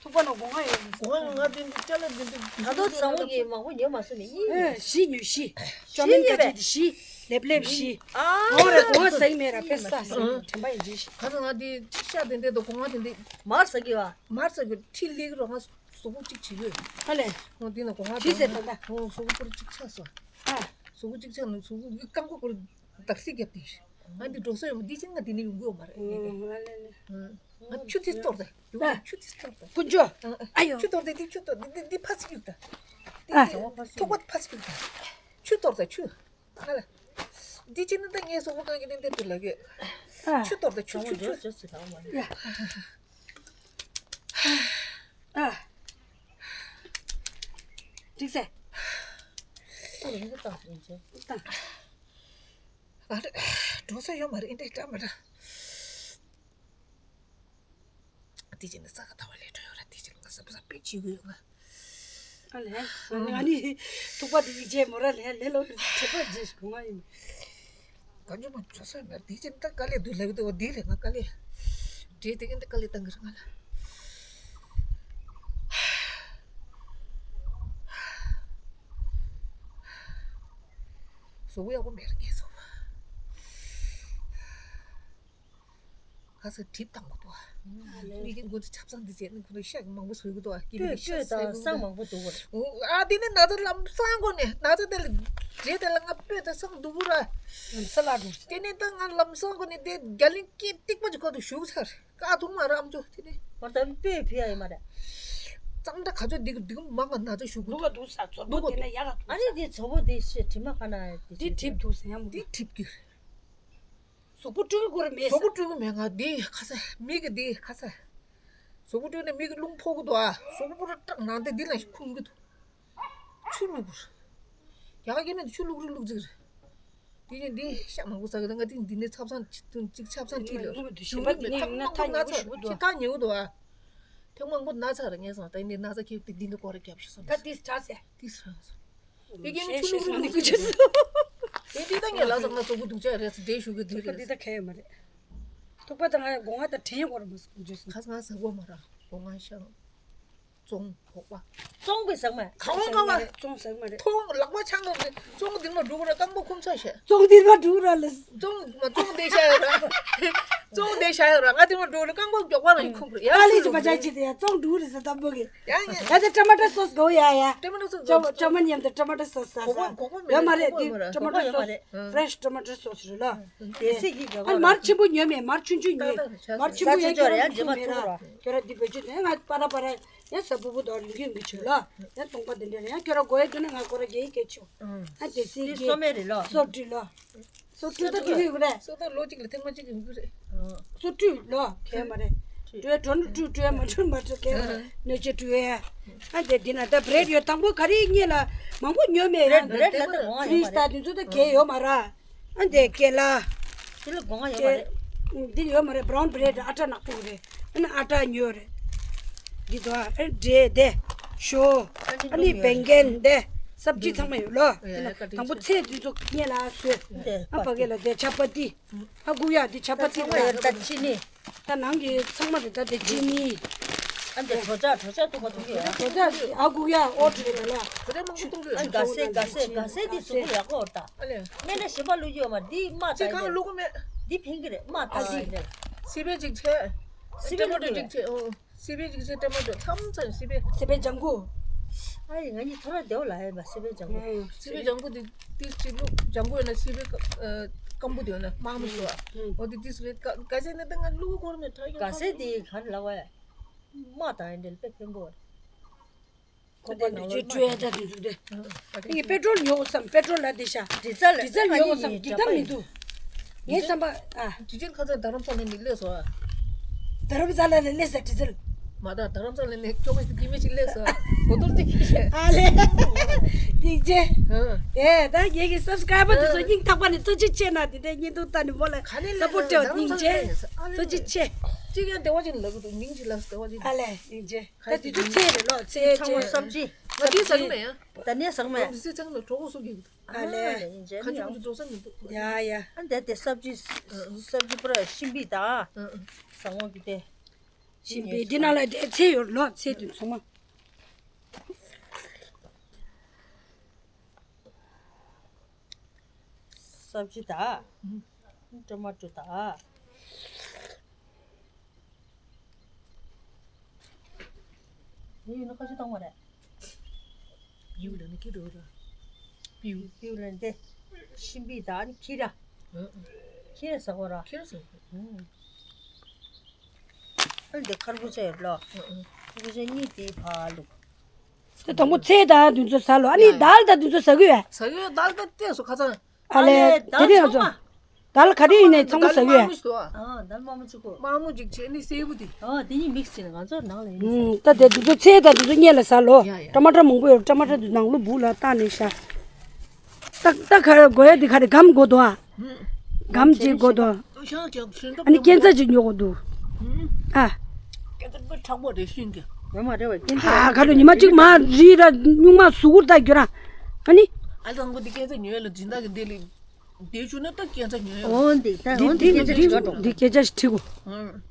ཐུག་པ་ན་གོང་བ་ཡོད་རེད། གོང་བ་ང་འདི་འདི་ཅ་ལག་འདི་འདི་ད་དོ་ཟ་འོ་གི་མང་པོ་ཉོ་མ་སོང་ནི་ཡིན། ཨེ་བཞི་ཉོས་བཞི། ཅོ་མིན་ཀ་ཅི་འདི་བཞི། ལེབ་ལེབ་བཞི། ཨ་གོང་རེ་གོང་བ་ཟ་ཡི་མེད་ར་ཕེ་ས་ས་དྲན་པ་ཡིན་ཇི་ཤི། ག་ཚོད་ང་འདི་ཤ་འདི་འདི་དོ་གོང་བ་འདི་འདི། མར་ཟ་གི་བ། མར་ཟ་གི་ཁྲི་ལེགས་རོ་ང་། གཟུགས་པོ་གཅིག་བྱེད་ཀྱི་ཡོད། ཨ་ལས། ཁོང་འདི་ན་གོང་ཁ་ཁྱི་ཟེར་ད་ལྟ། ཁོང་གཟུགས་པོ་པུར་གཅིག་ཆགས་སོང་། ཨ། གཟུགས་པོ་གཅིག་ཆགས་ནས་གཟུགས་པོ་རྐང་པ་པུར་འདར་སིག་བརྒྱབ་སྟེ། ང་འདི་འགྲོ་ས་ཡོད་མ་འདི་ཅི་ང་འདི་ནས་ཡོང་གི་ཡོད་མ་རེད། ཨ་ལས་ལས། ང་ཆུ་དེ་གཏོར་ད། ཡོང་ཆུ་དེ་གཏོར་ད། ཕུན་ཆུ། ཨ་ཡོ། ཆུ་གཏོར་ད་འདི་ཆུ་གཏོར་འདི་འདི་ཕ་སི་ཀིག་ད། ཨ། ཐུག་པ་ཕ་སི་ཀིག་ད། ཆུ་གཏོར་ད་ཆུ། ཨ་ལ། འདི་ཅི་ནི་ད་ངའི་གཟུགས་པོ་གང་གི་ནི་འདི་འདི་ལ་གི། ཨ། ཆུ་གཏོར་ད་ཆུ་ཆུ་ཆུ། ཨ། འགྲིག་སེ། ཨ་རེ། འགྲོ་ས་ཡོད་མ་རེད་འདི་འདྲ་མ་འདྲ། འདི་ཅི་ནི་ས་ག་ད་བ་ལས་འགྲོ་ཡོད་ར་འདི་ཅི་ནི་ང་ས་བ་ས་པེ་ཅི་གུ་ཡོད་ང་། ཨ་ལས། ང་ནི་ཐུག་པ་འདི་ཡིག་ཆའི་མོ་ར་ལས་ལས་ལོ་ཁྲེ་པ་རྗེས་སུ་ང་ཡིན། ག་འཇོག་མ་འཇོག་ས་མེད་འདི་ཅི་ད་དཀའ་ལས་འདུག་ལབ་འདུག་འདི་རེད་ང་དཀའ་ལས། འདྲེ་དེ་གིན་ད་དཀའ་ལས་བཏང་གི་རེད་ང་ལ། གཟུགས་པོ་ཡག་པོ་མེད་རེད་ངའི་གཟུགས་པོ། ཁ་ས་གྲིབ་བཏང་གི་འདུག་ཨ། མི་གི་མགོ་ཚོ་ཆབ་གསང་འདི་བྱས་ནས་ཁོ་རང་ཤ་གི་མང་པོ་བཟོ་གི་འདུག་ཨ། སྐྱིད་པོ་སྤོས་དང་གསང་མང་པོ་འདུག་གོ། ཨ་དེ་ནི་ན་ཚ་ལམ་སང་གོ་ནས་ན་ཚ་དེ་ལ་རེད་དེ་ལ་ང་སྤོས་དང་སང་འདུག་གོ་ར། ལམ་ས་ལ་འགྲོ། དེ་ནས་ད་ང་ལམ་སང་གོ་ནས་དེ་རྒྱ་གླིང་སྐད་ཏིག་པ་ཅིག་ཁོ་ཐུག་ཞུགས་ཚར་ཀ་ཐུག་མ་ར་ཨམ་ཅོ་དེ་ནས། མར་ད་སྤོས་ཕི་ཡ་ཡི་མ་རེད། གཙང་སྦྲ་ག་ཚོད་འདི་གི་འདི་གི་མང་ག་ན་ཚ་ཞུགས་གི་འདུག་ག་འདུག་ས་ཚོ་པོ་དེ་ན་ཡག་ག་འདུག་ཨ་ནི་དེ་ཚོ་པོ་དེ་ཤེས་དྲི་མ་ཁ་ན་དེ་དྲིབ་འདུག་ས་ཡང་མོ་དེ་དྲིབ་གི། གཟུགས་པོ་སྤྲུལ་གི་རེད་མེད་ས། གཟུགས་པོ་སྤྲུལ་གི་མེད་ང་འདི་ཁ་ས་མིག་གི་འདི་ཁ་ས། གཟུགས་པོ་སྤྲུལ་ནས་མིག་གི་རླུང་ཕོག་གི་འདུག་ཨ། གཟུགས་པོ་པུ་ར་སྐྲག་ནང་དེ་འདི་ལ་ཁུང་གི་འདུག་ཆུ་བླུག་གི་རེད། ཡག་གི་མེད་འདུག་ཆུ་བླུག་རེད་བླུག་རྩིས་རེད། དེ་ནས་འདི་ཤ་མང་པོ་ཟ་གི་ད་ང་དེ་འདི་ནས་ཚབ་སང་ཅིག་ཅིག་ཆབ་སང་ཁྲིད་ལ་ཞུ་གི་མེད་ཐག་མང་པོ་ན་ཚ་ཁྱི་ཐག་ཉེ་བོ་འདུག་ཨ། ཐེངས་མང་པོ་ན་ཚ་རེད་ངས་སང་ད་ནས་ན་ཚ་ཁྱི་དེ་འདི་འདི་སྐོར་ར་རྒྱབ་ཤི་སོང་ད་དེ་ཚ་ཟེ། དེ་ཚ་སོང་། དེ་གི་ནི་ཆུ་ལུག་ལུག་ལུག་ཅེས་སོ། དེ་འདི་ད་ངས་ལ་ས་ང་གཟུགས་པོ་སྡུག་ཅག་རེད་ཟེར་འདྲེ་ཞུ་གི་འདི་རེད། འདི་ད་ག་ཡོད་མ་རེད། ཐུག་པ་དང་ང་སྒོ་ང་དང་དྲན་ཡོང་བར་མ་སོང་རྗེས་སུ། ཁ་སང་ཟ་གོ་མ་ར་སྒོ་ང་ཤང་། བཙོང་བོག་པ། བཙོང་པའི་ཟག་མ། གང་བ་གང་བ། བཙོང་ཟག་མ་རེད། ཐོང་ལག་པ་ཆང་གི་བཙོང་འདི་མ་འགྲོ་གི་ར་རྐང་པ་ཁུམ་ཚ་ཤེ། བཙོང་འདི་མ་འགྲོ་གི་ར་ལ། བཙོང་མ་བཙོང་དེ་ཤ་ཡོད་ར། བཙོང་དེ་ཤ་ཡོད་ར་ང་དེ་མ་འགྲོ་གི་རྐང་པ་མགྱོགས་པ་ར་ཡིན་ཁུམ་རེད་ཡ། ཨ་ལས་ཅི་མ་ཆ་ཅི་དེ་ཡ་བཙོང་འགྲོ་རེད་ཟེར་དམ་པོ་གི། ཡ་ཡ། ཡ་དེ་ཊ་མ་ཊ་སོ་སི་གོ་ཡ་ཡ། ཊ་མ་ཊ་སོ་སི། ཊ་མ་ཊ་མ་མཉམ་དུ་ཊ་མ་ཊ་སོ་སི་ཟ་ས། གོག་མ་གོག་མ་མེད་ཡོད་མ་རེད་གོག་མ་དེ་ཡོད་མ་རེད། ཊ་མ་ཊ་སོ་སི། ཧྥི་རེཤ་ཊ་མ་ཊ་སོ་སི་རེད་ལ། དེ་སི་གི་ག་བ་ཨ་མར་ཆེན་པོ་ཉོས་མེད་མར་ཆུང་ཆུང་ཉོས། མར་ཆེན་པོ་ཡང་ཁྱོད་རང་ཁྱོད་རང་འདི་བེད་སྤྱོད་དེ་ང་པ་ར་པ་ར། ཡང་ས་ཕུ་བུ་དོར་ལུག་ཡོད་མི་ཆུ་ལ། ཡང་སྟོང་པ་དེ་འདྲ་ཡང་ཁྱོད་ར་གོ་ཡ་དུ་ནི་ང་ཁོ་ར་རྒྱ་ཡིག་སྐད་ཆུ། ཨ་དེ་སི་གི་སོ་མེ་རེད་ལོ། སོ་བྲུ་ལོ། སོ་བྲུ་ད་གི་ཡོད་རེད། སོ་ད་ལོ་གཅིག་ལ་ཐེངས་མ་གཅིག་གི་ཡོད་རེད། སོ་བྲུ་ལོ་གས་མ་རེད། བྲུ་གྲོ་ནུ་བྲུ་བྲུ་མ་བྲུ་མ་བྲུ་གས་མ་རེད། ནོ་ཅེ་བྲུ་ཡ། ཨ་དེ་འདི་ན་ད་བྲེད་ཡོད་དང་པོ་ག་རེ་ཉེ་ལ་མང་པོ་ཉོ་མེད་ཡ། བྲེད་བྲེད་ལ་ད་གོང་ཡོད་མ་རེད། ད་དེ་ཚོ་ད་གས་ཡོད་མ་ར། ཨ་འདི་སྐེ་ལ། འདི་ལ་སྒོ་ང་ཡོད་མ་རེད། འདི་ཡོད་མ་རེད། བྷ་རའུན་བྷི་རེད་ཨ་ཊ་ནག་པོ་རེད། ཨ་ནི་ཨ་ཊ་ཉོས་རེད། འདི་དོ་ཨ་འདྲེ་དེ། ཞོ། ཨ་ནི་བེང་གན་དེ། སབ་ཇི་ཚང་མ་ཡོད་ལོ། འདི་ལ་དང་པོ་ཚེ་འདི་ཚོ་ངེད་ལ་བཟོས། ཨ་ཕ་གི་ལ་དེ་ཆ་པ་ཏི། ཨ་ཀུ་ཡ་འདི་ཆ་པ་ཏི་ཚང་མ་ཡོད་ད་ཅི་ནི། ད་ནང་གི་ཚང་མ་རེད་ད་དེ་ཅི་ནི། ཨ་འདི་གྲོ་ཆ་གྲོ་ཆ་འཐུང་བ་འཐུང་གི་ཡོད། གྲོ་ཆ་ཨ་ཀུ་ཡ་ཨོ་ཏི་རེད་ལ། གྲོ་ཆ་མང་པོ་འཐུང་གི་ཡོད། ཨ་ག་སེ་ག་སེ་ག་སེ་འདི་གཟུགས་པོ་ཡག་པོ་ད། ཨ་ལས། སྨན་ན་ཞིམ་པ་བླུགས་ཡོད་མ་འདི་མ་ད་ཅི་གང་ཡིན་བླུགས་མེད། འདི་ཕན་གི་རེད་མ་ད་ཨ་ལས། སི་པན་ཅིག་ཆེ། སི་པན་ཊ་མ་ཊོ་ཅིག་ཆེ་ཨོ། སི་པན་ཅིག་ཆེ་ཊ་མ་ཊོ་ཚམ་ཚམ་སི་པན། སི་པན་ལྗང་ཁུ། ཨ་ཡི་ང་གཉིས་ཐོ་ར་བདེ་བ་ལ་ཡ་མ་སི་པན་ལྗང་ཁུ། སི་པན་ལྗང་ཁུ་འདི་ཏིས་ཅིག་བླུགས་ལྗང་ཁུ་ཡོད་ན་སི་པན་སྐམ་པོ་དེ་ཡོད་ན་དམར་མོ་ཞིག་བ། ཨོ་འདི་ཏིས་རེད་ག་ག་ཟེ་ནི་ད་ང་བླུགས་གོར་མེད་ཐ་ཡོང་ག་སེ་འདི་ག་རེ་ལ་བ་ཡ། མ་ད་ཡིན་འདྲེ་དཔེ་ཕན་པོ་རེད། ཁོག་པ་ནང་ལོགས་མ་ད། ཨ་ནི་པེ་ཏྲོལ་ཉོ་དགོས་བསམ་པེ་ཏྲོལ་ལ་འདི་ཤ། ཌི་ཟེལ་ཌི་ཟེལ་ཉོ་དགོས་བསམ་འགྲིག་གམ་མི་འདུག་ངའི་བསམ་པ་ཨ། ཌི་ཟེལ་ཁ་ཚ་རྡ་རམ་ས་ལ་ནས་སླེབས་སོང་ཨ། རྡ་རམ་ས་ལ་ནས་སླེབས་ས་ཌི་ཟེལ། མ་ད་རྡ་རམ་ས་ལ་ནས་ཁྱོ་ག་ཞིག་སྐྱེ་མེད་ཅིག་སླེབས་སོང་ཨ། གོ་ཏོར་ཅིག་ཤེས། ཨ་ལེ། སྙིང་རྗེ། ཨ། དེ་ད་ངེད་ཀྱི་སབ་སི་ཀ་རའི་བར་དེ་ཚོ་སྙིང་ཐག་པ་ནས་ཐུགས་རྗེ་ཆེ་ན་དེ་འདྲའི་བརྙན་ཐུང་ལྟ་ནས་མོ་ལ་ས་པོ་ཊི་སྤྲད་པ་སྙིང་རྗེ། ཐུགས་རྗེ་ཆེ། གཅིག་ཡང་བདེ་བ་ཅན་ལབ་གི་འདུག་མིང་ཞིག་ལབ་སོང་བདེ་བ་ཅན། ཨ་ལེ་སྙིང་རྗེ། ད་དེ་ཚོ་ཚེ་རེད་ལོ་ཚེ་ཚང་མ་ཚེ། སབ་ཇི། ང་དེ་ཟ་གི་མེད་ཡ། ད་ནས་ཟ་གི་མེད། ང་དེ་ཚེ་ཚང་མ་གྲོགས་པོ་སུ་གི་གི་འདུག་ཨ་ལེ། ཨ་ལེ་ཡིན་ཅེ་གང་ཅི་མང་ཅི་འགྲོ་ས་མི་འདུག་ཡ་ཡ། ཨ་འདས་དེ་སབ་ཇི། སབ་ཇི་པུ་ར་ཤིང་པི་ད། ཨ་ཨ། ཟ་འོང་གི་དེ། ཤིང་པི་འདི་ནང་ལ་དེ་ཚེ་ཡོད་ལོ་ཚེ་དེ་ཚང་མ། སབ་ཇི་ད། ཊོ་མ་ཊོ་ད། ཡིན་ན་ཁ་ཆུ་བཏང་བ་རེད། པིའུ་ལ་ནི་ཁྱི་འགྲོ་ར། པིའུ། པིའུ་ལ་འདི། ཤིང་པི་ད་ནི་ཁྱི་ར། ཨ་ཨ། ཁྱི་ར་ཟ་གོ་ར། ཁྱི་ར་ཟ་གོ། ཨ་འདི་ཁར་བུ་ཆ་ཡོད་ལོ། ཨ་ཨ། ཁར་བུ་ཆ་གཉིས་དེའི་ཕ་ལུག་དེ་དང་པོ་ཚེ་དང་དུས་ཚོད་ཟ་ལོ། ཨ་ནི་ཡ་ཡ། དཱལ་དང་དུས་ཚོད་ཟ་གི་ཡོད། ཟ་གི་ཡོད་དཱལ་དང་ཏེ་སོ་ཁ་ཚང་། ཨ་ལེ། ཨ་ལེ། དེ་རིང་ང་ཚོ་དཱལ་ག་རེ་ཡིན་ནའི་ཚང་མ་ཟ་གི་ཡོད། དཱལ་དམར་མོ་ཞིག་འདུག་ཨ། ཨ་དཱལ་དམར་མོ་གཅིག་གོ། དམར་མོ་གཅིག་བྱས་ནི་སེར་པོ་དེ། ཨ་དེ་གཉིས་མིག་སི་བྱས་ནས་ང་ཚོ་ནང་ལ་ཡིན་ནི་ཟ། ད་དེ་དུས་ཚོད་ཚེ་དང་དུས་ཚོད་གཉིས་ལ་ཟ་ལོ། ཡ་ཡ། ཊ་མ་ཊ་མང་པོ་ཡོད། ཊ་མ་ཊ་དུ་ནང་ལོ་སྦུག་ལ་བཏང་ནས་ཤ། ཏག་ཏག་ག་རེ་དགོས་ཡ་དེ་ག་རེ་སྒམ་དགོས་དོ་ཨ། སྒམ་གཅིག་དགོས་དོ། ཨ་ནི་སྐྱེ་འཚར་ཅིག་ཉོ་དགོས་འདུག་ཨ། སྐྱེ་འཚར་དཔེ་མཁྲེགས་པོ་རེད་ཤིང་གི། ཡོད་མ་རེད་བ་སྐྱེ་འཚར། ཨ་ག་རེ་ཉི་མ་གཅིག་མ་རི་ར་སྨྱུག་མ་ཟུག་གུར་ད་རྒྱུ་ར། ཨ་ནི། ཨ་དང་པོ་དེ་སྐྱེ་འཚར་ཉོ་ཡ་ལ་སྦྱིན་བདག་གི་འདི་ལ་བསྡད་བཅུག་ན་ད་སྐྱེ་འཚར་ཉོ་ཡ། འོ་འདི་ད་འོ་འདི་འདི་སྐད་ཆ་ཞིག་འདི་འདྲི་གོ། འདི་སྐད་ཆ་ཞིག་དྲི་གོ།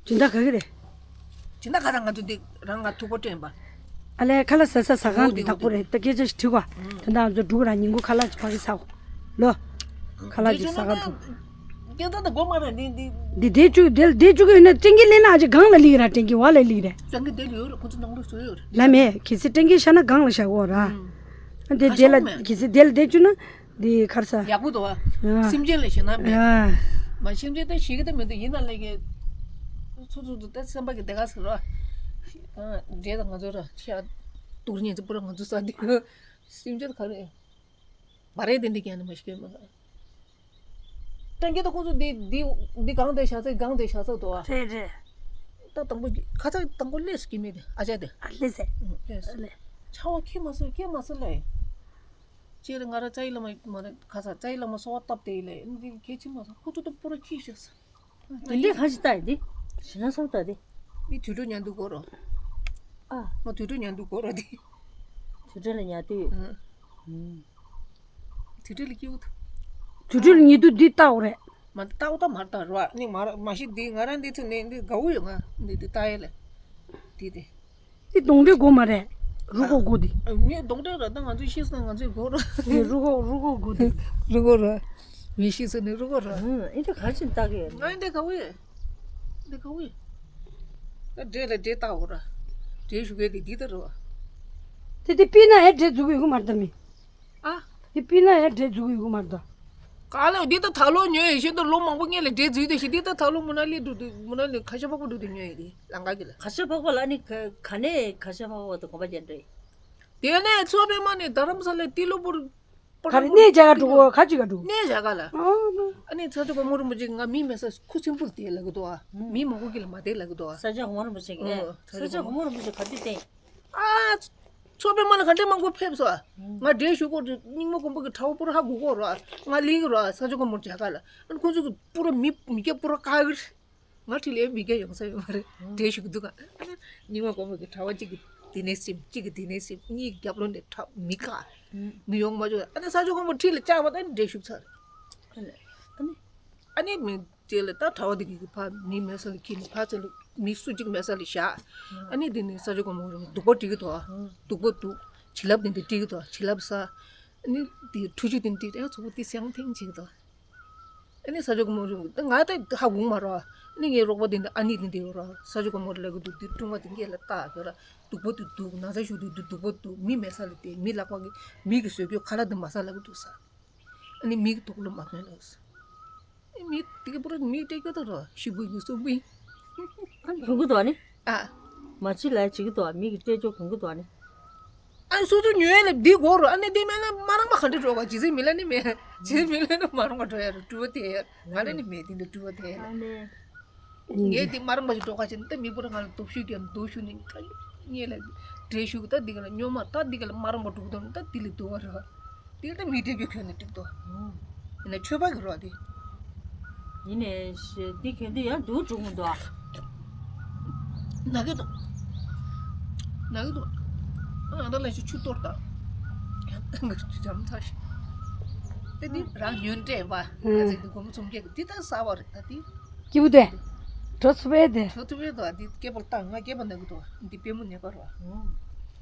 སྦྱིན་བདག་ག་གི་རེད། སྦྱིན་བདག་ག་ད་ང་ཚོ་འདི་རང་ང་ཐུག་པ་སྤྲད་པ། ཨ་ལས་ཁ་ལག་ཟ་ས་ཟ་ཁང་འོ་འདི་དེ་བདག་པོ་རེད། ད་སྐད་ཆ་ཞིག་དྲི་གོ། ཨང་། ད་ང་ཚོ་འགྲོ་གི་ར་ཉིན་གུང་ཁ་ལག་ཅིག་ཕ་གི་ཟ་གོ། ལོ། ཁ་ལག་ཅིག་ཟ་ག་འགྲོ། སྐད་ཆ་ད་གོ་མ་རེད་འདི་འདི། འདི་བསྡད་བཅུག་འདི་བསྡད་བཅུག་གི་ཡོད་ན་སྤྲིན་གྱི་ལེན་ན་ཨ་ཅེ་སྒང་ལ་ལིག་ར་སྤྲིན་གྱི་བ་ལ་ལིག་རེད། སྤྲིན་གྱི་དེ་ལ་ཡོད་རེད་ཁོ་ཚོ་ནང་ལོགས་སུ་ཡོད་རེད། ལ་མེད་གལ་སྲིད་སྤྲིན་གྱི་ཤ་ན་སྒང་ལ་བཞག་གོ་ར། ཨང་། ཨ་འདི་ཁ་དེ་ལ་ཤོག་མེད། གལ་སྲིད་དེ་ལ་བསྡད་བཅུག་ན། འདི་ཁར་ས། ཡག་པོ་འདུག་ཨ། ཡ། སེམས་ཅན་ལ་ཞེད་སྣང་མེད། ཡ། མ་སེམས་ཅན་ད་ཞེད་ཀྱི་ད་མི་འདུག་ཡིན་ན་ལས་ཀྱི། ཚུ་ཚུ་ཚུ་ད་སེམས་པ་གི་བདེ་ག་ཟེར་རོ། ཨ། འདྲེ་དང་ང་ཚོ་ར་ཤ། དུག་ཉེན་ཚེ་པུ་ར་ང་ཚོ་ཟ་འདི། སེམས་ཅན་ག་རེ། བ་རེ་དེ་འདི་ཀྱང་ནི་མ་ཤེས་མ། སྤྲིན་གྱི་ད་ཁོ་ཚོ་འདི་འདི་འདི་གང་དེ་བཞག་ཚེ་གང་དེ་བཞག་ཚེ་འདུག་ཨ། རེད་རེད། ད་དང་པོ་ཁ་ཚ་དང་པོ་ལས་སུ་སྐྱེ་མེད་དེ་ཨ་ཅག་དེ། ཨ་ལས་ཟེར། ལས་སུ། ཨ་ལས། ཆ་བ་ཁྱེད་མ་སོ་ཁྱེད་མ་སོ་ལས། སྤྱིར་ང་རང་རྩ་བའི་བླ་མ་མ་རེད་ཁ་ཚ་རྩ་བའི་བླ་མ་གསོལ་བ་བཏབ་དེ་ལས་འདི་གལ་ཆེ་མ་སོང་ཁོ་ཚོ་ད་པོ་ར་ཁྱི་ཤ་ས། དེ་འདྲའི་ཁ་ཞིག་ལྟ་ཡི་འདི། ཞེ་ན་སོང་ལྟ་དེ། མི་དུད་འགྲོ་ཉལ་འདུག་གོ་རོ། ཨ། ང་དུད་འགྲོ་ཉལ་འདུག་གོ་རོ་དེ། དུད་འགྲོ་ལ་ཉལ་དུས། ཨ། ཨུམ། དུད་འགྲོ་ལ་སྐྱིད་པོ་འདུག་དུད་འགྲོ་ལ་ཉལ་དུས་འདི་ལྟ་འོ་རེད། མ་ལྟ་བ་ད་མར་ལྟ་རོ། ནི་མ་མ་ཤི་འདི་ང་རང་འདི་ཚོ་ནས་འདི་དགའ་བོ་ཡོད། ང་འདི་འདི་ལྟ་ཡས་ལ་འདི་འདི། འདི་གདོང་འདྲེ་དགོས་མ་རེད། རུ་ཁོག་དགོས་འདི། ངས་གདོང་འདྲེ་ར་ད་ང་ཚོའི་ཤི་སོང་ང་ཚོའི་དགོས་ར། འདི་རུ་ཁོག་རུ་ཁོག་དགོས་འདི། རུ་ཁོག་ར། མི་ཤི་སོང་ནི་རུ་ཁོག་ར། ཨ་འདི་ག་ཅིག་ལྟ་གི་ཡོད། ང་འདི་དགའ་བོ་ཡོད། འདི་དགའ་བོ་ཡོད། ད་འདྲེ་ལ་འདྲེ་ལྟ་འོ་ར། འདྲེ་ཞུ་གས་འདི་འདི་ལྟ་ར། དེ་དེ་པི་ན་ཡ་འདྲེ་འཛུགས་ཡོད་གི་མ་ལྟ་མི། ཨ། དེ་པི་ན་ཡ་འདྲེ་འཛུགས་ཡོད་གི་མ་ལྟ། ག་ལ་འདི་ད་ད་ལོ་ཉོས་ཡོད་ཤེས་འདུག་ལོ་མང་པོ་སྔོན་ལ་འདྲེ་འཛུགས་དེ་ཤི་འདི་ད་ད་ལོ་མུ་ན་ལི་འགྲོ་འདུག་མུ་ན་ལི་ཁ་ཤ་ཕག་པ་འགྲོ་འདུག་ཉོས་ཡོད་དེ་ལང་ཀ་གི་ལ། ཁ་ཤ་ཕག་པ་ལ་ནི་ག་ག་ནས་ཁ་ཤ་ཕག་པ་དང་གོམ་པ་རྒྱག་འདྲེ། དེ་ནས་མཚོ་པདྨ་ནས་རྡ་རམ་ས་ལ་ཏི་ལོ་པུར། ག་རེ་གནས་བྱ་ག་འགྲོ་གོ་ཁ་ཅིག་ག་འགྲོ། གནས་བྱ་ག་ལ། ཨ་ནི་ཚ་ཅོ་གོ་མོ་རིན་པོ་ཆེ་ང་མི་མེད་ས་ཁུ་སིམ་པུར་དེ་ལ་གི་དོ་ཨ། མི་མང་པོ་གི་ལ་མ་དེ་ལ་གི་དོ་ཨ། ས་ཆ་གོ་མོ་རིན་པོ་ཆེ་གི་ཨ། ས་ཆ་གོ་མོ་རིན་པོ་ཆེ་ག་དུས་བསྟན། ཨ། ཚོ་པདྨ་ལ་ག་འདྲས་མང་པོ་ཕེབས་སོ། ང་འདྲེ་ཞུ་གོ་རྙིང་མ་གོམ་པ་གི་གྲྭ་བ་པུར་ཧ་གོ་གོ་ར། ང་ལི་གི་ར་ས་ཅོ་གོ་མོ་བྱ་ག་ལ། ཨ་ཁོ་ཚོ་གི་པུར་མི་མི་སྐྱ་པུར་ཀ་གི། ང་ཁྲི་ལས་མི་སྐྱ་ཡོང་ས་ཡོད་མ་རེད། འདྲེ་ཞུ་གི་འདུག་ག་རྙིང་མ་གོམ་པ་གི་གྲྭ་བ་གཅིག་གི་དེ་ནས་སིམ་གཅིག་གི་དེ་ནས་སིམ་གཉིས་ཀྱི་རྒྱབ་ལོགས་ནས་གྲྭ་མི་ཀ་མི་ཡོང་མ་བྱུང་། ཨ་ནི་ས་ཅོ་གོ་མོ་ཁྲི་ལ་བཅག་པ་དང་འདྲེ་ཞུ་ཚར། ཨ་ནི་ཨ་ནི་མི་དེ་ལ་ད་གྲྭ་བ་དེ་གི་ཕ་མི་མེད་ས་ལ་ཁྱེར་ནས་ཕ་ཚ་ལ་མི་སུ་གཅིག་མེད་ས་ལ་བཞག་ཨ་ནི་དེ་ནས་ས་ཅོ་གོ་མོ་སྡུག་པ་སྤྲད་གི་འདུག་སྡུག་པ་འདུག་བྱིན་རླབས་དེ་འདྲ་སྤྲད་གི་འདུག་བྱིན་རླབས་ས། ཨ་ནི་དེ་ཁྲུ་ཆུ་དེ་འདྲ་ཨ་ཚོ་བོ་དེ་སེང་ཐེང་བྱེད་གི་འདུག་ཨ་ནི་ས་ཅོ་གོ་མོ་ང་ད་ཧ་གོ་མ་ར། ཨ་ནི་ངའི་རོགས་པ་དེ་འདྲ་ཨ་ནི་དེ་འདྲ་ཡོད་ར། ས་ཅོ་གོ་མོ་ལ་གི་འདུག་དེ་ཀྲུང་བ་དེ་འགས་ལ་ལྟ་གི་ར། སྡུག་པོ་དེ་འདུག་ན་ཚ་ཤུགས་དེ་འདུག་སྡུག་པོ་འདུག་མི་མེད་ས་ལ་དེ་མི་ལག་པ་གི་མི་གི་བཟོས་གི་ཁ་ལག་དེ་མ་ཟ་ལ་གི་འདུག་ས། ཨ་ནི་མི་གི་དོགས་ལོ་མ་གན་ལ། ཨ་ནི་མི་དེ་གི་པུ་ར་མི་སྤྲད་གི་ད་ར་ཤི་བུ་གི་སུ་བུ། ཨ་ནི་གོན་གི་འདུག་ཨ་ནི། ཨ། མ་ཕྱི་ལ་བྱེད་ཀྱི་འདུག་མི་གི་སྤྲད་ཆོག་གོན་གི་འདུག་ཨ་ནི། ཨ་ནི་སོ་སོ་ཉོས་ལ་འདི་གོ་རུ་ཨ་ནི་འདི་མེད་ན་མ་རང་མ་ག་འདྲ་འགྲོ་ག་ཇི་སྲིད་མི་ལ་ནི་མེད། ཇི་སྲིད་མི་ལ་ནི་མ་རང་མ་འགྲོ་ཡ་རུ་སྤྲུལ་པ་དེ་ཡ་ང་ལ་ནི་མེད་དེ་འདི་སྤྲུལ་པ་དེ་ཡ། ཨ་ནི། ངས་འདི་མ་རང་མ་ཞིག་འགྲོ་ག་ཅི་ནི་ད་མི་བུ་ར་ང་ལ་སྟོབས་ཤུགས་ཀྱང་སྡུག་ཤུགས་ནི་ངས་ལ་འདྲེ་ཤུགས་ད་འདི་ག་ལ་སྨྱོན་མ་ད་འདི་ག་ལ་མ་རང་མ་འགྲོ་གི་དང་ད་འདི་ལ་སྡུག་བ་ར། དེ་ལྟ་མི་དྲན་རྒྱུ་ཁྱོད་ནི་འགྲིག་ཏོ། ཡིན་ན་ཆོས་པ་གི་རོ་དེ། ཡིན་ནས་ཤི་འདི་ཁྱོད་འདི་ཡང་སྡུག་འགྲོ་གི་འདུག་ཨ། ན་གི་འདུག་ན་གི་འདུག་ཨ་ད་ལ་ཤི་ཆུ་གཏོར་དང་། ཡང་ཏང་གི་ཆུ་འཇམ་ཚ་ཤི། དེ་འདི་རང་ཉོན་སྤྲད་པ། ང་ཚོས་འདི་སྒོར་མོ་སུམ་བརྒྱ་གི་འདི་ད་ཟ་བ་རེད་ད་འདི། སྐྱིད་པོ་དེ། འགྲོ་ཚུགས་པས་དེ། འགྲོ་ཚུགས་པས་དོ་འདི་སྐྱེས་པར་བཏང་ང་སྐྱེས་པ་ན་གི་འདུག་འདི་པད་མོ་ནད་པ་རོ།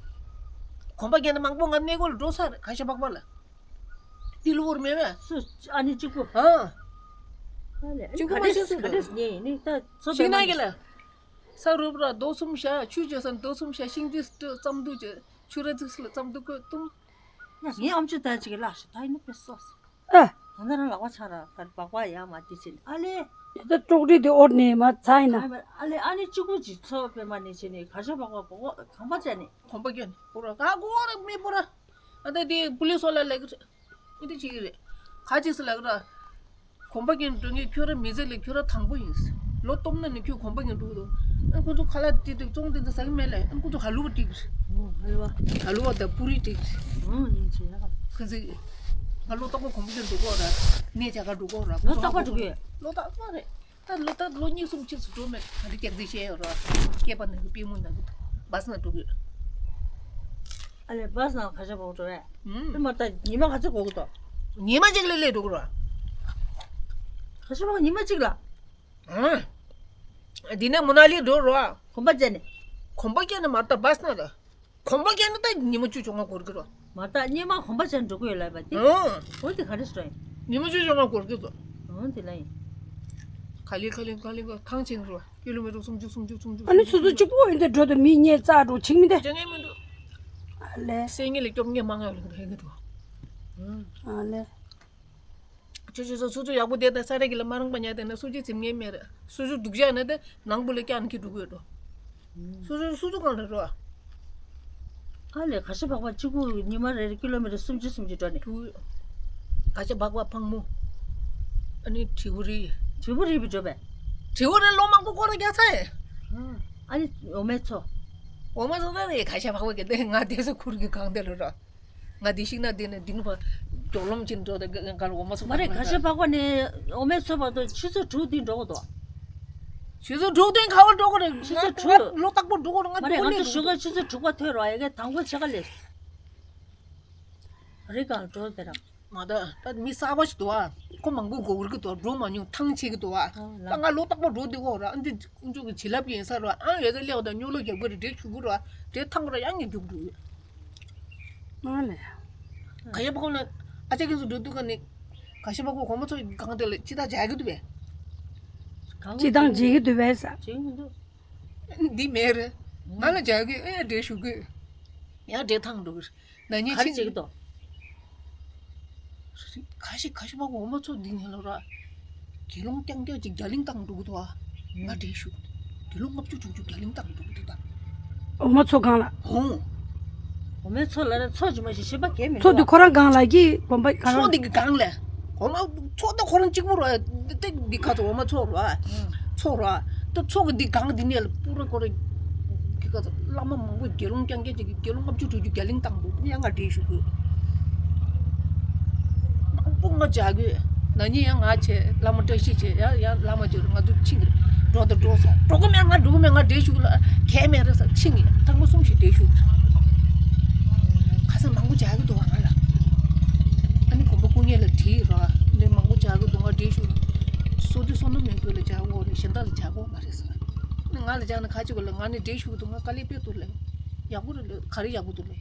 གོམ་པ་རྒྱག་ན་མང་པོ་ང་གནས་སྐོར་འགྲོ་ས་རེད་ཁ་ཤས་པག་པ་ལ། འདི་ལོ་བོར་མེད་བས། སུ་ཨ་ནི་གཅིག་པུ། ཨ། ཨ་ལས། གཅིག་པུ་མ་ཤེས་སུ་ག་རེ་རེད། ཉེ་ནི་ད་ཚོ་ཤིང་ནག་གི་ལ། ས་རུབ་ར་རྡོ་གསུམ་བཞག་ཆུ་བཅོས་ས་རྡོ་གསུམ་བཞག་ཤིང་འདི་ཙམ་དུ་བཅོས་ཆུ་ར་ཚིགས་སུ་ལ་ཙམ་དུ་བཀོད་གཏུམ། ངའི་ཨམ་ཆུ་ད་ཅིག་ལ་ཞིག་ད་ཡིན་ན་དཔེ་སོ། ཨ། ད་ལྟ་རང་ལག་པ་ཆང་ར་གར་སྦག་སྦག་ཡ་མ་དེ་བྱེད་ཨ་ལས། དེ་ལྟ་ཀྲོག་ཀྲིག་དེ་ཨོར་ནས་མ་ཚ་ཡིན་ན། ཨ་ལས་ཨ་ནི་གཅིག་པུ་ཅིག་ཚོ་པད་མ་ནས་བྱེད་ནས་གར་ཤ་སྦག་སྦག་སྦག་གང་པ་བྱས་ནས། གོམ་པ་སྐྱོན་པོ་ར་ག་གོ་ར་མི་པོ་ར། ཨ་ད་དེ་པུ་ལི་སོ་ལ་ལེགས་རེད། ཨི་དེ་བྱེད་ཀྱི་རེད། ག་ཅིག་སུ་ལེགས་ར། གོམ་པ་སྐྱོན་འགྲོ་ངེས་ཁྱོད་ར་མི་ཚེ་ལས་ཁྱོད་ར་དང་པོ་ཡིན། ལོ་སྟོབས་ན་ནི་ཁྱོད་གོམ་པ་སྐྱོན་འགྲོ་གི་འདུག་ཨ་ཁོ་ཚོ་ཁ་ལག་དེ་དེ་བཙོང་དེ་དེ་ཟ་གི་མེད་ལ་ཨ་ཁོ་ཚོ་ཧ་ལུ་བ་སྤྲད་ཀྱི་རེད། ཧ་ལུ་བ། ཧ་ལུ་བ་དང་པུ་རི་སྤྲད་ཀྱི་རེད། ཨང་ཡིན་ཆེ་ལ། ཁོ་ཚོ་ང་ལོ་རྟག་པར་གོམ་པ་སྐྱོན་འགྲོ་གོ་ར། གནས་བྱ་ག་འགྲོ་གོ་ར། ལོ་རྟག་པར་འགྲོ་གི་ཡོད། ལོ་རྟག་པར་རེད། ད་ལོ་ད་ལོ་གཉིས་གསུམ་ཕྱིས་སུ་འགྲོ་མེད་ག་རེ་རྒྱག་རྩིས་བཤད་ཡོད་ར། སྐྱེས་པ་ནང་གི་པུས་མོ་ནང་གི་བཱས་ནང་འགྲོ་གི་ཡོད། ཨ་ལས་བཱས་ནང་ག་ཤ་བོ་འགྲོ་བས། ཨུམ། ཨེ་མ་ད་ཉི་མ་ག་ཚོད་འགོར་གི་འདུག་ཉི་མ་གཅིག་ལས་ལས་འགྲོ་གི་ར། ག་ཤ་བོ་ཉི་མ་གཅིག་ལ། ཨང་། འདི་ནས་མུ་ན་ལི་འགྲོ་ར། གོམ་པ་བརྒྱབ་ནས། གོམ་པ་བརྒྱབ་ནས་མར་ད་བཱས་ནང་ལ། གོམ་པ་བརྒྱབ་ན་ད་ཉི་མ་བཅུ་བཅོ་ལྔ་འགོར་གི་རོ། མ་ད་སྙེ་མ་གོམ་པ་བྱས་འགྲོ་གི་ཡོད་ལབ་པ་དེ། ཨང་། འོ་དེ་ག་རེ་ཞིག་རེད། ཉི་མ་བཅུ་བཅོ་ལྔ་འགོར་གི་རོ། འོ་དེ་ལ་ཡིན། ག་ལེ་ག་ལེ་ག་ལེ་ག་ཐང་ཆེན་རོ། ཀི་ལོ་མི་ཊར་སུམ་ཅུ་སུམ་ཅུ་སུམ་ཅུ། ཨ་ནི་སོ་སོ་གཅིག་པོ་ཡིན་དེ་འགྲོ་དེ་མི་གཉིས་རྩ་འགྲོ་ཆིག་མི་དེ། ཅང་ངེས་མི་འདུག་ཨ་ལེ། སེང་གེ་ལ་སྐྱོབ་ངེས་མ་ང་ལ་འགྲོ་ཧེ་གི་འདུག་ཨ་ལེ། ཆུ་ཆུ་ཚོ་ཆུ་ཚོ་ཡག་པོ་བསྡད་དང་ས་ར་གི་ལ་མ་རང་པ་ཉལ་དེ་ན་སུ་ཅི་ཚིམ་ངེས་མེད་རེད། སུ་ཚོ་སྡུག་ཅག་ན་དེ་ནང་པོ་ལ་ཀྱང་ཁྱི་འགྲོ་གི་ཡོད་འགྲོ། སུ་ཚོ་སུ་ཚོ་གང་རེད་རོ། ཨ་ལས་ག་ཤ་བག་པ་གཅིག་པུ་ཉི་མ་རེ་རེ་ཀི་ལོ་མི་ཊར་སུམ་ཅུ་སུམ་ཅུ་འགྲོ་ནས། ག་ཤ་བག་པ་ཕག་མོ། ཨ་ནི་དྲིལ་བུ་རི། དྲིལ་བུ་རི་བི་འགྲོ་བས། དྲིལ་བུ་རི་ལོ་མང་པོ་སྐོར་ར་རྒྱག་ཚར་ཡས། ཨ་ནི་འོ་མའི་མཚོ། འོ་མ་ཚོ་ད་ནི་ག་ཤ་བག་པ་གི་དེ་ང་དེ་ཚོ་ཁུར་གི་གང་དེ་ལ་རོ། ང་འདི་ཤིང་ནགས་འདི་ནས་འདི་ནས་ཕར་འགྲོ་ལམ་ཅིག་འགྲོ་དང་ག་ག་འོ་མ་ཚོ་མ་རེད། ག་ཤ་བག་པ་ནས་འོ་མའི་མཚོ་བར་དུ་ཆུ་ཚོད་དྲུག་འདི་འགྲོ་གི་འདུག་ཆུ་ཚོད་དྲུག་སྟེང་ག་བར་འགྲོ་གི་རེད། ཆུ་ཚོད་དྲུག་ལོ་རྟག་པར་འགྲོ་གི་རེད། ང་མ་རེད། འགྲོ་ང་ལས་ཚོ་ཞོགས་ཀས་ཆུ་ཚོད་དྲུག་པ་ཐོན་རོགས། ཡ་གི་དང་པོ་ཕྱེད་ཀ་ལས་རི་སྒང་འགྲོ་དེ་རང་། མ་ད་ད་མི་གསར་པ་ཞིག་འདུག་ཨ། ཁོ་མང་པོ་སྒུག་གི་འདུག་འགྲོ་མ་མྱོང་། ཐང་ཆད་ཀྱི་འདུག་ཨ། ད་ང་ལོ་རྟག་པར་འགྲོ་བསྡད་ཀྱི་ཡོད་ར། ཨ་འདི་ཁོང་ཚོ་གི་བྱིན་རླབས་ཡིན་ས་ར། ཨ་ཡ་ག་སླེབས་ད་སྨྱོ་ལོ་རྒྱབ་ཀྱི་རེད། འགྲེལ་ཞུ་གི་ར། འགྲེལ་ཐང་ར་ཡང་ངས་རྒྱུག་འགྲོ་ཡོད། ཨ་ལས། ག་ཤེད་པ་ཁོ་ན་ཨ་ཅག་གིན་སུ་འགྲོ་དུས་ག་ནས་ག་ཤེད་པ་ཁོ་གོང་མ་ཚོ་གང་དེ་ལ་ཅི་ད་བྱ་གི་འདུག་པས། གང་ཅི་དང་བྱེད་ཀྱི་འདུག་པས་ས། བྱེད་ཀྱི་འདུག་འདི་མེད་རེད། ང་ལ་བྱ་གི་ཨེ་འགྲེལ་ཞུ་གི། ཡང་འགྲེལ་ཐང་འགྲོ་གི་རེད། ན་ཉིན་ག་རེ་ཕྱིན་བྱེད་ཀྱི་འདུག་ག་ཤེད་ག་ཤེད་པ་འོ་མ་ཚོ་འདི་ཉིན་ལོ་ར། དགེ་སློང་རྐྱང་རྐྱང་ཅིག་རྒྱ་གླིང་བཏང་འགྲོ་གི་འདུག་ཨ། ང་འགྲེལ་ཞུ། དགེ་སློང་ལྔ་བཅུ་དྲུག་ཅུ་རྒྱ་གླིང་བཏང་འགྲོ་གི་འདུག་ད། འོ་མ་ཚོ་གང་ལ། ཧོང་། འོ་མའི་ཚོ་ལ་ར་ཚོ་ཅི་མ་ཞིག་ཞིབ་པ་གས་མི་ཚོ་འདི་འདུག་ཁོ་རང་གང་ལ་གི་དགོན་པ་གང་ཚོ་ལ། འདི་གི་གང་ལ། འོ་མ་ཚོ་ད་ཁོ་རང་གཅིག་པུ་ར། ཏེ་འདི་ཁ་ཚོ་འོ་མ་ཚོ་ར། ཚོ་ར། ད་ཚོ་གི་འདི་གང་འདི་ནས་ལ་པུ་ར་ཀོ་ར། གི་ཁ་ཚོ་བླ་མ་མང་པོ་དགེ་སློང་རྐྱང་རྐྱང་ཅིག་གི་དགེ་སློང་ལྔ་བཅུ་དྲུག་ཅུ་རྒྱ་གླིང་བཏང་འདུག་ཡང་ང་འགྲེལ་ཞུ་དགོས། མང་པོ་ང་བྱ་དགོས། ན་ནིང་ཡང་ང་བྱས། བླ་མ་བཀྲ་ཤིས་བྱས། ཡང་ཡང་བླ་མ་བྱས། ང་ཚོ་ཕྱིན་གི་རེད། འགྲོ་དང་འགྲོ་ས་འགྲོ་གི་མེད། ང་འགྲོ་གི་མེད། ང་འགྲེལ་ཞུ་ལ་གས་མེད་རེད་ས། ཕྱིན་གི་ཐང་པོ་གསུམ་ཞིག་འགྲེལ་ཞུ། ཁ་སང་མང་པོ་བྱ་གི་འདུག་ང་ལ། ཨ་ནི་དགོན་པ་སྐུ་ངལ་ལ་བྲིས་ར། ནི་མང་པོ་བྱ་གི་འདུག་ང་འགྲེལ་ཞུ། སོ་དུས་སོ་ནམ་མེད་དུས་ལ་བྱ་དགོས་རེད། གཞན་དག་ལ་བྱ་དགོས་མ་རེད་ས། ནི་ང་ལ་བྱ་ན་ཁ་ཅིག་གོ་ལ་ང་ནི་འགྲེལ་ཞུ་གི་འདུག་ང་དཀའ་ལས་དཔེ་འདུག་ལེ། ཡག་པོ་རེད་ལེ། ག་རེ་ཡག་པོ་འདུག་ལེ།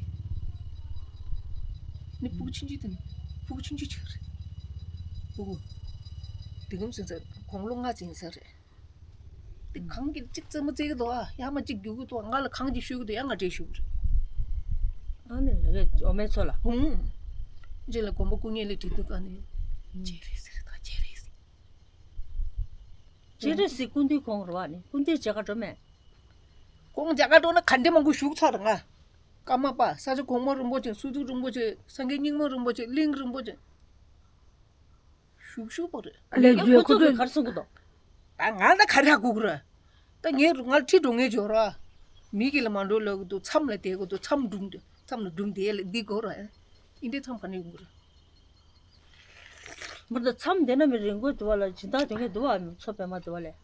ནི་ཕྲུ་གུ་ཆུང་ཆུང་དེ་ནི་ཕྲུ་གུ་ཆུང་ཆུང་ཅིག་རེད། ཕྲུ་གུ་དེ་གམ་ཟིན་ས་རེད། དགུང་ལོ་ལྔ་ཟིན་ས་རེད། དེ་གང་གི་གཅིག་རྩེད་མོ་རྩེ་གི་འདུག་ཨ། ཡང་མ་གཅིག་རྒྱུག་གི་འདུག་ང་ལ་གང་གཅིག་ཤོད་གི་འདུག་ཡང་ང་འགྲེལ་ཞུ་གི་རེད། ཨ་ནི་རེད། འོ་མའི་ཚོ་ལ། ཧུང་། རྗེས་ལ་དགོན་པ་སྐུ་ངལ་ལ་བྲིས་འདུག་ཨ་ནི། ཅེ་རེ་ཟེར་ད་ཅེ་རེ་ཟེར། ཅེ་རེ་ཟེར་སྐུ་མདུན་ཁོང་རེད་བ། ནི་སྐུ་མདུན་མཇལ་ཁ་འགྲོ་མེད། ཁོང་མཇལ་ཁ་འགྲོ་ན་ག་འདྲ་མང་པོ་བཞུགས་ཚར་ང་། ཀརྨ་པ། ས་སྐྱ་གོང་མ་རིན་པོ་ཆེ། སུ་ཏུ་རིན་པོ་ཆེ། སངས་རྒྱས་རྙིང་མ་རིན་པོ་ཆེ། གླིང་རིན་པོ་ཆེ། བཞུགས་བཞུགས་པ་རེད། ལས་ཡ་ཁོ་ཚོ་གིས་ག་རེ་གསུང་གི་འདུག་ད་ང་ལ་ག་རེ་ཧ་གོ་གི་རེད། ད་ངས་ང་ཁྲིད་འགྲོ་ངེས་འབྱོར་ར། མི་གི་ལ་མ་འགྲོ་ལབ་གི་འདུག་མཚམས་ལ་བསྡད་དགོས་འདུག་མཚམས་སྒྲུང་དེ་མཚམས་ལ་སྒྲུང་དེ་ལ་འདི་དགོས་ར། ཨིན་དེ་མཚམས་ག་ནས་ཡོང་གི་རེད། མི་འདི་མཚམས་དེ་ན་མི་རིང་པོ་འདུག་བ་ལ། སྦྱིན་བདག་དེ་ངས་འདུག་བ། མཚོ་པད་མ་འདུག་བ་ལས།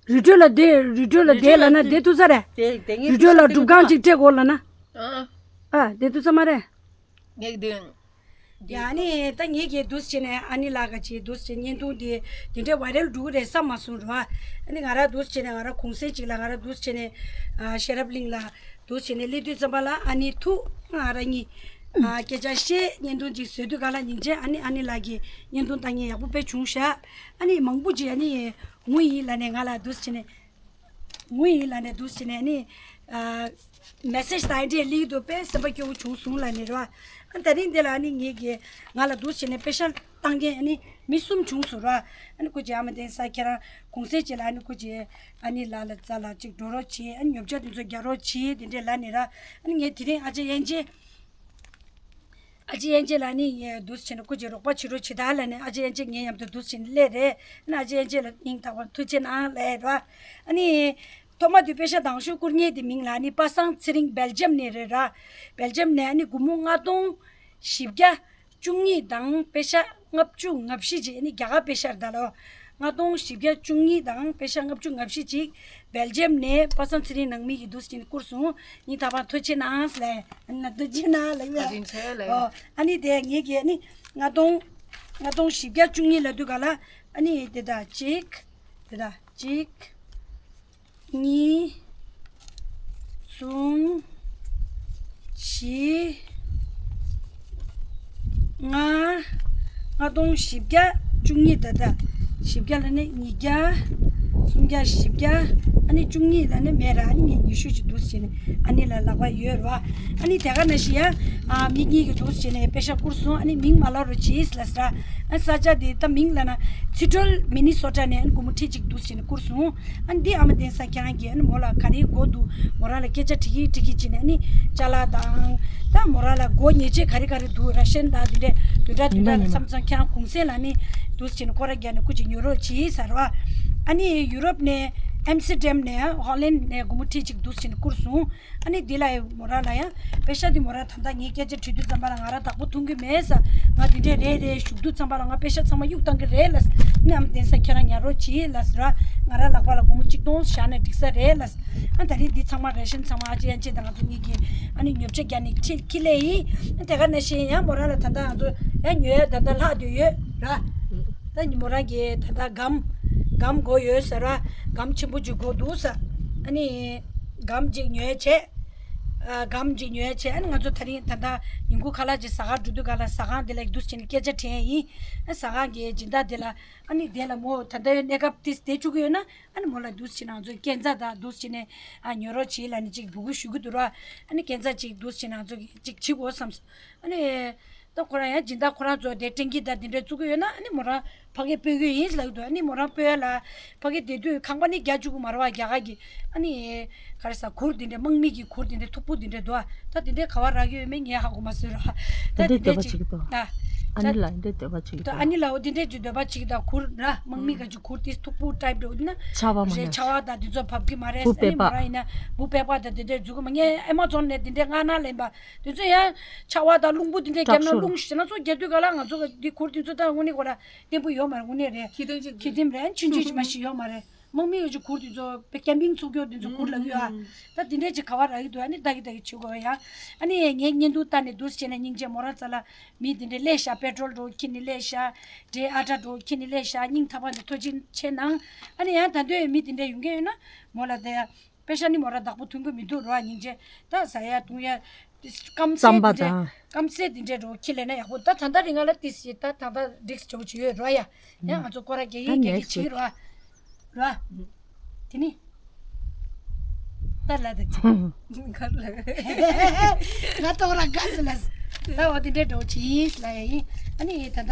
རི་ཁྲོད་ལ་བསྡད། རི་ཁྲོད་ལ་བསྡད་ལ་ན་བསྡད་ཐུབ་ས་རེད། དེ་དེ་ངས་རི་ཁྲོད་ལ་སྒྲུབ་ཁང་ཅིག་སྤྲད་དགོས་ལ་ན། ཨ། ཨ་བསྡད་ཐུབ་ས་མ་རེད། ངས་དེ། ཡ་ནི་ད་ངེད་ཀྱིས་འདུག་སེ་བྱས་ནས་ཨ་ནི་ལགས་ཀྱི་འདུག་སེ་བྱས་བརྙན་ཐུང་དེ་དེ་འདྲའི་ཝའི་རལ་འགྲོ་གི་རེད་བསམ་མ་སོང་ར། ཨ་ནི་ང་རང་འདུག་སེ་བྱས་ནས་ང་རང་གུང་སེང་ཅིག་ལ་ང་རང་འདུག་སེ་བྱས་ནས་ཨ་ཤེས་རབ་གླིང་ལ་འདུག་སེ་བྱས་ནས་སླེབས་དུས་ཙམ་པ་ལ་ཨ་ནི་ཐུག་ང་རང་གཉིས་ཨ་སྐད་ཆ་བཤད། བརྙན་ཐུང་ཅིག་བཟོས་དུས་ག་ལ་སྙིང་རྗེ། ཨ་ནི་ཨ་ནི་ལགས་ཀྱིས་བརྙན་ཐུང་ལྟ་མཁན་ཡག་པོ་དཔེ་བྱུང་ཤག་ཨ་ནི་མང་པོ་ཅིག་ཨ་ནི་ངུ་ཡིན་ལབ་ནས་ང་ལ་འདུག་སེ་བྱས་ནས། ངུ་ཡིན་ལབ་ནས་འདུག་སེ་བྱས་ནས་ནི། ཨ། མེ་སེ་ཇི་དང་འདྲ་སླེབས་འདུག་དཔེ་སེམས་པ་སྐྱོ་བོ་བྱུང་སོང་ལབ་ནས་རེད་བ། ཨ་ད་རིང་འདི་ལ་ནི་ངེད་ཀྱིས་ང་ལ་འདུག་སེ་བྱས་ནས་པེ་ཤག་བཏང་མཁན་ནི་མི་གསུམ་བྱུང་སོང་ར། ཨ་ནི་སྐུ་མཁྱེན་ཨ་མ་བསྟན་ས་ཁྱེད་རང་གུང་སེང་ཅིག་ལ་ཨ་ནི་སྐུ་མཁྱེན་ཨ་ནི་ལགས་ལ་རྩ་ལ་ཅིག་འགྲོ་རོགས་བྱེད། ཨ་ནི་ཉོ་ཆ་དེ་ཚོ་རྒྱག་རོགས་བྱེད་དེ་འདྲས་ལབ་ནས་ར། ཨ་ནི་ངས་དེ་རིང་ཨ་ཅག་དབྱངས་ཅན། ཨ་ཅེ་དབྱངས་ཅན་ལགས་ནི་ངས་འདུག་སེ་བྱས་ནས་སྐུ་མཁྱེན་རོགས་པ་བྱེད་རོགས་བྱེད་དང་ལབ་ནས་ཨ་ཅེ་དབྱངས་ཅན་ངའི་མཉམ་དུ་འདུག་སེ་བྱས་ནས་སླེབས་རེད། ཨ་ནི་ཨ་ཅེ་དབྱངས་ཅན་ལ་སྙིང་ཐག་པ་ཐུགས་རྗེ་གནང་ལབ་ར། ཨ་ནི་ཐོག་མ་དུས་པེ་ཤག་དང་ཤོས་བསྐུར་མཁན་དེ་མིང་ལ་ཨ་ནི་པ་སངས་ཚེ་རིང་སྦེལ་ཇམ་ནས་རེད་ར། སྦེལ་ཇམ་ནས་ཨ་ནི་སྒོར་མོ་ལྔ་སྟོང་བཞི་བརྒྱ་བཅུ་གཉིས་དང་པེ་ཤག་ལྔ་བཅུ་ང་བཞི་ཅིག་ཨ་ནི་རྒྱ་གར་པེ་ཤག་རེད་ད་ལོ། ལྔ་སྟོང་བཞི་བརྒྱ་བཅུ་གཉིས་དང་པེ་ཤག་ལྔ་བཅུ་ང་བཞི་ཅིག་སྦེལ་ཇམ་ནས་པ་སངས་ཚེ་རིང་ནང་མི་གིས་འདུག་སེ་བྱས་ནས་བསྐུར་སོང་། སྙིང་ཐག་པ་ཐུགས་རྗེ་གནང་ལབ། ཨ་ནི་ཐུགས་རྗེ་གནང་ལབ་ཡ། བཀའ་དྲིན་ཆེ་ལབ། ཨོ། ཨ་ནི་དེ་ངེད་ཀྱིས་ཨ་ནི་ལྔ་སྟོང་ལྔ་སྟོང་བཞི་བརྒྱ་བཅུ་གཉིས་ལབ་དུས་ག་ལ་ཨ་ནི་དེ་དག་གཅིག་དེ་དག་གཅིག་གཉིས། གསུམ། བཞི། ལྔ། ལྔ་སྟོང་བཞི་བརྒྱ་བཅུ་གཉིས། ད་ལྟ་བཞི་བརྒྱ་ལ་ནི་ཉིས་བརྒྱ། སུམ་བརྒྱ། བཞི་བརྒྱ། ཨ་ནི་བཅུ་གཉིས་ལ་ནི་མེད་ར། ཨ་ནི་ངས་ཉི་ཤུ་ཅིག་འདུག་སེ་བྱས་ནས་ཨ་ནི་ལ་ལག་པ་ཡོད་ར། ཨ་ནི་དེ་ག་ནང་བཞིན་ཡང་ཨ་མི་གཉིས་ཀྱིས་འདུག་སེ་བྱས་ནས་པེ་ཤག་བསྐུར་སོང་། ཨ་ནི་མིང་མ་ལབ་རོགས་བྱེད་ལབ་ཟེར། ཨ་ས་ཆ་དེ་ད་མིང་ལབ་ན་ཚིག་གྲོལ་མི་ནི་སོ་ཊ་ནས་ཨ་ནི་སྒོར་མོ་ཁྲི་གཅིག་འདུག་སེ་བྱས་ནས་བསྐུར་སོང་། ཨ་ནི་འདི་ཨ་མ་བསྟན་ས་ཁྱེད་རང་གིས་ཨ་ནི་མོ་ལ་ག་རེའི་སྒོ་འདུག་མོ་རང་ལ་སྐད་ཆ་དྲི་གིན་དྲི་གིན་བྱས་ནས་ཨ་ནི་ཅ་ལག་དང་། ད་མོ་རང་ལ་སྒོ་ཉེས་ཆད་ག་རེ་ག་རེ་འདུག་ར་ཤན་དང་དེ་འདྲས་བདུན་ཕྲག་བདུན་ཕྲག་ལ་མཚམས་མཚམས་ཁྱེད་རང་གུང་སེང་ལ་ནི་འདུག་སེ་བྱས་ནས་སྐོར་ར་རྒྱག་ནས་སྐུ་མཁྱེན་ཉོ་རོགས་བྱེད་ཟེར་བ། ཨ་ནི་ཡུ་རོབ་ནས་ ཨེམ་སི་ཊེམ་ནས་ཧོ་ལན་ནས་སྒོར་མོ་ཁྲི་གཅིག་འདུག་ཟེར་ནས་བསྐུར་སོང་། ཨ་ནི་འདི་ལ་མོ་རང་ལ་ཡང་པེ་ཤ་འདི་མོ་རང་ད་ལྟ་ངས་སྐད་ཆ་དྲིས་དུས་ཙམ་པ་ལ་ང་རང་བདག་པོ་མཐོང་གི་མེད་ས། ང་འདི་འདྲས་རེད་རེད་ཞུགས་དུས་ཙམ་པ་ལ་ང་པེ་ཤ་ཚང་མ་གཡུག་བཏང་གི་རེད་ལ། ཨ་ནི་ཨམ་བསྟན་ས་ཁྱེད་རང་ཉར་རོགས་གྱིས་ལ་ཟེར་བ། ང་རང་ལག་པ་ལ་སྒོར་མོ་གཅིག་སྟོང་བཞག་ནས་འགྲིག་ས་རེད་ལ། ཨ་ད་རིང་འདི་ཚང་མ་རེ་ཤན་ཚང་མ་ཨ་ཅེ་ཨ་ཅེ་དང་ང་ཚོ་གཉིས་ཀྱིས་ཨ་ནི་ཉོ་ཆ་རྒྱག་ནས་ཁྲིད་ཁྱི་ལས་ཡིན། ཨ་དེ་ག་ནང་བཞིན་ཡང་མོ་རང་ལ་ད་ལྟ་ང་ཚོ་ཡང་ཉོ་ཡ་ད་ལྟ་ལྷག་བསྡད་ཡོད་ར། ད་མོ་རང་གིས་ད་ལྟ་སྒམ་སྒམ་དགོས་ཡོད་ཟེར་བ། སྒམ་ཆེན་པོ་ཅིག་དགོས་འདུག་ཟེར། ཨ་ནི་སྒམ་ཅིག་ཉོ་ཡ་བྱས། ཨ་སྒམ་ཅིག་ཉོ་ཡ་བྱས། ཨ་ནི་ང་ཚོ་ད་རིང་ད་ལྟ་ཉིན་གུང་ཁ་ལག་ཅིག་ཟ་ཁང་འགྲོ་དུས་ག་ལ་ཟ་ཁང་དེ་ལ་འདུག་བྱས་ནས་སྐད་ཆ་དྲན་ཡིན། ཨ་ཟ་ཁང་གི་སྦྱིན་བདག་དེ་ལ་ཨ་ནི་དེ་ལ་མོ་ད་ལྟ་གནས་སྐབས་དེ་བསྡད་བཅུག་གི་ཡོད་ན། ཨ་ནི་མོ་ལ་འདུག་བྱས་ན་ང་ཚོ་སྐས་འཛེག་དང་འདུག་བྱས་ནས་ཨ་ཉོ་རོགས་བྱེད་ལབ་ནས་ཅིག་འབོད་སྐུལ་ཞུ་གི་འདུག་ར། ཨ་ནི་སྐས་འཛེག་ཅིག་འདུག་བྱས་ན་ང་ཚོ་གི་ཅིག་བྱེད་དགོས་བསམ་སོང་། ཨ་ནི་ད་ཁོ་རང་ཡང་སྦྱིན་བདག་ཁོ་རང་ཚོ་དེ་སྤྲིན་གྱི་ད་དེ་འདྲ་བཙུགས་གི་ཡོད་ན། ཨ་ནི་མོ་རང་ཕ་གིར་སྤོས་གི་ཡིན་ལབ་གི་འདུག་ཨ་ནི་མོ་རང་སྤོས་ལ་ཕ་གིར་བསྡད་དུས་ཁང་པ་ནི་རྒྱག་བཅུག་གི་མ་རེད་བ། རྒྱ་གར་གྱི་ཨ་ནི་ག་རེ་ཟ་གུར་དེ་འདྲ་དམག་མི་གི་གུར་དེ་འདྲ་མཐུག་པོ་དེ་འདྲ་འདུག་ཨ་ད་དེ་འདྲ་ག་བ་རག་གི་ཡོད་མེད་ངས་ཧ་གོ་མ་སོང་ར། ད་དེ་དེ་འདྲ་འདོད་པ་ཅིག་བྱེད་གི་འདུག་ད་ཨ་ནི་ལ་འདི་འདྲ་འདོད་པ་བྱེད་གི་ད་འདུག་ཨ་ནི་ལ་འོ་དེ་འདྲ་ཅིག་འདོད་པ་བྱེད་གི་ད་གུར་ར། དམག་མི་ག་ཅིག་གུར་དེ་མཐུག་པོ་ཊའིབ་འདྲ་འོ་དེ་ན་ཆར་པ་མ་རེད། ཆར་པ་ད་དེ་ཚོ་བབས་གི་མ་རེད། འབུ་ཨ་ནི་པད་པ་མོ་རང་ཡིན་ན་འབུ་པད་པ་ད་དེ་འདྲ་འཛུགས་གི་མ། ངས་ཨེ་མ་ཛོན་ནས་དེ་འདྲ་ང་ན་ལེན་པ། དེ་ཚོ་ཡང་ཆར་པ་དང་རླུང་བུ་དེ་འདྲས་བརྒྱབ་ན་དྲག་ཤོས་རླུང་ཞིག་ན་ཚོ་རྒྱག་དུས་ག་ལ་ང་ཚོ་གི་འདི་གུར་དེ་ཚོ་ད་དངོས་གནས་ཁོ་ར་བརྟན་པོ་ཡོད་མ་རེད། དངོས་གནས་རེད། ཁྱི་སྟོན་ཅིག་ཁྱི་སྟོན་རེད། ཆུང་ཆུང་ཅིག་མ་ཞིག་ཡོད་མ་རེད། དམག་མི་ཡོད་ཅིག་གུར་དེ་ཚོ་པེ་ཀེམ་པིང་ཚུགས་རྒྱུ་དེ་ཚོ་གུར་ལ་གི་ཡོད་ཨ། ད་དེ་འདྲས་ཅིག་ག་བ་རག་གི་འདུག་ཨ་ནི་ད་གི་ད་གི་བྱེད་དགོས་ཡ། ཨ་ནི་ངས་བརྙན་ཐུང་ལྟ་ནས་འདུག་བྱས་ནས་སྙིང་རྗེ་མོ་རང་ཚ་ལ་མི་དེ་འདྲས་སླེབས་ཤག་པེ་ཊོལ་འགྲོ་ཁྱི་ནི་སླེབས་ཤག་འབྲས་ཨ་ཏྲ་འགྲོ་ཁྱི་ནི་སླེབས་ཤག་སྙིང་ཐག་པ་ནས་ཐུགས་རྗེ་ཆེ་གནང་། ཨ་ནི་ཡང་ད་འདོད་མི་དེ་འདྲས་ཡོང་གི་ཡོད་ན་མོ་ལ་དེ་ཡ། པེ་ཤ་ནི་མོ་ར་བདག་པོ་མཐུན་གི་མི་འདུག་ར། སྙིང་རྗེ། ད་ཟ་ཡ་བཏུང་ཡ་སྐམ་སའི་རྩམ་པ་དེ་འདྲས་དང་། སྐམ་སའི་དེ་འདྲས་འགྲོ་ཁྱི་ལེན་ན་ཡག་པོ། ད་ད་ལྟ་རིང་ང་ལ་ཏིས་ཡེ་ད་ད་ལྟ་རིགས་ཇོ་ཅི་ཡོད་ར་ཡ། ཡ་ང་ཚོ་ཀོ་ར་རྒྱ་ཡི་ད་རྒྱ་གི་ནེག་སི་ཅི་ར། ར། དེ་ནི། ད་ལ་ད་ཅི། གར་ལ། ང་ཏོ་ར་ག་སི་ལ་སི། ད་འོ་དེ་འདྲས་འགྲོ་ཅི་ཡིན་སི་ལ་ཡ་ཡིན། ཨ་ནི་ད་ད་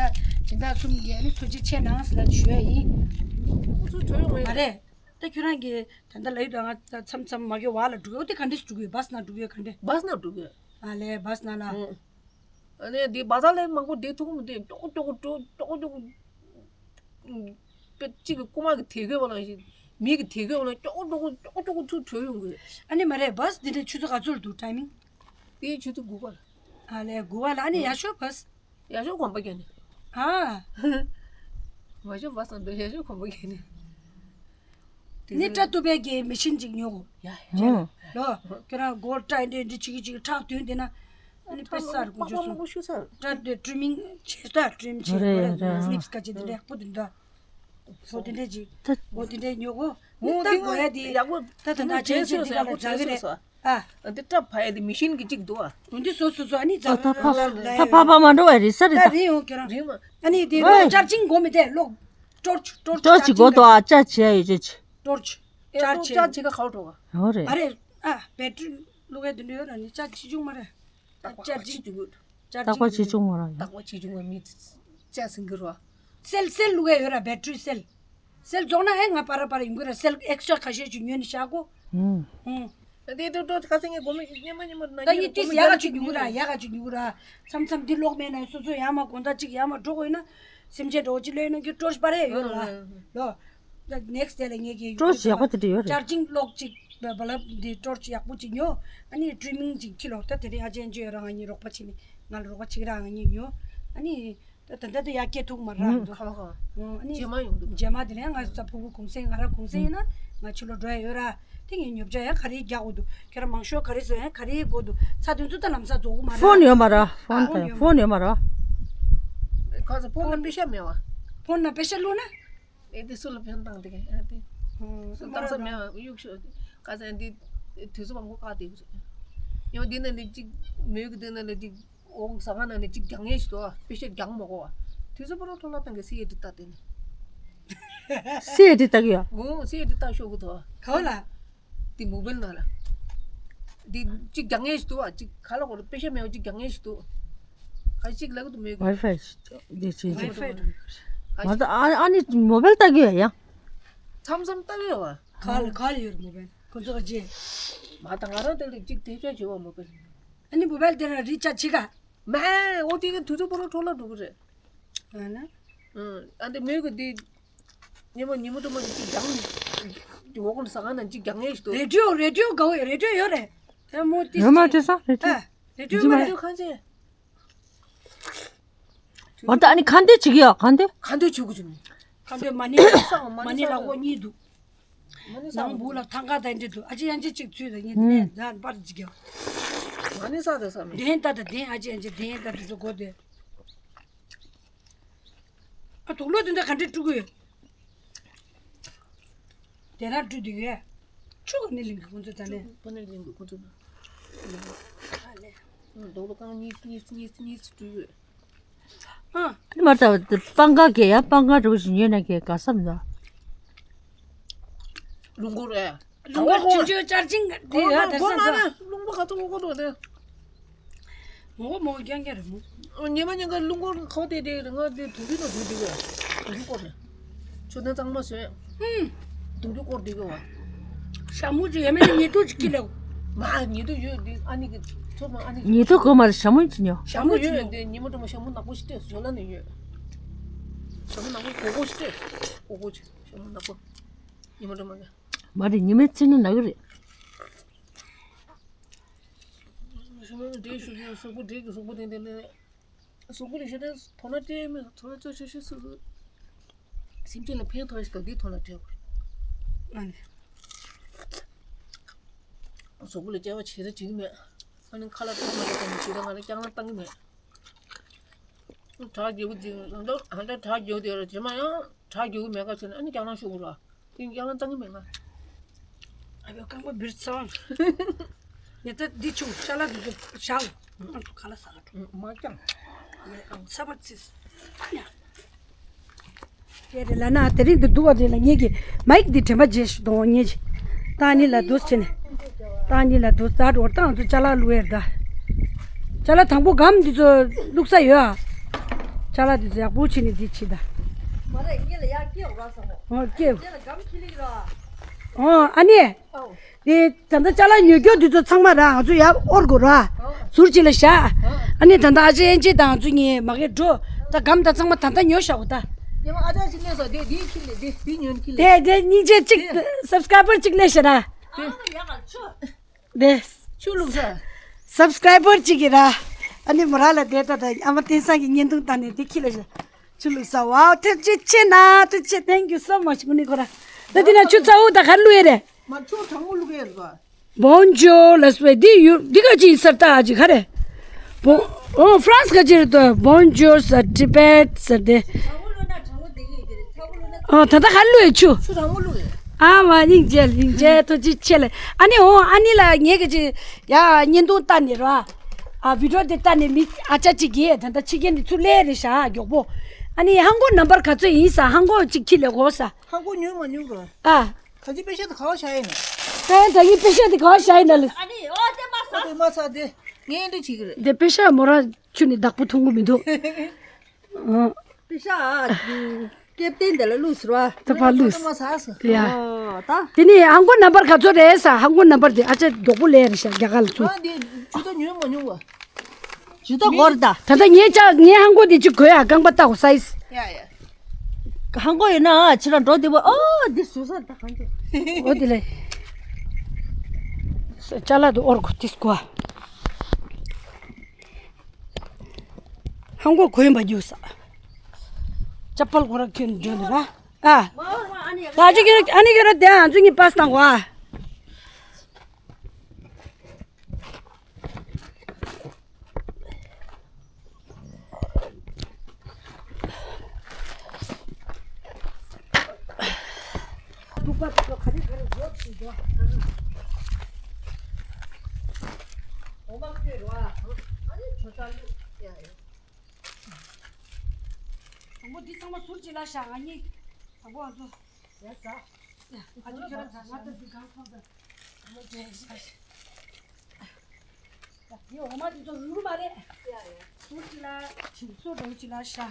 སྦྱིན་བདག་གསུམ་གྱི་ཨ་ནི་ཐུགས་རྗེ་ཆེ་གནང་སི་ལ་ཞུ་ཡ་ཡིན། ཁོ་ཚོ་བྲོས་ཡོང་བ་མ་རེད། ད་ཁྱོད་རང་གིས་ད་ལྟ་ལབ་ཡོད་ད། ང་ད་མཚམས་མཚམས་མ་གི་བར་ལ་འགྲོ་གི་ཡོད། དེ་ག་འདྲས་འགྲོ་གི་ཡོད། བཱས་ནང་འགྲོ་གི་ཡོད་ག་འདྲས། བཱས་ནང་འགྲོ་གི་ཡོད། ཨ་ལས་བཱས་ནང་ལ། ཨ་ནི་འདི་བཱ་ཛར་ལ་མང་པོ་བསྡད་ཐུབ་ཀྱི་མི་འདུག་ཀྱོག་ཀྱོག་འགྲོ་ཀྱོག་ཀྱོག་པེ་གཅིག་གི་རྐུ་མ་གི་དེད་དགོས་པ་ལ་ཞིག་མི་གི་དེད་དགོས་པ་ལ་ཀྱོག་ཀྱོག་ཀྱོག་ཀྱོག་ཚུར་བྲོས་ཡོང་གི་ཡོད། ཨ་ནི་མ་རེད། བཱས་འདི་འདྲས་ཆུ་ཚོད་ག་ཚོད་ལ་འདུག་ཊའི་མིང་། དེ་ཆུ་ཚོད་དགུ་པ་ལ། ཨ་ལས་དགུ་པ་ལ། ཨ་ནི་ཡག་ཤོས་བཱས། ཡག་ཤོས་དགོན་པ་བརྒྱབ་ནས། ཨ། ཡག་ཤོས་བཱས་སང་འདུག་ཡག་ཤོས་དགོན་པ་བརྒྱབ་ནས། དེ་ནི་སྐྲ་གཏུབ་པའི་གི་མི་ཤིན་ཅིག་ཉོ་དགོས། ཡ་ཡ། ལོ། ཁྱོད་རང་སྒོར་སྐྲ་འདི་འདི་ཅིག་ཅིག་ཁྲག་དོན་དེ་ན། ཨ་ནི་དཔེ་གསར་དགོས་བཅུག་སོང་། སྐྲ་དེ་ཊི་རི་མིང་བྱས་ད་ཊི་རིམ་བྱས་རེད་རེད། ཕི་ལིབས་སི་ག་ཅིག་དེ་འདྲ་ཡག་པོ་དེ་འདྲ། འོ་དེ་འདྲ་ཅིག་འོ་དེ་འདྲ་ཉོ་དགོས། ནི་ད་དགོས་ཡ་དེ་ད་ད་ད་ཅན་ཅན་དེ་ག་ལ་འཛག་གི་རེད། ཨ། འདི་སྐྲ་ཕ་ཡ་དེ་མི་ཤིན་གི་གཅིག་འདུག་ཨ། འདི་སོ་སོ་སོ་ཨ་ནི་ད་ད་ཕ་ཕ་ཕ་མ་འགྲོ་བའི་རེད་ས་རེད་ད། རེད་ཡོང་ཁྱོད་རང་རེད་མ། ཨ་ནི་དེ་ཨོའི། ལོག་ཅར་ཅིང་དགོས་མི་དེ་ལོག་ཊོར་ཅི་ཊོར་ཅི་ཊོར་ཅི་དགོས་འདུག་ཨ། ཅར་ཅི་ཡ་ཡོད་ཅོ་ཅི། ཊོར་ཅི། ཨེ་ཅར་ལོག་ཅི་ཅར་ཅི་ག་ཁའོ་འགྲོ་ག་ཨོ་རེད། ཨ་རེད། ཨ་བེ་ཊི་རི་བླུག་ཡ་དེ་འདྲ་ཡོད་ར། ནི་ཅར་ཅི་བྱུང་མ་རེད། ཏག་པ་ཅར་ཅི་ཅིང་། ཅར་ཏག་པ་ཅིང་ཅི་བྱུང་མ་རེད། ཏག་པ་ཅི་བྱུང་བ་མི་ཅར་སིང་གི་རོ། སེལ་སེལ་བླུག་ཡ་ཡོད་ར། བེ་ཊི་རི་སེལ། སེལ་རྫོགས་ན་ཨེ་ང་པ་ར་པ་ར་ཡོང་གི་ར། སེལ་ཨེག་སི་ཊ་ར་ཁ་ཤས་ཅིག་ཉོས་ནས་བཞག་གོ། ཧུམ། ཧུམ། ད་དེ་ཏོག་ཏོག་ཁ་སང་ངས་སྒོར་མོ་ཉི་མ་ཉི་མ་ན་ད་ཉི་ཏིས་ཡག་ག་ཅིག་ཉོ་གི་ར། ཡག་ག་ཅིག་ཉོ་གི་ར། མཚམས་མཚམས་འདི་ལོག་མེད་ན་སོ་སོ་ཡར་མར་དགོང་དག་ཅིག་ཡར་མར་འགྲོ་དགོས་ན། སེམས་ཅན་འགྲོ་ཅིག་ལོས་ན་གི་ཊོར་ཅི་པ་རེ་ཡོད་ར། ལོ། ད་ནེག་སི་ཌེ་ལ་ངས་ཀྱི་ཊོར་ཅི་ཡག་པོ་དེ་འདྲ་ཡོད་རེད། ཅར་ཅིང་ལོག་ཅིག་བ་ལབ་འདི་ཊོར་ཅི་ཡག་པོ་ཅིག་ཉོ། ཨ་ནི་ཊི་རི་མིང་ཅིག་ཁྱི་ལོག་ད་དེ་རིང་ཨ་ཅན་ཅོ་ཡོད་ར། ང་གཉིས་རོགས་པ་བྱེད་ནི་ང་ལ་རོགས་པ་བྱེད་ར། ང་གཉིས་ཉོ། ཨ་ནི། ད་ད་ལྟ་དེ་ཡར་སྐྱེལ་ཐུབ་མ་རེད། ཧུམ། ཁ་བ་ཁ་བ། ཨོ་ཨ་ནི་རྗེས་མ་ཡོང་འདུག་རྗེས་མ་དེ་ལ་ང་ཚ་ཕུ་བོ་གུང་སེང་ང་ར་གུང་སེང་ཡིན་ན་ང་ཕྱི་ལོགས་འགྲོ་ཡ་ཡོད་ར། དེ་ངས་ཉོ་ཆ་ཡང་ག་རེ་རྒྱག་དགོས་འདུག་ཁྱེད་རང་མང་ཤོས་ག་རེ་བཟོ་ཡང་ག་རེ་དགོས་འདུག་ཚ་དེ་ཚོ་ད་ལམ་སང་རྫོགས་གི་མ་རེད། ཕོན་ཡོད་མ་རེད། ཕོན་ད་ཕོན་ཡོད་མ་རེད། ཁ་ཚ་ཕོན་ན་པེ་ཤ་མེད་བ། ཕོན་ན་པེ་ཤ་བླུགས་ན། ཨེ་དེ་སུ་ལ་ཕན་བཏང་དེ་ག་ཨེ་དེ། སུ་བཏང་ས་མེད་བ་གཡུག་ཤོག་ཁ་ཚ་འདི་དུས་ཚོད་མང་པོ་བཀག་དེ་ཡོད་རེད། ཡང་འདི་ན་ནི་གཅིག་མོས་གི་འདི་ན་ནི་གཅིག་འོང་ཟ་ཁང་ནང་ནས་གཅིག་རྒྱག་མཁན་ཞིག་འདུག་པེ་ཤ་རྒྱག་མ་དགོས་པ། དུས་ཚོད་པོ་རང་འཕྲོ་བརླག་བཏང་གི་སི་ཨེ་ཌི་ལྟ་དེ་ནི། སི་ཨེ་ཌི་ལྟ་གི་ཡོད། འོང་སི་ཨེ་ཌི་ལྟ་ཤོག་གི་འདུག་ག་བ་ལ། དེ་མོ་བེལ་ནང་ལ། དེ་གཅིག་རྒྱག་མཁན་ཞིག་འདུག་པ། གཅིག་ག་ལ་གོ་རེ་པེ་ཤ་མེད་པ་གཅིག་རྒྱག་མཁན་ཞིག་འདུག་ག་གཅིག་ལ་གི་འདུག་མེད་གི། ཝའི་ཕའི་ཞིག་འདི་ཅི་ཅི། ཝའི་ཕའི་འདུག་ག་ང་ད་ཨ་ཨ་ནི་མོ་བེལ་ལྟ་གི་ཡོད་ཡ། མཚམས་མཚམས་ལྟ་གི་ཡོད་པ། ག་ལ་ག་ལ་ཡོད་རེད་མོ་བེལ་ཁོ་ཚོ་ག་རྗེས། མ་ད་ང་རང་དེ་ལ་གཅིག་དེ་ཆ་བྱེད་པ་མོ་བེལ། ཨ་ནི་མོ་བེལ་དེ་ལ་རི་ཅར་ཇི་བྱེད་ག་མ་འོ་དེ་གི་དུས་ཚོད་པོ་རང་འཕྲོ་བརླག་འགྲོ་གི་རེད། ཨ་ན། ཨ་འདི་མོས་གི་འདི། ཉི་མ་ཉི་མ་དུ་མ་གཅིག་རྒྱང་། འོ་ཀོན་ས་ག་ན་གཅིག་རྒྱང་ངེས་ཤིག་ཏུ། རེ་ཌི་ཡོ་རེ་ཌི་ཡོ་ག་བོ་རེ་ཌི་ཡོ་ཡོད་རེད། ཨ་མོ་ཏི་ཡོད་མ་སི་ཏྲེ་ས་རེ་ཌི་ཡོ། ཨ་རེ་ཌི་ཡོ་མ་རེ་རེ་ཌི་ཡོ་ཁང་ཆེ། འོ་ད་ཨ་ནི་ཁ་འདོན་བྱེད་ཀྱི་ཡོད་ཁ་འདོན། ཁ་འདོན་བྱེད་དགོས་བྱུང་ནི། ཁ་འདོན་མ་ཎི་མ་ཎི་ལག་མགོ་གཉིས་འདུག་མ་ནི་ནང་བུ་ལ་ཐང་ག་དང་འདྲེ་འདུག་ཨ་ཅེ་ཡང་ཅེ་གཅིག་ཚུད་ལ་ངས་ནས་ཛ་པར་ཅིག་རྒྱབ། མ་ནི་ས་དེ་ས་མེད། དེན་ད་ད་དེན་ཨ་ཅེ་ཡང་ཅེ་དེན་ད་དེ་ཚོ་གོ་དེ། ཨ་དུག་ལོག་དེ་འདྲ་ག་འདྲ་བཀྲུ་གི་ཡོད། དེ་རང་བཀྲུ་དུས་ཡོད། ཆུ་ག་ནས་ལིང་གི་ཁོང་ཚོ་ད་ནས། པ་ནས་ལིང་གི་ཁོང་ཚོ་ད། ཨ་ལས། དུག་ལོག་རྐང་གཉིས་གཉིས་གཉིས་གཉིས་བཀྲུ་ཡོད། ཨ། མ་ལྟ་བུ་སྤང་ཁ་གས་ཡ་སྤང་ཁ་འདྲ་བོ་ཞིག་ཉོས་ན་གས་དགའ་སམ་ད། ལུང་གུ་རེད། ལུང་གུ་ཆུང་ཆུང་ཅར་ཅིང་དེ་ཡ་དེ་སང་ད། ལུང་གུ་ག་ཚོད་འོ་གོ་འགྲོ་དེ། མོ་མོ་རྐྱང་རྐྱང་རེད་མོ། ཉི་མ་ཉིན་ག་ལུང་གུ་ཁོ་དེ་དེ་ང་དེ་དུང་རི་ནང་དུ་དེ་ག་དུང་རི་སྐོར་རེད། ཆུ་ནང་གཙང་མ་བཟོས། ཧུམ། དུང་རི་སྐོར་དེ་ག་བ། ཞྭ་མོ་ཅིག་ཡ་མེད་ཉེ་དུ་ཅིག་ཁྱེར་ལེ། མ་ཉེ་དུ་ཡོད་དེ་ཨ་ནི་གི་ཚོ་མ་ཨ་ནི་གི། ཉེ་དུ་གོ་མ་རེད་ཞྭ་མོ་ཅིག་ཉོ། ཞྭ་མོ་ཡོད་དེ་ཉི་མ་དུ་མ་ཞྭ་མོ་ནག་པོ་ཞིག་སྤྲད་བཟོ་ལ་ནི་ཡོད། ཞྭ་མོ་ནག་པོ་གོ་གོ་ཞིག་སྤྲད་གོ་གོ་ཅིག་ཞྭ་མོ་ནག་པོ། ཉི་མ་དུ་མ་གི། མ་རེད་ཉི་མའི་ཚིག་ནི་ནག་གི་རེད། ཞྭ་མོ་འདྲེ་ཞུ་གི་གཟུགས་པོ་འདྲེ་གི་གཟུགས་པོ་དེ་འདྲ་ལས། གཟུགས་པོ་ལ་ཞེ་དྲག་ཐོ་ན་སྤྲད་མི་ཐོ་ན་ཚོ་ཆེ་ཤོས་སུ། སེམས་ཅན་ལ་ཕན་ཐོགས་ཤིག་དང་འདི་ཐོ་ན་སྤྲད་དགོས། ཨ་ནི། གཟུགས་པོ་ལ་སྐྱེ་བ་ཆེ་རེ་བྱེད་ཀྱི་མེད། ཨ་ནི་ཁ་ལག་ཐོག་མ་རེ་ཐོག་མ་བྱེད་རེ་ང་ལ་སྐྱག་ལང་བཏང་གི་མེད། བྲག་རྒྱུག་གི་འདུག་ཧ་ད་བྲག་རྒྱུག་དེ་རེ་བྱེད་མ་ཡང་བྲག་རྒྱུག་གི་མེད་ག་ཚོད་ན་ཨ་ནི་སྐྱག་ལང་ཤོར་གི་ར། དེ་སྐྱག་ལང་བཏང་གི་མེད་ང་། ཨ་བའི་རྐང་པ་འབིར་ཚ་བ། ཉེ་ད་འདི་ཆུ་ཅ་ལག་འདི་ཚོ་བཞག་ཨང་ཚོ་ཁ་ལ་ས་ལ་འགྲོ། མ་ཀྱང་། ལས་ཨང་ཚ་བ་ཚིས། ཡ། དེ་རེད་ལ་ན་དེ་རིང་འདི་འདུག་བ་རེད་ལ་ངེད་ཀྱི་མའིག་འདི་དྲན་པ་བརྗེད་ཞུ་དོང་ངེད་ཀྱི། ཏང་ནི་ལ་འདུག་བྱས་ནས། ཏང་ནི་ལ་འདུག་རྩ་འགྲོ་ཏང་ཚོ་ཅ་ལག་བླུག་ཡར་ད། ཅ་ལག་དང་པོ་སྒམ་འདི་ཚོ་བླུག་ས་ཡོད་ཨ། ཅ་ལག་འདི་ཚོ་ཡག་པོ་བྱས་ནས་འདི་བྱེད་ད། མ་རེད་ངེད་ལ་ཡག་སྐྱེ་འོ་ར་ས་མོ། ཨོ་སྐྱེ། ངེད་ལ་སྒམ་ཁྱི་ལིག་ར། ཨོ་ཨ་ནི། ཨོ། དེ་ད་ལྟ་ཅ་ལག་ཉོ་རྒྱུ་འདི་ཚོ་ཚང་མ་ར་ང་ཚོ་ཡར་དབོར་དགོས་ར། ཟུར་གཅིག་ལ་བཞག་ཨ་ནི་ད་ལྟ་ཨ་ཅེ་ཨན་ཅེ་དང་ང་ཚོ་གཉིས་མ་གིར་འགྲོ། ད་སྒམ་ད་ཚང་མ་ད་ལྟ་ཉོ་བཞག་གོ་ད། ཉི་མ་ཨ་ཅག་ཅིག་སླེབས་སོང་དེ་དེའི་ཁྱི་ལས་དེ་དེ་ཉོ་ནི་ཁྱི་ལས། དེ་དེ་སྙིང་རྗེ་གཅིག་སབ་སི་ཀ་རའི་བར་གཅིག་སླེབས་ཤག་ར། དེ། དེ། ཆུ་བླུགས་ས། སབ་སི་ཀ་རའི་བར་གཅིག་གིས་ར། ཨ་ནི་མོ་ར་ལ་དེ་ད་ད་ཨ་མ་བསྟན་སངས་ཀྱི་བརྙན་ཐུང་བཏང་ནས་དེ་ཁྱི་ལ་ཆུ་བླུགས་ས་བའོ་ཐུགས་རྗེ་ཆེ་ན་ཐུགས་རྗེ་ཆེ། Thank you so much ཀུན་ནི་ཁོ་ར། ད་དེ་ན་ཆུ་ཚ་བོ་ད་ག་རེ་བླུགས་ཡས་རེད། མ་ཆུ་གྲང་མོ་བླུགས་ཡས་རེད་པ། Bonjour ལ་སུ་བས་འདི་ཡུ་འདི་ག་ཅི་ཡིན་ས་རེད་ད་ཨ་ཅི་ག་རེ། Bon ཨོ་France ག་ཅི་རེད་དོ། Bonjour ཟེར་Tibet ཟེར་དེ། ཨོ་ད་ལྟ་ག་རེ་བླུགས་ཡས་ཆུ། ཆུ་གྲང་མོ་བླུགས་ཡས། ཨ་མ་སྙིང་རྗེ་སྙིང་རྗེ་ཐུགས་རྗེ་ཆེ་ལེ། ཨ་ནི་ཨོ་ཨ་ནི་ལ་ངས་ག་ཅི་ཡ་བརྙན་ཐུང་བལྟས་ནས་ར། ཨ་བི་ཌི་ཡོ་དེ་བལྟས་ནས་མི་ཨ་ཅག་ཅིག་གིས་ད་ལྟ་ཕྱི་རྒྱལ་ནས་ཚུར་སླེབས་རེད་ཤག་མགྱོགས་པོ། ཨ་ནི་ཧང་གོ་ནམ་པར་ག་ཚོད་ཡིན་ས་ཧང་གོ་ཅིག་ཁྱི་ལས་གོ་ས། ཧང་གོ་ཉོས་མ་མྱོང་ར། ཨ། ད་ཅི་པེ་ཤ་དེ་ག་བ་བཞག་ཡིན་ན། ད་ད་ངའི་པེ་ཤ་དེ་ག་བ་བཞག་ཡིན་ན་ལ། ཨ་ནི་ཨོ་དེ་མ་ཨོ་ས། དེ་མ་ས་དེ་ངས་འདི་བྱེད་ཀྱི་རེད། དེ་པེ་ཤ་མོ་ར་ཆུ་ནི་བདག་པོ་མཐོང་གི་མི་འདུག་ཨ། པེ་ཤ་ཨ། ཀེབ་ཏན་དེ་ལ་བླུགས་ཟེར་བ། ད་ཕར་བླུགས། དེ་མ་ས་ས། དེ་ཡ། ཨོ་ད། དེ་ནི་ཧང་གོ་ནམ་པར་ག་ཚོད་རེད་ས། ཧང་གོ་ནམ་པར་དེ་ཨ་ཅག་མགྱོགས་པོ་ལས་རེད་ཤག་རྒྱ་གར་ལ་ཚུར། ཨ་འདི་ཇུ་ད་ཉོས་མ་མྱོང་བ། ཇུ་ད་གོ་རེད་ད། ད་ལྟ་ངའི་ཅག་ངའི་ཧང་གོ་དེ་ཅིག་གོ་ཡ་རྐང་པ་ལྟ་གོ་སའི་ཛི། ཡ་ཡ། ཧང་གོ་ཡིན་ན་ཨ་ཕྱི་ལ་འགྲོ་བདེ་པོ། ཨོ་འདི་ཟུར་ས་ད་ཧང་གོ། ཨོ་དེ་ལས། ཅ་ལག་དེ་ཨོར་གོ་ཏིས་གོ། ཧང་གོ་གོ་ཡིན་པ་རྒྱུ་ས། ཅ་པལ་གོ་ར་ཁྱོད་འཇོན་ནི་ར། ཨ། ད་ཅི་ཁྱོད་ཨ་ནི་ཁྱོད་ར་དེ་ཨ་ཚུ་གཉིས་པ་སི་བཏང་གོ་ཨ། དང་པོ་འདི་ཚང་མ་ཟུར་གཅིག་ལ་བཞག་ང་གཉིས། དང་པོ་ང་ཚོ། ཡ་ཟ། ཡ་ཨ་ཅེ་ཁྱོད་རང་ཟ། ང་ད་འདི་གང་ཐོང་ཟ། ང་ཚོ་འདྲེན་ཤག་ཡ་འདི་འོ་མ་འདི་ཚོ་རུལ་མ་རེད། ཡ་ཡ། ཟུར་གཅིག་ལ་ཁྱིམ་སོ་འདྲ་བོ་གཅིག་ལ་བཞག་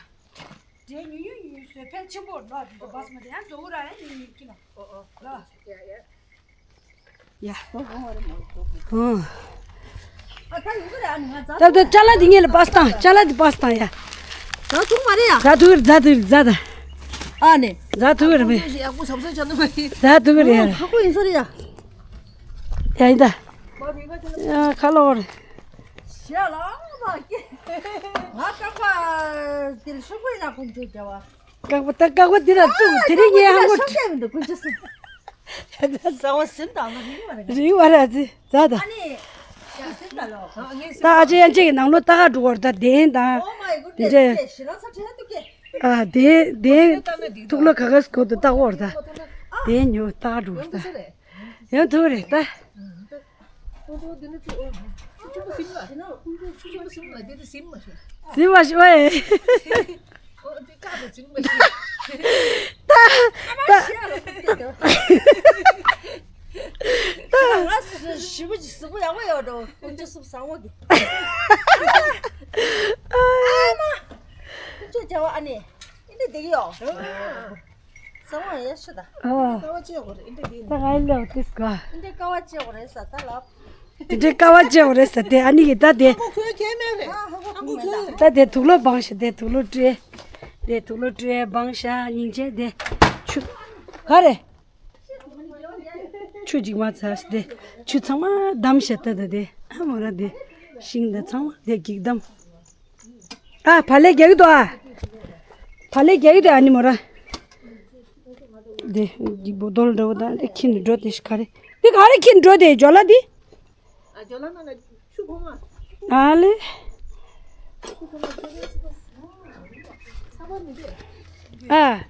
འདྲེན་ཉུང་ཉུང་ཉུང་ཉུང་བཟོས་ཕལ་ཆེན་པོ་ལོག་འདི་ཚོ་བཱ་སི་མ་ཏི་ཡང་བཟོ་བོ་ར་ཡང་ཉུང་ཉུང་གཅིག་ལ། ཨོ་ཨོ། ལ། ཡ་ཡ། ཡ། ད་ད་ཅ་ལག་འདི་ངེད་ལ་པ་སི་བཏང་། ཅ་ལག་འདི་པ་སི་བཏང་ཡ། ད་ཐུག་མ་རེད་ཡ། ད་ཐུག་རེད། ད་ཐུག་རེད། ད་ད། ཨ་ནི། ཛ་ཐུག་རེད་མེ། ཡག་པོ་ཟབ་ཟབ་བྱ་ནི་མ་ཡིན། ཛ་ཐུག་རེད་ཡ། ཧ་གོ་ཡིན་ས་རེད་ཡ། ཡ་ཡིན་ད། མ་བི་ག་ཅན། ཡ་ཁ་ལོ་རེད། ཞེ་ལ་མ་སྐྱེ། ང་ཀ་པ་དེ་ལ་ཤོག་པའི་ནང་ཁོང་ཚོས་རྒྱ་བ། ཀག་པ་ད་ཀག་པ་འདི་ལ་བཙུགས། དེ་རིང་ངས་ཧང་གོ། ཤོག་ཀྱང་མི་འདུག་ཀུན་སྤྱོད་སྲིད། ཟ་བ་ཟིན་དང་ལ་རིང་བ་རེད། རིང་བ་ར་ཙི་ཛ་ད། ཨ་ནི་ཡ་ཟིན་ད་ལོ། ད་ཨ་ཅེ་ཡན་ཅེ་གི་ནང་ལོ་ད་ག་འགྲོ་བར་ད་དེན་དང་། ཨོ་མའི་གུ་དེ་འདྲས། ཞི་ལ་ཚ་ཁྲེ་ཏུ་ཀེ། ཨ་དེ་དེན་ཐུག་ལ་ག་ག་སི་གོ་དུ་ད་གོ་བར་ད། དེན་ཉོ་ད་ག་འགྲོ་བར་ད། ཡང་ཐུག་རེད་ད། ཁོང་ཚོ་འདི་ནི་ཚོ་ཆུ་ཆུ་མོ་ཟིན་ལ། ཆུ་ཆུ་མོ་ཟིན་ལ། འདི་ནི་ཟིན་མ་ཤེས། ཟིན་མ་ཤེས་ཨེ། ཨོ་འདི་ཀ་དུ་ཟིན་མ་ཤེས། ད་ད་ད་ང་ཞི་བ་ཞི་བ་ཡག་པོ་ཡོད་འགྲོ། ཁོང་ཚོ་སུབ་ཟང་བོ་གི། ཨ་མ། ཁོང་ཚོ་རྒྱ་བ་ཨ་ནི་ཨི་འདི་བསྡད་ཡོད། ཟང་བོ་ཡ་ཤི་ད། ཨ། ཀ་བ་ཅེ་གོ་རེད་ཨི་འདི་འདི། ད་ང་ལོ་ཏིས་ག། ཨི་འདི་ཀ་བ་ཅེ་གོ་རེད་ས་ད་ལབ། དེ་འདྲའི་ཀ་བ་ཅེ་བ་རེད་ཟེར་ཏེ་ཨ་ནི་གི་ད་དེ། ཁོ་ཁོའི་ཁྱད་མེད་རེད། ཨ་ཁོ་ཁོའི་ད་དེ་དུག་ལོག་སྦང་ཤ་དེ་དུག་ལོག་སྤྲོད། དེ་དུག་ལོག་སྤྲོད་སྦང་ཤ་སྙིང་རྗེ་དེ་ཆུ། ག་རེ། ཆུ་འཇིག་མ་ཚ་ཤ་དེ་ཆུ་ཚང་མ་བསྡམས་ཤ་ད་ད་དེ་ཨ་མོ་ར་དེ་ཤིང་ད་ཚང་མ་དེ་འགྱིག་བསྡམས། ཨ་བ་ལེ་རྒྱག་གི་འདུག་ཨ། བ་ལེ་རྒྱག་གི་འདུག་ཨ་ནི་མོ་ར། དེ་འགྱིག་བུ་རྡོལ་འདྲ་བོ་དང་དེ་ཁྱི་ནི་འགྲོ་དེ་ཤ་ག་རེ། དེ་ག་རེ་ཁྱི་འགྲོ་དེ་ཇོ་ལ་དེ། ཨ་ཇོ་ལ་ན་ན་ཆུ་ཕོ་མ། ཨ་ལེ། ཆུ་ཕོ་མ་ཇོ་ལ་ས་བ་མི་འདུག་ཨ།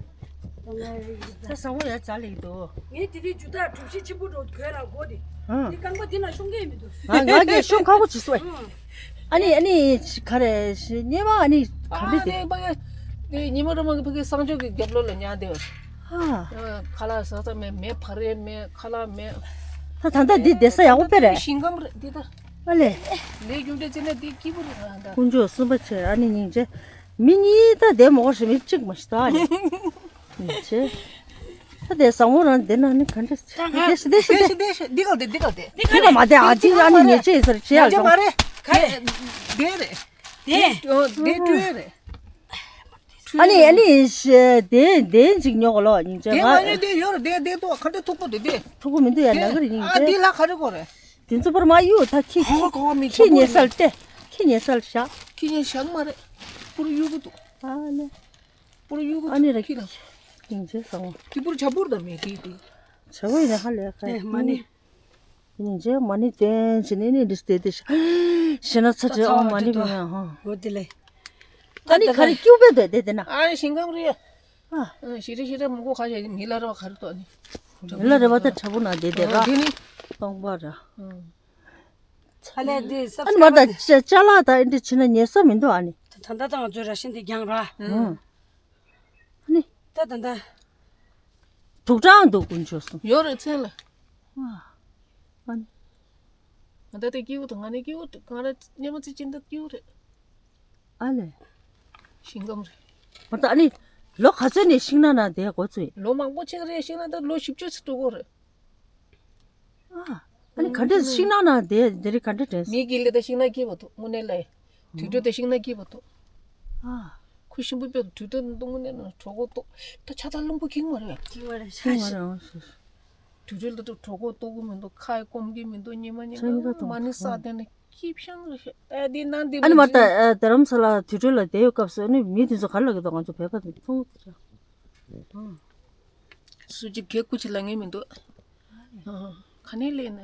ད་ས་བོ་ཡ་ཙ་ལེ་འདུག་ངས་དེ་རིང་ཇུ་ད་གྲུ་བཞི་ཆེན་པོ་འགྲོ་གོས་ལ་གོ་དེ། ཨ། དེ་རྐང་པ་དེ་ན་ཤོང་གི་མི་འདུག་ང་ང་གི་ཤོང་ཁག་པོ་བྱེད་སོང་། ཨ་ནི་ཨ་ནི་ག་རེ་ཉི་མ་ཨ་ནི་ག་ཨ་འདྲ་དེ། ནི་ཕ་གི་དེ་ཉི་མ་རོ་མ་གི་ཕ་གི་གསང་སྤྱོད་ཀྱི་རྒྱབ་ལོགས་ལ་ཉལ་བསྡད་ཡོད། ཨ། ཁ་ལག་ཟ་ས་མེད། མེ་འབར་ཡས་མེད། ཁ་ལག་མེད། ད་ད་ལྟ་འདི་བསྡད་ས་ཡག་པོ་དཔེ་རེད། ཞིང་ཁམས་རེད་འདི་ད། ཨ་ལེ། ལས་རྒྱུ་འབྲས་བརྩིས་ན་འདི་སྐྱིད་པོ་རེད་ད། དཀོན་མཆོག་གསུམ་པ་ཆེ་ཨ་ནི་སྙིང་རྗེ། མི་གཉིས་ད་བསྡད་མ་དགོས་ཤིག་མི་གཅིག་མ་ཤི་ད་ཨ་ནི། སྙིང་རྗེ། ད་བསྡད་བཟང་མོ་རང་བསྡད་ན་ནི་ག་འདྲ་ད་ང་བསྡད་ཤི་བསྡད་ཤི་བསྡད་བསྡད་ཤི་འདི་ག་བསྡད་འདི་ག་བསྡད། འདི་ག་མ་བསྡད་ཨ་ཅི་ཨ་ནི་ཉེས་ཆད་ཡིན་ས་རེད་བྱེད་ཡ་ཡང་ཅི་མ་རེད། ག་རེ་བསྡད་རེད། དེ། ཨོ་དེ་སྤྲོད་རེད། ཨ་ནི་ཨ་ནི་ཤ་དེ་དེ་ཅིག་ཉོ་གོ་ལོ་སྙིང་རྗེ། དེ་ང་ང་ཉོས་དེ་ཡོད་རེད། དེ་དེ་ཏོ་ག་འདྲ་མཐུག་པོ་དེ་དེ། མཐུག་པོ་མི་འདུག་ཡ། དེ་ལ་ག་རེ་དགོས་རེད། ཨ་དེ་ལ་ག་རེ་དགོས་རེད། དེ་ཚོ་པར་མ་གཡུག་ད་ཁྱི་ཁྱི་ཁྱི་ཉལ་སར་སྟེ། ཁྱི་ཉལ་སར་བཞག་ཁྱི་ཉལ་བཞག་མ་རེད། པུར་གཡུག་གི་འདུག་ཨ་ནི། པུར་གཡུག་གི་ཨ་ནི་འདུག་རེད། ཁྱི་ལ། སྙིང་རྗེ་ཟེར་བ། དེ་པུར་བྱ་པུར་དང་མེད་ཀི་དེ། བྱ་བ་ཡིན་ན་ཧ་ལས་ཁ་ཡིན། མ་ནི། ཉིན་རྗེས་མ་ཎི་བསྟན་བྱས་ནས་ནི་འདྲི་སྟེ་དེ་ཤ་ཤི་ན་ཚ་ཆེ་ཨོ་མ་ཎི་བི་ན་ཧོ། འོ་དེ་ལས། ད་ནི་ག་རེ་སྐྱུག་པས་དེ་དེ་དེ་ན། ཨ་ནི་ཞིང་ཁམས་རེད། ཨ། ཞི་རི་ཞི་རི་མུ་གུ་ཁ་ཤས་མི་ལ་རེ་བ་ག་རེ་ཏོ་ནི། མི་ལ་རེ་བ་ད་ཁྲ་བུ་ན་དེ་དེ་ར། དེ་ནི། སྟོང་པ་ར། ཨ་ལས་དེ་ཨ་ནི་མ་ད་ཅ་ཅ་ལག་ད་ཨེ་འདྲི་བྱེད་ན་ཉལ་ས་མི་འདུག་ཨ་ནི། ད་ད་ད་ང་ཚོའི་ར་ཤན་དེ་རྒྱང་ར། ཨ་ནི། ད་ད་ད། དུག་སྦྲང་འདུག་དཀོན་མཆོག་གསུམ། ཡོད་རེད་མཚན་ལ། ཨ་ནི། ང་ད་ལྟ་སྐྱིད་པོ་དང་ང་ནི་སྐྱིད་པོ་དང་ང་ར་སྙེ་མ་ཚིག་ཅིན་ད་སྐྱིད་པོ་རེད། ཨ་ལས། ཞིང་ཁམས་རེད། མ་ད་ཨ་ནི། ལོ་ག་ཚོད་ནས་ཤིང་ནགས་ནང་བསྡད་འགོ་ཚུགས་ཡིན། ལོ་མང་པོ་ཕྱིན་རེད། ཤིང་ནགས་ད་ལོ་བཞི་བཅུ་ཚོད་འགྲོ་གོ་རེད། ཨ། ཨ་ནི་ག་འདྲས་ཤིང་ནགས་ནང་བསྡད་དེ་རིང་ག་འདྲས་དྲན་སོང་། མི་གི་ལས་ད་ཤིང་ནགས་སྐྱིད་པོ་འདུག་དངོས་གནས་ལས། དུས་འགྲོ་ད་ཤིང་ནགས་སྐྱིད་པོ་འདུག་ཨ། ཁུ་ཤིང་བུ་པའི་དུས་ད་དངོས་གནས་ན་གྲོད་ཁོག་ལྟོགས། ད་ཆ་ཚང་རླུང་བུ་ཁེངས་མ་རེད། ཁེངས་མ་རེད། ཁེངས་མ་རེད། འོ་སོ་སོ། དུས་འགྲོ་ལ་ད་གྲོད་ཁོག་ལྟོགས་གི་མི་འདུག་ཁ་སྐོམ་གི་མི་འདུག་ཉི་མ་ཉི་མ་མ་ཎི་བསགས་དེ་ནས་སྐྱིད་ཤང་རེད་ཤག་ཨ་དེ་ནང་དེ་ཨ་ནི་མ་ད་ཨ་རྡ་རམ་ས་ལ་དུས་འགྲོ་ལ་བསྡད་ཡོད་སྐབས་སུ་ཨ་ནི་མི་དེ་ཚོ་ག་རེ་ལབ་ཀྱི་འདུག་ང་ཚོ་བོད་པ་དེ་མཐོང་གི་འདུག་སུ་གཅིག་གིས་སྐུ་མཁྱེན་ལབ་མཁན་མི་འདུག་ཨ། ག་ནས་སླེབས་ན།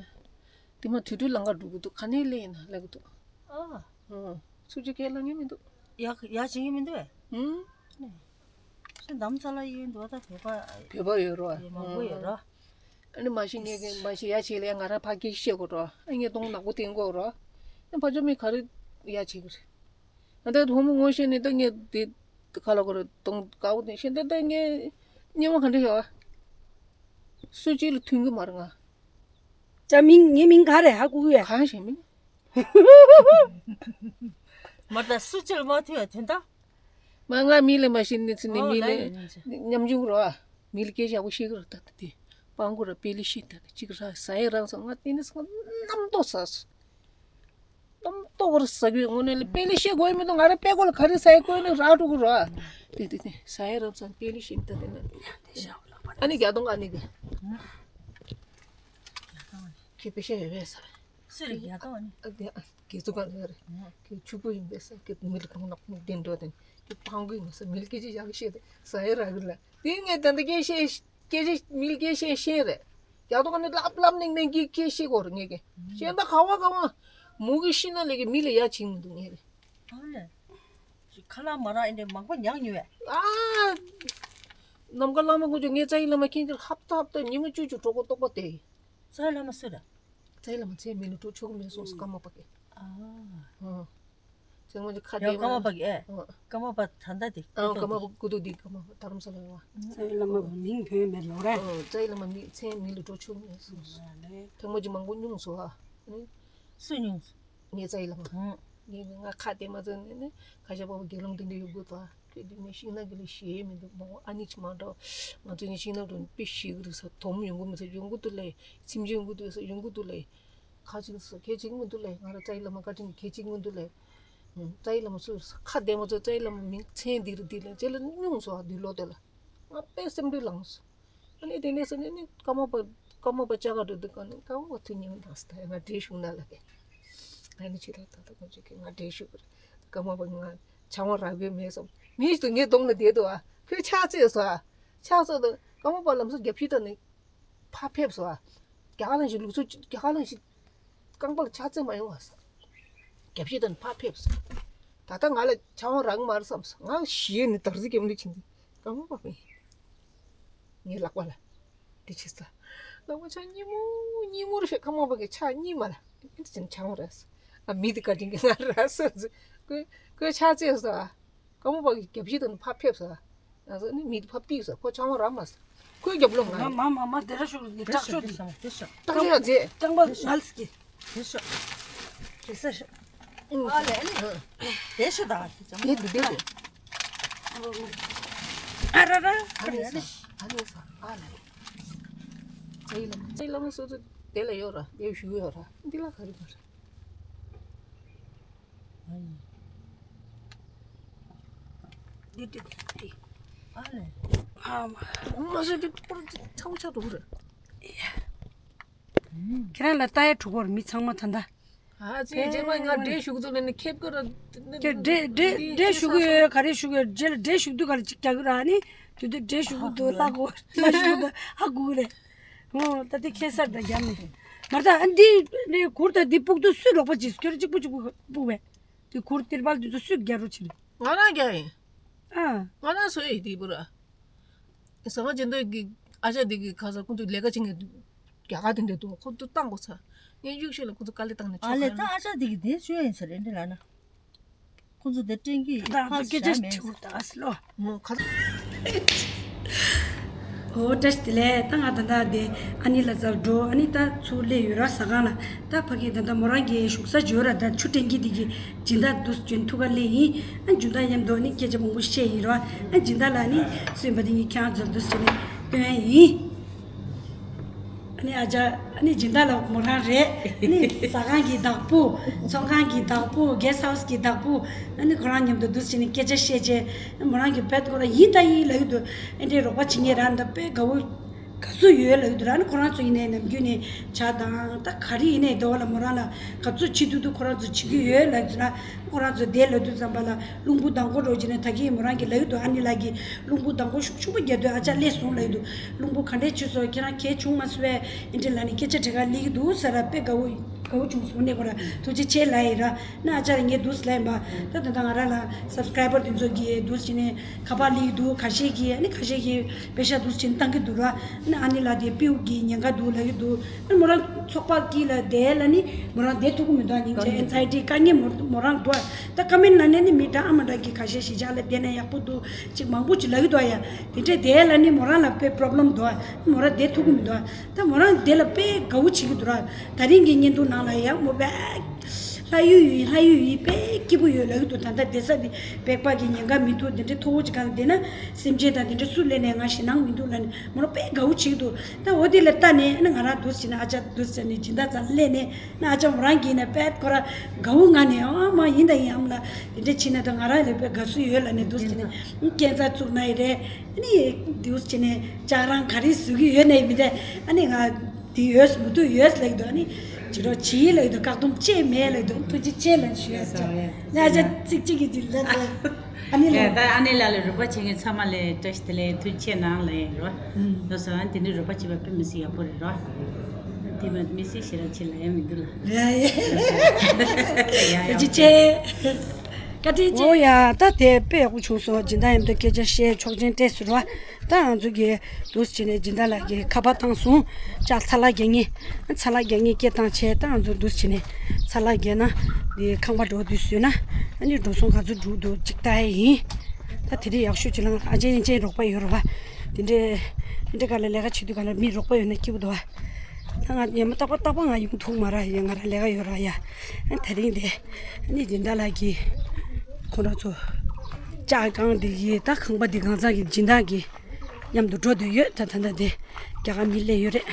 དེ་མ་དུས་འགྲོ་ལམ་ཁ་འགྲོ་གི་འདུག་ག་ནས་སླེབས་ན་ལབ་གི་འདུག་ཨ། ཨ། སུ་གཅིག་གིས་ལབ་མཁན་མི་འདུག་ཡ་ཡ་བྱེད་ཀྱི་མི་འདུག་ཨེ། ཨུམ། ཤ་འདམ་ས་ལ་ཡོད་འདུག་ད་བོད་པ། བོད་པ་ཡོད་རོ། མང་པོ་ཡོད་རོ། ཨ་ནི་མ་གཞི་ངས་གི་མ་གཞི་ཡ་བྱེད་ལ་ཡ་ང་རང་ཕ་སྐད་བཤད་དགོས་རོ། ཨ་ངས་གདོང་ནག་པོ་བསྟན་དགོས་རོ། ཨ་ཕ་ཆོ་མི་ག་རེ་ཡ་བྱེད་གི་རེད། ང་ད་བུ་མོ་ངོ་ཤེས་ནི་ད་ངས་དེ་ཁ་ལ་གོ་རེ་གདོང་དཀར་པོ་དེ་ཤེས་ད་ད་ངས་སྙན་མ་ག་འདྲ་ཡོད། སུ་གཅིག་ལ་མཐུན་གི་མ་རེད་ང་། ཅག་མིང་ངའི་མིང་ག་རེ་ཧ་གོ་གི་ཡོད། གང་ཞིག་མིང་། མ་ད་སུ་གཅིག་ལ་མ་མཐུན་ཡ་མཐུན་ད། མ་ང་མི་ལ་མ་ཤེས་ནི་ཚི་ནི་ཨོ་མི་ལ་ལ་ཡིན་ནི་ཚི། མཉམ་ཆུང་རོ། མི་ལ་སྐད་ཆ་ཡག་པོ་བཤད་གི་རོ་ད་ད་དེ། སྤང་གོ་ར་པེ་ལི་ཤི་ད་ད་གཅིག་ར་ཟ་ཡ་རང་ས་ང་དེ་ནི་ས་ང་རྣམ་རྟོག་ཟ་སོ། གཏོང་ཏོག་ར་ཟ་གི་ཡོད། དངོས་གནས་ལ་པེ་ལི་ཤེས་དགོས་མི་འདུག་ང་ར་པེ་གོ་ལ་ག་རེ་ཟ་ཡི་དགོས་ནི་ར་འགྲོ་གི་ར། དེ་དེ་དེ་ཟ་ཡི་ར་ཚང་པེ་ལི་ཤེས་མི་ད་དེ་ན། ཨ་ནི་རྒྱ་གཏོང་ཨ་ནི་གི། ཁྱེད་པེ་ཤེས་ཡོད་པས་ཟ། སུ་རེད་རྒྱ་གཏོང་ཨ་ནི། ཨ་དེ་ཨ་དགེ་ཚུལ་གང་ལ་རེད། ཁྱེད་ཕྱུག་པོ་ཡིན་པས་ཟ། ཁྱེད་མི་ལ་གང་ནག་མི་བདེ་འགྲོ་དེ་ཁྱེད་ཕང་གི་མ་ཟ། མི་ལ་སྐད་ཆ་ཡག་བཤད་དེ་ཟ་ཡི་ར་གི་ལ། དེ་ངས་ད་ལྟ་སྐད་བཤད། སྐད་ཆ་མི་ལ་སྐད་བཤད་ཤེས་རེད། རྒྱ་གཏོང་ནི་ལབ་ལབ་ནེང་ནེང་གི་སྐད་བཤད་གོ་རེད་ངས་ཀྱི། ཤེས་ད་ག་བ་ག་བ། མུ་གི་ཤི་ན་ལས་ཀྱི་མི་ལ་ཡ་བྱིང་མི་འདུག་ངས་རེད། ཨ་ལས། ཁ་ལག་མ་རག་ཨེ་འདྲས་མང་པོ་ཉག་ཉོས་བས། ཨ། ནམ་མཁའ་བླ་མ་དཀོན་མཆོག་ངས་རྩ་བའི་བླ་མ་མཁྱེན་གྱུར། ཧབ་ཏ་ཧབ་ཏ་ཉི་མ་བཅུ་བཅུ་གྲོགས་པོ་རྟོགས་པ་དེ། རྩ་བའི་བླ་མ་སུ་རེད། རྩ་བའི་བླ་མ་མཚན་མི་ལ་འགྲོ་ཆོག་གི་མེད་སོང་ཀརྨ་པ་གི། ཨ། ཨ། ཚེ་སྔོན་གྱི་ཁ་ཡང་བདེ་ཀརྨ་པ་གི་ཨེ། ཨ། ཀརྨ་པ་ད་ལྟ་དེ་ཨ། ཀརྨ་པ་སྐུ་ཐོག་འདི་ཀརྨ་པ་རྡ་རམ་ས་ལ་ཡོད་བ། རྩ་བའི་བླ་མ་བུ་མིང་བོས་མེད་ལོ་ར། ཨ། རྩ་བའི་བླ་མ་མི་མཚན་མི་ལ་འགྲོ་ཆོག་མེད་སོང་། ཨ་ལས། ཐེངས་མ་གཅིག་མང་པོ་སྙུང་སོང་ཨ། ཨ་ནི། སུས་སྙུང་སོང་། ངའི་རྩ་བའི་བླ་མ། ཨ། ངས་ང་ཁ་བདེ་མ་ཚོ་ནས་ནི་ཁ་ཤས་པ་པ་དགེ་སློང་དེ་འདྲ་ཡོད་དགོས་ད། ཁྱོད་འདི་མི་ཤིང་ནགས་ཀྱི་ལས་ཞེས་མི་འདུག་མ་འོ་ཨ་ནི་ཅི་མ་འདྲ། ང་ཚོ་ནི་ཤིང་ནགས་དུ་དཔེ་ཞིག་རེད་ས་དོམ་ཡོང་གི་མི་ཚེ་ཡོང་གི་འདུག་ལས་ཚིམ་ཆུ་ཡོང་གི་འདུག་ས་ཡོང་གི་འདུག་ལས། ཁ་ཅིག་སོ་ཁྱེད་ཅིག་མི་འདུག་ལས། ང་རང་རྩ་བའི་བླ་མ་བཀའ་དྲིན་གྱིས་ཁྱེད་ཅིག་མི་འདུག་ལས། ཨུམ། རྩ་བའི་བླ་མ་སུ་ཁ་བདེ་མ་ཚོ་རྩ་བའི་བླ་མ་མིང་མཚན་འདི་རུ་འདི་ལས་ཅེ་ལ་སྙུང་སོ་འདི་ལོ་དེ་ལ། ང་དཔེ་སེམས་འདུལ་ལངས་སོ། ཨ་ནི་དེ་ནས་སོ་ནས་ནི་ཀརྨ་པ་ཀརྨ་པ་ཅག་ག་འགྲོ་འདུག་ག་ནི་ཀརྨ་པ་ཐུགས་མཉེས་མི་དང་སྟ་ང་འདྲེ་ཞུགས་ན་ལ་གེ། ཨ་ནི་ཆེ་ལ་ད་ལྟ་ཁོང་ཅིག་གིས་ང་འདྲེ་ཞུགས་པར་ཀརྨ་པ་ང་ཆང་བ་རག་གི་མེད་སོང་མི་ཞིག་ཏུ་ངའི་གདོང་ལ་བསྡད་འདུག་ཨ། ཁོས་ཕྱག་བཙལ་སོ་ཨ། ཕྱག་བཙལ་དུ་ཀརྨ་པ་ལམ་སང་རྒྱབ་ཤིག་ད་ནི། ཕར་ཕེབས་སོང་ཨ། རྒྱ་གར་གླིང་ཞིག་ལུགས་སྲོལ་རྒྱ་གར་གླིང་ཞིག་རྐང་པ་ལ་ཕྱག་འཚལ་མ་ཡོང་བ་ས། རྒྱབ་ཤིག་དང་ཕར་ཕེབས་སོང་། ད་ལྟ་ང་ལ་ཕྱག་དབང་རག་མ་རེད་བསམ་སོང་། ང་ཞེད་ནས་དར་ཟི་གེམ་ལི་ཕྱིན་ཏེ་ཀརྨ་པ་མིན། ངའི་ལག་པ་ལ་འདི་བྱས་ས། ལག་པ་ཕྱག་གཉིས་མོ་གཉིས་མོ་རེད་ཤག་ཀརྨ་པ་གི་ཕྱག་གཉིས་མ་ལ་འདི་བྱས་ཕྱག་དབང་རག་སོང་། ཨ་མི་དེ་བཀའ་དྲིན་གྱིས་ང་རག་སོང་ཟེར། ཁོས་ཁོས་ཕྱག་བཙལ་སོང་ཨ། ཀརྨ་པ་གི་རྒྱབ་ཤིག་དང་ཕར་ཕེབས་ས། ང་ཚོ་ནི་མི་དེ་ཕར་ཕུད་ས། ཁོ་ཕྱག་དབང་རག་མ་སོང་། ཁོའི་རྒྱབ་ལོགས་ང་ཡིན། མ་མ་མ་དེ་ར་ཤོག་དེ་སྐྲག་ཤོག་དེ་ཤོག་དེ་ཤོག་སྐྲག་ཤོག་ཡ་ཛེ། རྐང་པ་ངལ་སི་ཀི། དེ་ཤོག་རེ་ས་ཤོག་ཨ་ལས་ཨ་ལས། དེ་ཤོག་ད། དེ་དེ་དེ་དེ། ཨ་ར་ར། ཨ་ལས་ས། ཨ་ལས་ས། ཨ་ལས། ཙེ་ལ་ཙེ་ལ་མ་སོ་སོ་དེ་ལ་ཡོད་ར། དེ་ཞུ་ཡོད་ར། འདི་ལ་ག་རེ་ག་རེ། འདི་འདི་འདི། ཨ་ལས། ཨ་མ། མ་ཟད་འདི་པར་ཚ་བོ་ཆགས་འགྲོ་གི་རེད། ཁྱེད་རང་ལ་ལྟ་ཡ་གྲུ་གོར་མི་ཚང་མ་ད་ལྟ། ཨ་ཙི་རྗེས་མ་ང་འདྲེ་ཞུགས་ཚོ་ནས་ནི་ཁེབས་ཀི་ར། ཁྱེད་འདྲེ་འདྲེ་འདྲེ་ཞུགས་ཀྱི་ཡོད་ག་རེ་ཞུགས་ཡོད་རྗེས་ལ་འདྲེ་ཞུགས་དུས་ག་རེ་ཅིག་རྒྱག་གི་ར་ནི་དུས་དུས་འདྲེ་ཞུགས་ཀྱི་འདུག་ལྷ་གོ་ལྷ་ཞུགས་འདུག་ཧ་གོ་གི་རེད། ཨོ་ད་དེ་ཁེ་སར་ད་རྒྱབ་ནས། མར་ད་ཨ་འདི་ནི་གུར་ད་འདི་སྤུག་ཏུ་སུས་ལོག་པ་ཅིག་ཁྱོད་གཅིག་པུ་གཅིག་པུ་སྤུག་བས། དེ་གུར་ཏིར་པལ་དེ་ཚོ་སུས་རྒྱག་རོགས་བྱེད་ནི། ང་རང་རྒྱག་ཡིན། ཨ། ང་རང་བཟོ་ཡིན་དེ་བུ་ར། ཟ་ཁང་སྦྱིན་བདག་གི་ཨ་ཅག་དེ་གི་ཁ་ས་ཁོང་ཚོ་ལས་ཀ་བྱེད་མཁན་རྒྱ་གར་དེ་འདྲ་འདུག་ཁོང་ཚོ་བཏང་དགོས་ཚར། ངས་གཡུག་ཤོད་ལ་ཁོང་ཚོ་དཀའ་ལས་བཏང་ནས་ཨ་ཆོག་ལས་ད་ཨ་ཅག་དེ་གི་དེ་བཅོས་ཡིན་ཚར་རེད་འདྲ་ལ་ན། ཁོང་ཚོ་དེ་སྐྲན་གྱི་ད་ཕར་ཚོ་སྐད་ཆ་བྱ་མེད། དྲི་བ་ད་སི་ལོ། ཁ། ཨོ་བཀྲ་ཤིས་བདེ་ལེགས། ད་ང་ད་ལྟ་དེ་ཨ་ནི་ལ་ཚར་འགྲོ། ཨ་ནི་ད་ཚུར་སླེབས་ཡོད་ར་ཟ་ཁང་ལ། ད་ཕ་གི་ད་ལྟ་མོ་རང་གི་བཞུགས་ས་འཇོར་ར་ད་ཆུ་ཕྲན་གྱི་དེ་གི་སྦྱིན་བདག་དུ་འཇོན་ཐུག་ག་སླེབས་ཡིན། ཨ་འཇོན་ཐང་མཉམ་དུ་ནི་སྐད་ཆ་མང་པོ་བཤད་ཡིན་ར། ཨ་སྦྱིན་བདག་ལ་ནི་སུན་པ་དེ་ངས་ཁྱང་ཚོར་དུ་བྱས་ནས་སྟོན་ཡིན། ཨ་ནི་ཨ་ཅག་ཨ་ནི་སྦྱིན་བདག་ལ་མོ་རང་རེད། ཨ་ནི་ཟ་ཁང་གི་བདག་པོ། ཚོང་ཁང་གི་བདག་པོ། གེ་སི་ཧའུ་སི་གི་བདག་པོ། ཨ་ནི་ཁོ་རང་མཉམ་དུ་འདུག་བྱས་ནས་སྐད་ཆ་བཤད་བྱས། ཨ་མོ་རང་གི་བེད་ཁོ་རང་ཡིན་ད་ཡིན་ལབ་ཀྱི་འདུག་ཨ་འདྲའི་རོགས་པ་བྱེད་མཁན་རང་ད་དཔེ་དགའ་བོ་དགའ་བསུ་ཡོད་ལབ་ཀྱི་འདུག་ཨ་ནི་ཁོ་རང་ཚོ་ཡིན་ནའི་ནམ་རྒྱུན་ནས་ཇ་དང་ད་ག་རེ་ཡིན་ནའི་འདོ་བ་ལ་མོ་རང་ལ་ག་ཚོད་བྱེད་ཐུབ་ཐུབ་ཁོ་རང་ཚོ་བྱེད་ཀྱི་ཡོད་ལབ་ཀྱི་འདུག་ཨ། ཁོ་རང་ཚོ་དེ་ལབ་དུས་ཙམ་པ་ལ་རླུང་བུ་ལྡང་གོ་འགྲོ་གྱི་ནས་ད་གིན་མོ་རང་གིས་ལབ་ཀྱི་འདུག་ཨ་ནི་ལགས་ཀྱིས་རླུང་བུ་ལྡང་གོ་ཤུགས་ཆུང་པོ་རྒྱག་དུས་ཨ་ཅག་སླེབས་སོང་ལབ་ཀྱི་འདུག་རླུང་བུ་ག་འདྲས་ཆུ་སོ་ཁྱེད་རང་གལ་བྱུང་མ་སོང་བས་ཨེ་འདྲས་ལབ་ནས་སྐད་ཆ་དྲི་ག་སླེབས་ཀྱི་འདུག་ཟེར་ར་དཔེ་དགའ་བོ་དགའ་བོ་བྱུང་སོང་ནས་ཁོ་ར་ཐུགས་རྗེ་ཆེ་ལབ་ཡིན་ར་ན་ཨ་ཅག་ལ་ངས་འདུག་ལབ་ཡིན་པ་ད་ད་ད་ང་ར་ལ་སབ་སི་ཀ་རའི་བར་དེ་ཚོ་གིས་འདུག་བྱས་ནས་ཁ་པར་སླེབས་ཀྱི་འདུག་ཁ་ཤས་ཀྱིས་ཨ་ནི་ཁ་ཤས་ཀྱིས་པེ་ཤ་འདུག་བྱས་ནས་བཏང་གི་འདུག་ར་ན་ཨ་ནི་ལགས་དེ་པིའུ་གི་ཉེན་ཁ་འདུག་ལབ་ཀྱི་འདུག་ཨ་མོ་རང་ཚོགས་པ་དཀྱིལ་ལ་བསྡད་ལ་ནི་མོ་རང་བསྡད་ཐུབ་ཀྱི་མི་འདུག་སྙིང་རྗེ་ཨེན་ཛའི་ཊི་དཀའ་ངལ་མོ་མོ་རང་འདུག་ད་ཀ་མེན་ལ་ནས་ནི་མི་འདྲ་ཨ་མ་འདྲ་གི་ཁ་ཤས་གཞིས་ཆགས་ལ་བསྡད་ན་ཡག་པོ་འདུག་ཅིག་མང་པོ་ཅིག་ལབ་ཀྱི་འདུག་ཡ། དེ་འདྲས་བསྡད་ལ་ནི་མོ་རང་ལ་དཔེ་པོ་རོབ་ལེམ་འདུག་མོ་རང་བསྡད་ཐུབ་ཀྱི་མི་འདུག་ད་མོ་རང་བསྡད་ལ་དཔེ་དགའ་བོ་བྱེད་ཀྱི་འདུག་ར། ད་རིང་གི་བརྙན་ཐུང་ནང་ལ་ཡང་མོ་དཔེ་ ལྷ་ཡུལ་ཡིན། ལྷ་ཡུལ་ཡིན། དཔེ་སྐྱིད་པོ་ཡོད་ལབ་ཀྱི་འདུག་ད་ལྟ་བསྡད་ས་དེ་སྦག་སྦག་གི་ཉེན་ཁ་མི་འདུག་དེ་འདྲའི་མཐོ་བོ་ཅིག་སྒང་ལ་བསྡད་ན་སེམས་ཅན་དང་དེ་འདྲ་སུ་སླེབས་ནའི་ང་ཞེད་སྣང་མི་འདུག་ལབ་ནས་མོ་རང་དཔེ་དགའ་བོ་བྱེད་ཀྱི་འདུག་ད་འོ་དེ་ལ་ལྟ་ནས་ཨ་ནི་ང་རང་འདུག་སེ་བྱས་ནས་ཨ་ཅག་འདུག་སེ་བྱས་ནས་སྦྱིན་བདག་རྩ་ལ་སླེབས་ནས་ཨ་ཅག་མོ་རང་གིས་ནས་དཔེ་ཁོ་རང་དགའ་བོ་ངང་ནས་ཨ་མ་ཡིན་དང་ཡིན་ཨ་མ་ལགས་དེ་འདྲ་བྱས་ན་ད་ང་རང་ལ་དཔེ་དགའ་བསུ་ཡོད་ལབ་ནས་འདུག་སེ་བྱས་ནས་སྐས་འཛེག་བཙུགས་ན་ཡི་རེད། ཨ་ནི་འདུག་སེ་བྱས་ནས་ལྕགས་རང་ག་རེ་བཟོ་གི་ཡོད་ནའི་མི་དེ་ཨ་ནི་ང་དེ་ཡོད་མུ་ཏུ་ཡོད་ལབ་ཀྱི་འདུག་ཨ་ནི་བྱེད་རོགས་བྱེད་ལབ་ཀྱི་འདུག་བཀག་སྡོམ་བཅས་མེད་ལབ་ཀྱི་འདུག་ཐུགས་རྗེ་ཆེ་ལབ་ཞུ་ཡ་ཅག་ང་ཅག་ཚིག་གཅིག་གིས་ཅིག་ལབ་ལ་ཨ་ནི་ལ། ད་ཨ་ནི་ལ་ལ་རོགས་པ་བྱེད་མཁན་ཚང་མ་ལ་བཀྲ་ཤིས་བདེ་ལེགས་ཐུགས་རྗེ་ཆེ་གནང་ལབ་ཡ་རོ། ལོ་སོ་ཨ་ནི་དེ་འདྲའི་རོགས་པ་བྱེད་པ་དཔེ་མི་སྲིད་ཡག་པོ་རེད་རོ། དེ་མ་མི་སྲིད་ཞེ་དྲག་ཆེ་ལབ་ཡ་མི་འདུག་ལ། ཡ་ཡ། ཐུགས་རྗེ་ཆེ། བཀའ་དྲིན་ཆེ། ཨོ་ཡ་ད་དེ་དཔེ་ཡག་པོ་བྱུང་སོང་། སྦྱིན་བདག་མཉམ་དུ་སྐད་ཆ་བཤད་ཆོག་མཆན་སྤྲད་ཟེར་བ། ད་ང་ཚོ་གིས་འདུག་སེ་བྱས་ནས་སྦྱིན་བདག་ལགས་ཀྱིས་ཁ་པར་བཏང་སོང་། ཅག་ཚ་ལག་རྒྱག་མཁན། ཚ་ལག་རྒྱག་མཁན་སྐད་བཏང་བྱས་ད་ང་ཚོ་འདུག་སེ་བྱས་ནས་ཚ་ལག་རྒྱག་ན་འདི་ཁང་པ་འགྲོ་དུས་བཟོས་ན་ཨ་ནི་འགྲོ་སོང་ག་ཚོད་འགྲོ་འདུག་ཅིག་ལྟ་ཡ་ཡིན། ད་དེ་རིང་ཡག་ཤོས་ཅིག་ལ་ང་ཨ་ཅན་ཅན་རོགས་པ་ཡོད་རེད་བ། དེ་འདྲའི་དེ་འདྲའི་སྒང་ལ་ལས་ཀ་བྱེད་དུས་སྒང་ལ་མི་རོགས་པ་ཡོད་ན་སྐྱིད་པོ་འདུག་བ། ད་ང་ཉི་མ་རྟག་པ་རྟག་པ་ང་ཡོང་ཐུབ་མ་རེད་ཡ། ང་རང་ལས་ཀ་ཡོད་རེད་ཡ། ཨ་དེ་རིང་དེ་ཨ་ནི་སྦྱིན་བདག་ལགས་ཀྱིས་ཁོང་རང་ཚོ་ལྕགས་སྒང་འདི་གི་ད་ཁང་པ་འདི་གང་ཚང་གི་སྦྱིན་བདག་གིས་མཉམ་དུ་འགྲོ་འདོད་ཡོད། ད་ད་ལྟ་དེ་རྒྱ་གར་མི་སླེབས་ཡོད་རེད།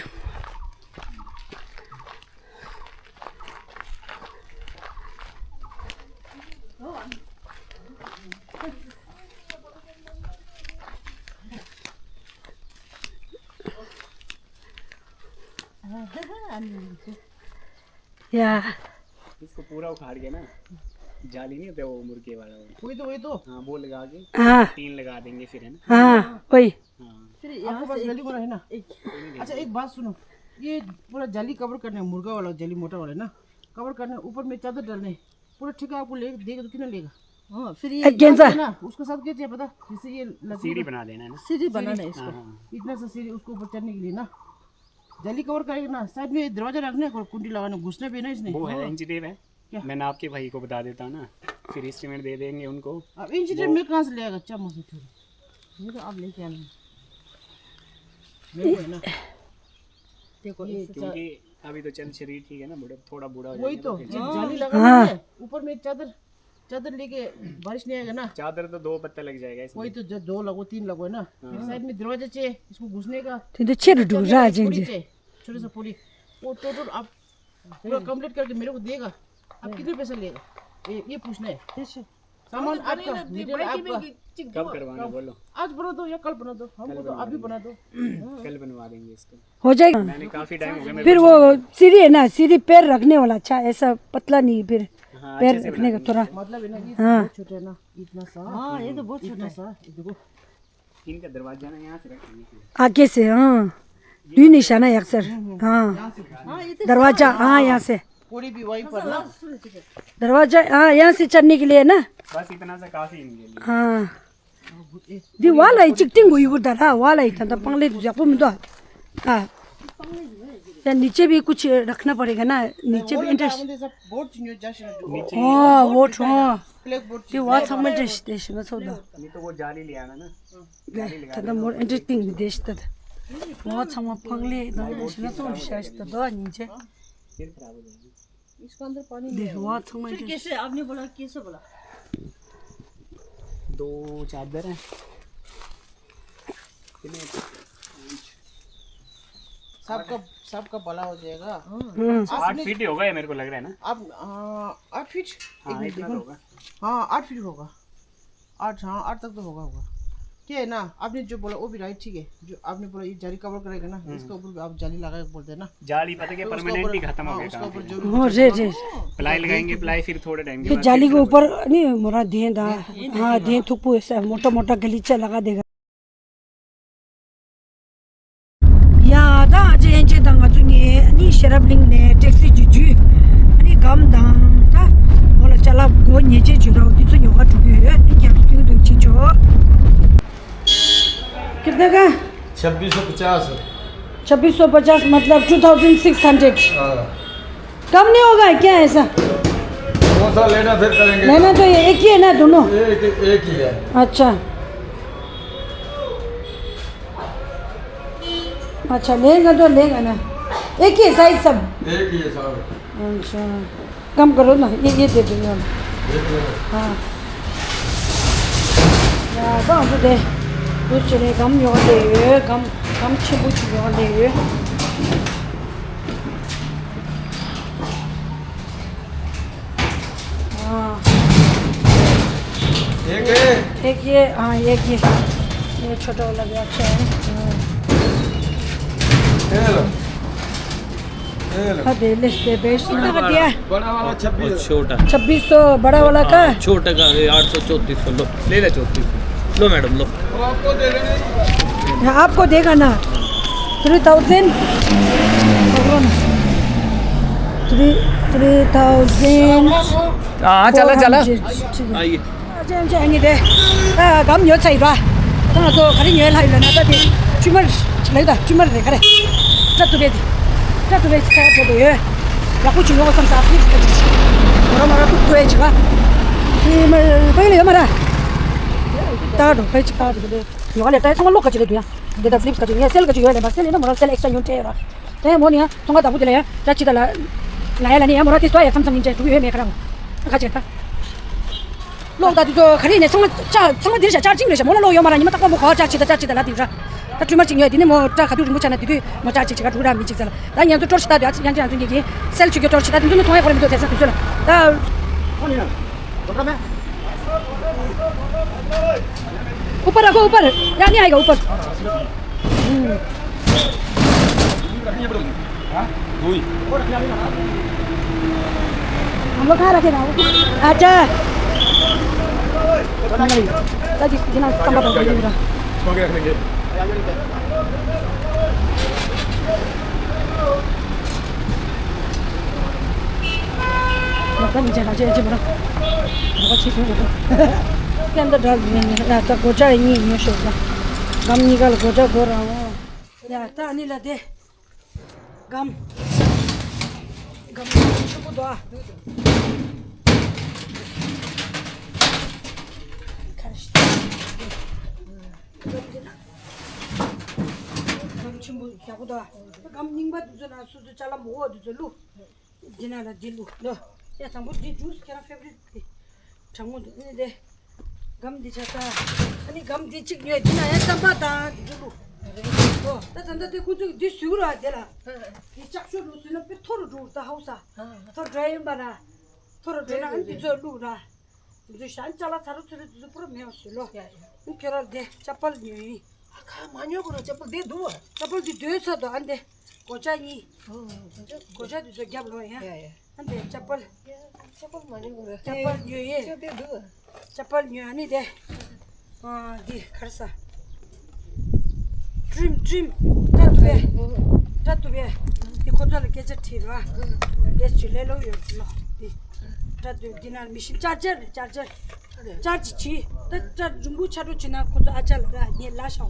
ཡ། इसको पूरा उखाड़ के ना, जाली नहीं होता वो मुर्गे वाला वो। वही तो, वही तो। हाँ, वो लगा के हाँ। टीन लगा देंगे फिर, है ना? हाँ, वही। हाँ। फिर आपके यहाँ पास से गली एक, वाला है ना? एक। अच्छा, एक बात सुनो, ये पूरा जाली कवर करना है, मुर्गा वाला जाली मोटा वाला है ना, कवर करना है, ऊपर में चादर डालना है, पूरा ठेका आपको ले देगा तो कितना लेगा? हाँ, फिर ये ए, गेंजा। है ना, उसके साथ क्या चाहिए पता? जैसे ये लकड़ी सीढ़ी का बना देना है ना? सीढ़ी बनाना है इसको। हाँ, हाँ। इतना सा सीढ़ी उसको ऊपर चढ़ने के लिए ना, जाली कवर करेगा ना, साइड में दरवाजा रखना है और कुंडी लगाना, घुसना भी है ना इसने। वो है, हाँ। इंची टेप है। क्या? मैं नाप के भाई को बता देता हूँ ना, फिर एस्टिमेट दे देंगे उनको। अब इंची टेप वो मैं कहाँ से लेगा? अच्छा, मुझे फिर ये तो आप लेके आना। मेरे को है ना, देखो, ये इससे क्योंकि अभी तो चल शरीर ठीक है ना, बूढ़ा, थोड़ा बूढ़ा हो वही जाएंगे तो, तो फिर जब हाँ। जाली लगाना हाँ। है, ऊपर में एक चादर, चादर लेके बारिश नहीं आएगा ना। चादर तो दो पत्ता लग जाएगा इसमें। वही तो, जो दो लगो, तीन लगो है ना, हाँ। एक साइड में दरवाजा चाहिए, इसको घुसने का। तो, तो छेड़ डूब रहा है, चादर जी। चाहिए, छोटा सा पूरी, वो टोटल आप पूरा कंप्लीट करके मेरे को देगा। आप कितने पैसा लेगा? ये, ये पूछना है। सामान आपका, मटेरियल आपका। कब करवाना, बोलो। आज बना दो या कल बना दो, हमको तो अभी बना दो। कल बनवा देंगे इसको। हो जाएगा। मैंने काफी टाइम हो गया मेरे फिर को वो सीढ़ी है ना, सीढ़ी पैर रखने वाला अच्छा, ऐसा पतला नहीं, फिर हाँ, पैर अच्छे से रखने का बनाएंगे। थोड़ा। मतलब है ना, ये हाँ। बहुत छोटा है ना, इतना सा। हाँ, ये तो बहुत इतना छोटा है। सा, ये देखो। इनका दरवाजा ना यहाँ से रखेंगे फिर। आगे से, हाँ। दुई निशाना अक्सर। हाँ। यहाँ से। हाँ, ये तो दरवाजा, हाँ, यहाँ से। पूरी भी वहीं पर ना। दरवाजा, हाँ, यहाँ से चढ़ने के लिए ना। बस इतना सा काफी इनके लिए। हाँ। दी वाला ही चिकटिंग हुई उधर, हाँ, वाला ही था, तो पंगले तो जापो में तो। हाँ। या नीचे भी कुछ रखना पड़ेगा ना, नीचे भी इंटरेस्ट। नीचे हाँ, वो तो, हाँ। ब्लैक बोर्ड दी वाला इंटरेस्ट देश में सौदा। नहीं तो वो जाली ले आना ना। ད་ལྟ་མོར་ཨེན་ཊར་ཊེན་མེན་ཊི་བསྡད་ཤི་ད། ང་ཚང་མ་ཕང་ལེ་དང་ཞི་ན་ཚོང་ཞིག་བྱ་ཤི་ད་དོ་ཉིན་ཆེ། इसको अंदर पानी नहीं है। ང་ཚང་མ་फिर कैसे आपने बोला, कैसे बोला? दो चादर हैं। सबका, सबका भला हो जाएगा। हम्म। आठ फीट ही होगा ये, मेरे को लग रहा है ना। आप, हाँ, आठ फीट? हाँ, एक मिनट इतना तो देखो। होगा। हाँ, आठ फीट होगा। आठ, हाँ, आठ तक तो होगा, होगा। क्या है ना, आपने जो बोला वो भी राइट, ठीक है। जो आपने बोला ये जाली कवर करेगा ना, हम्म। इसके ऊपर भी आप जाली लगाए बोलते हैं ना। जाली पता क्या, तो उसके परमानेंट ऊपर, ही खत्म हो हाँ, गया उसके काम ऊपर फिर। जो भी हो, रे, रे। प्लाई लगाएंगे, प्लाई फिर थोड़े टाइम के फिर बाद जाली फिर के से ऊपर नहीं, मोरा दें दा। हाँ, दें थुक पो ऐसा मोटा मोटा गलीचा लगा देगा। ཡ་ད་ཨ་ཅེ་ཨེན་ཅེ་དང་ང་ཚོ་ངས་ཨ་ནི་ཤེས་རབ་གླིང་ནས་ཊེག་སི་ཅིག་བརྒྱུད། ཨ་ནི་སྒམ་དང་ད་འོ་ལ་ཅ་ལག་སྒོ་ཉེས་ཅན་བརྗོད་ར་འོ་དེ་ཚོ་ཉོ་ག་འགྲོ་གི་ཡོད། ཨ་ནི་རྒྱབ་སྟོན་དུ་ཕྱིན་ཆོག कितने का? छब्बीस सौ पचास। छब्बीस सौ पचास मतलब टू थाउजेंड सिक्स हंड्रेड। हाँ। कम नहीं होगा क्या ऐसा? कौन सा लेना फिर करेंगे? लेना तो ये एक ही है ना दोनों? एक, एक ही है। अच्छा। अच्छा, लेगा तो लेगा ना। एक ही साइज सब? एक ही है सब। अच्छा। गम करो ना, ये, ये दे दो ना। हाँ। ཡ། ད་ང་ཚོ་དེ་འདུག་བྱས་ནས་སྒམ་ཉོ་བ་སླེབས་ཡོད། སྒམ་སྒམ་ཆེན་པོ་ཅིག་ཉོ་བ་སླེབས་ཡོད། हाँ। एक है। एक ये, हाँ, एक ये। ये छोटा वाला भी अच्छा है। हाँ। ये लो। ये लो। हाँ, दे, ले, दे, बेच ना। कितना का दिया? बड़ा वाला छब्बीस। और छोटा। छब्बीस सौ, बड़ा वाला का? हाँ, छोटा का, ये आठ सौ, चौंतीस सौ, लो, ले ले चौंतीस सौ। लो मैडम, लो। वो आपको दे देना है। हाँ, आपको देगा ना। Three thousand. Three, three thousand. हाँ, चला, चला। आइए। ཅན་ཅན་ངེས་དེ། ད་སྒམ་ཉོ་ཚར་ཡིན་པ། ད་ང་ཚོ་ག་རེ་ཉོས་ལྷག་ཡོད་ལབ་ན། ད་དེ་ཊི་མར་ལབ་ད། ཊི་མར་རེད། ག་རེ། སྐྲ་གཏུབ་པའི་དེ། སྐྲ་གཏུབ་པའི་ས་ཆ་དེ་ཡོད། ཡག་པོ་ཅིག་ཉོ་བསམ་ས། ཕི་ལིབ་སི་ག་ཅིག་མོ་ར་མོ་ར་གཏུབ་ཐུབ་ཡས་ཅིག་ག་ཊི་མར་པའི་ལ་ཡོད་མ་ར། ད་འགྲོ་པའི་ཅིག་ག་ཅིག་དེ་ཉོ་ག་ལས། ད་ཚང་མ་ལོག་ག་ཅིག་རེད་འདུག་ཡ། འདི་ད་ཕི་ལིབ་སི་ག་ཅིག་ཡོད། སེལ་ག་ཅིག་ཡོད་ལབ་པ། སེལ་ཡིན་ན་མོ་ར་སེལ་ཨེག་སི་ཊ་ཉོ་སྤྲད་ཡོད་ར། དེ་མོ་ནི་ཡང་ཚོང་ཁང་བདག་པོ་དེ་ལ་ཡང་སྐྲ་ཕྱིས་ད་ལ། ལ་ཡ་ལ་ནི་ཡང་མོ་ར་དེ་སྟོ་ཡ་མཚམས་མཚམས་ཡིན་ཅེས་འགྲོ་གི་ཡོད་མེད་ཁ་རང་། ཁ་ཅིག་ད། ལོག་ད་དེ་ཚོ་ག་རེ་ནས་ཚང་མ་ཅག་ཚང་མ་འདིར་བཞག་ཅར་ཅིང་རེད་ཤག་མོ་ལ་ལོག་ཡོད་མ་ར། ཉི་མ་རྟག་པར་མོ་གོ་ཅར་ཕྱིས་ད་ཅར་ཕྱིས་ད་ལ་དེ་ར། ད་ཊི་མར་ཅིག་ཉོས་དེ་ནི་མོ་སྐྲ་ག་དུས་རིང་པོ་ཆགས་ན་དེ་དུས་མོ་ཅར་ཕྱིས་ཅིག་ག་འགྲོ་ར་མི་ཅིག་ཚ་ལ། ད་ཉན་ཚོ་སྐྲ་ཕྱིས་ད་དུས་ཡང་ཅིག་ཡང་ཅིག་ཡང་ཅིག་ཡིན། སེལ་ཆུ་རྒྱུ་སྐྲ་ཕྱིས་ད་དེ་ཚོ་ནི་མཐོང་ཡ་གོ་ར་མི་འདུག་དེ་ཚ་དེ་ཚོ་ལ། ད། ऊपर रखो, ऊपर। या नहीं आएगा ऊपर। हम्म। हम लोग कहाँ रखे ना? अच्छा। नहीं। तो जिस दिन आप संभव होगा। ལག་པ་གཉིས་ཆ་ལ་ཆ་ཡ་ཆེ་བ་ར། ལག་པ་ཆེ་སོང་། སྐད་འདི་འདྲ་ཡིན་ན་ད་སྒོ་ལྕགས་གཉིས་ཉོས་ཤོག་ད། སྒམ་གཉིས་ཀ་ལ་སྒོ་ལྕགས་དགོས་ར་འོ། ཡ་ད་ཨ་ནི་ལ་དེ། སྒམ། སྒམ་ཆེན་པོ་འདུག་ཨ། ཁ་རེ་ཞིག་སྒམ་ཆེན་པོ་ཡག་པོ་འདུག་ཨ། སྒམ་རྙིང་པ་འདི་ཚོ་ན་སོ་སོ་ཅ་ལག་མང་པོ་འདི་ཚོ་བླུགས། འདི་ན་ལ་འདི་བླུགས་ལོ། ཡ་དང་པོ་འདི་ཇུས་ཁྱེད་རང་ཕེ་ཝ་རིཊ་འདི། གྲང་མོ་འདུག་ཨ་ནི་དེ། སྒམ་འདི་ཆ་ས། ཨ་ནི་སྒམ་འདི་གཅིག་ཉོས། འདི་ན་ཡང་རྩམ་པ་དང་འདི་བླུགས། ཨོ། ད་ད་ལྟ་དེ་ཁོ་ཚོས་འདི་བཟོས་ར་དེ་ལ། འདི་ལྕགས་ཤོག་རུ་བཟོས་ན་དཔེ་མཐོ་རུ་འགྲོ་ད་ཧའུ་ས། མཐོ་འགྲོ་ཡིན་པ་ན། མཐོ་རུ་འགྲོ་ན་ཨ་ནི་འདི་ཚོ་བླུགས་ར། འདི་ཚོ་ཞང་ཅ་ལག་ཚ་རུ་ཚུ་རུ་འདི་ཚོ་པུ་ར་མེད་པ་བཟོས་ལོ། ཡ་ཡ། ཨ་ནི་ཁྱོད་རང་དེ་ཅ་པལ་ཉོས་ཡིན། ཨ་ཁ་མ་ཉོ་གོ་ར་ཅ་པལ་དེ་འདུག་བ། ཅ་པལ་དེ་དོས་ཚ་དོ་ཨ་ནི་དེ། སྒོ་ལྕགས་གཉིས། ཨོ། སྒོ་ལྕགས་དེ་ཚོ་རྒྱབ་ལོ་ཡ། ཡ་ཡ། ཨ་འདི་ཅ་པལ། ཡ་ཅ་པལ་མ་ཉོ་གོ་ར། ཅ་པལ་ཉོས་ཡེ། ཅ་པལ་འདུག་བ། ཅ་པལ་ཉོས་ཨ་ནི་དེ། ཨ་འདི་ག་རེ་ཟ། ཊི་རིམ་ཊི་རིམ། སྐྲ་གཏུབ་པའི། སྐྲ་གཏུབ་པའི། འདི་ཁོ་ཚོ་ལ་སྐད་ཆ་དྲིས་ར། ལས་ཆུ་ལས་ལོ་ཡོད་ལོ། འདི། སྐྲ་གཏུབ་འདི་ན་མི་ཤིན་ཅར་ཇར་རེད་ཅར་ཇར། ཅར་ཇི་བྱས། ད་སྐྲ་རིང་པོ་ཆགས་འགྲོ་བྱེད་ན་ཁོ་ཚོ་ཨ་ཅག་ལ་ར་ངས་ལབ་ཤག་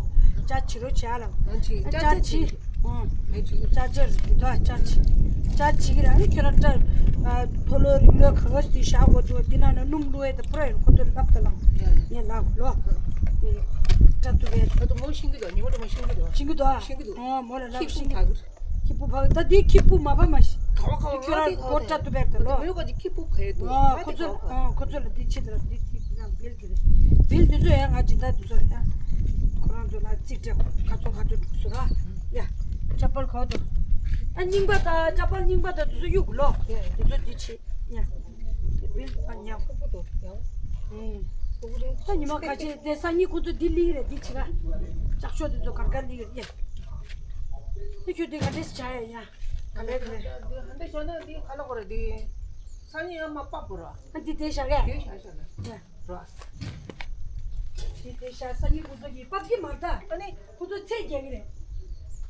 ཅར་ཇི་རོ་བྱེད་ཨ་ལབ། ཨ་ཅི་ཨ་ཅར་ཅར་ཇི་ཇི། ཨང་། ཅར་ཇར་དོ་ཅར་ཇི། ཅར་ཇི་གི་ར་ནི་ཁྱོད་ར་སྐྲ་ཨ་མཐོ་ལོས་རིང་ལོས་ག་ག་སྟེ་བཞག་དགོས་འདུག་འདི་ན་ན་སྣུམ་བླུགས་ཡས་དང་པུ་ར་ཡོད། ཁོ་ཚོ་ལབ་ད་ལབ། ངས་ལབ་ལོ། སྐྲ་གཏུབ་པའི། ཨ་ད་མོ་ཤེས་ཀྱི་འདུག་ཉི་མ་དྲོ་མ་ཤེས་ཀྱི་འདུག་ཤེས་ཀྱི་འདུག་ཤེས་ཀྱི་འདུག་ཨང་མོ་ལ་ལབ། ཤེས་ཀྱི་འདུག་ཁྱི་པུ་ཕག་ད་འདི་ཁྱི་པུ་མ་ཕ་མ་ཤི། ག་བ་ག་བ་ཁྱོད་རང་གོ་སྐྲ་གཏུབ་པའི་ད་ལོ། མོ་ག་ཅི་ཁྱི་པུ་ཕ་ཡི་འདུག་ཨ་ཁོ་ཚོ་ཨ་ཁོ་ཚོ་ལ་འདི་ཕྱི་དེ་ལ་འདི་ཁྱི་ཡང་བིལ་གྱི་རེད། བིལ་འདི་ཚོ་ཡང་ང་སྦྱིན་བདག་འདི་ཚོ་ཡང་ཁོ་རང་ཚོ་ལ་རྩིས་སྤྲད། ཁ་ཚོ་ཁ་ཚོ་འགྲོ་སོ་ར། ཡ་ཅ་པལ་གོ་འདུག་ཨ་རྙིང་པ་ད་ཅ་པལ་རྙིང་པ་ད་འདི་ཚོ་གཡུག་ལོ། འདི་ཚོ་འདི་ཕྱི་ཡ་བིལ་ཨ་ཉག་ཁོ་པོ་འདུག་ཡ། ཨུམ། ད་ཉི་མ་ཁ་ཆེ་དེ་སང་ཉིན་ཁོ་ཚོ་འདི་ལིག་རེད། འདི་ཕྱི་ར་ལྕགས་ཤོག་འདི་ཚོ་གར་གར་ལིག་རེད། ཡ། དེ་ཁྱོད་དེ་ག་འདྲས་བྱ་ཡ་ཡ། ག་ལེ་ག་ལེ། འདི་ཧ་འདྲས་བྱ་ན་འདི་ག་ལ་གོ་རེད། འདི་སང་ཉིན་ཡང་མ་པག་པོ་ར། ཨ་འདི་དེ་བཞག་གས། དེ་བཞག་བཞག་ན། ཡ། ར། འདི་དེ་བཞག་སང་ཉིན་ཁོ་ཚོ་གིས་པག་གི་མ་ད། ཨ་ནི། ཁོ་ཚོ་ཚད་རྒྱག་གི་རེད།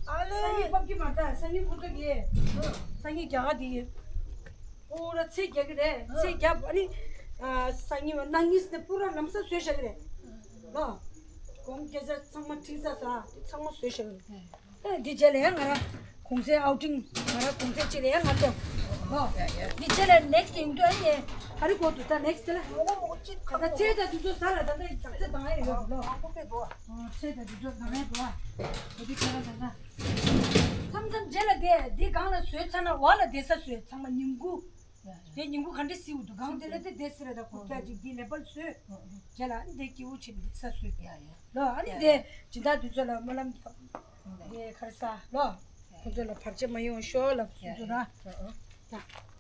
ཨ་ལེ། སང་ཉིན་པག་གི་མ་ད། སང་ཉིན་ཁོ་ཚོ་གིས། ཨ། སང་ཉིན་རྒྱ་གར་དེ་གིས། པུ་ར་ཚད་རྒྱག་གི་རེད། ཨ། ཚད་རྒྱབ་ཨ་ནི། ཨ། སང་ཉིན་བ་གནངས་ཉིན་ནས་པུ་ར་ལམ་སང་བཟོས་བཞག་གི་རེད། ལོ། གོང་སྐད་ཆ་ཚང་མ་འཕྲིན་ས་ས་དེ་ཚང་མ་བཟོས་བཞག་གི་རེད། ཨ་འདི་རྗེས་ལ་ཡང་ང་རང་གུང་སེང་ཨའུ་ཊིང་ང་རང་གུང་སེང་གཅིག་ལ་ཡང་ང་ལྟོས། ཨོ། འདི་རྗེས་ལ་ནེག་སི་ཊི་ཡིན་དུས་ཨ་ནི་ག་རེ་དགོས་འདུག་ད་ནེག་སི་ཊི་ལ། ད་ཚེ་ད་དུས་ཚོད་ཟ་ལ་ད་ལྟ་ཡིན་ད་ཚེ་དང་ཨེ་ཡོད་ལོ། ཨོ་ཚེ་ད་དུས་ཚོད་ཟ་མེད་འགྲོ་ཨ། ད་དུས་ཁྱེད་རང་ད་ད། མཚམས་མཚམས་རྗེས་ལ་དེ་འདི་སྒང་ལ་བཟོས་ཚར་ན་འོག་ལ་བསྡད་ས་བཟོས་ཚང་མ་ཉིན་གུང་། དེ་ཉིན་གུང་ག་འདྲ་སེ་འདུག་གང་དེ་ལ་དེ་དེ་སེ་ར་ད་གུར་རྒྱག་ཅིག་འདི་ལེ་པལ་བཟོས། རྗེས་ལ་ཨ་ནི་དེ་སྐྱིད་པོ་བྱེད་འདི་ས་བཟོས། ཡ་ཡ། ལོ་ཨ་ནི་ཡ་དེ་ཡ། སྦྱིན་བདག་དེ་ཚོ་ལ་སྨོན་ལམ་རྒྱབ། ཡ་ཡ། དེ་ག་རེ་ཟ་ལོ། ཡ་ཡ། ཁོ་ཚོ་ལ་བར་ཆད་མ་ཡོང་ཤོག་ལབ་སོ་སོ་ར། ཡ་ཡ། ད་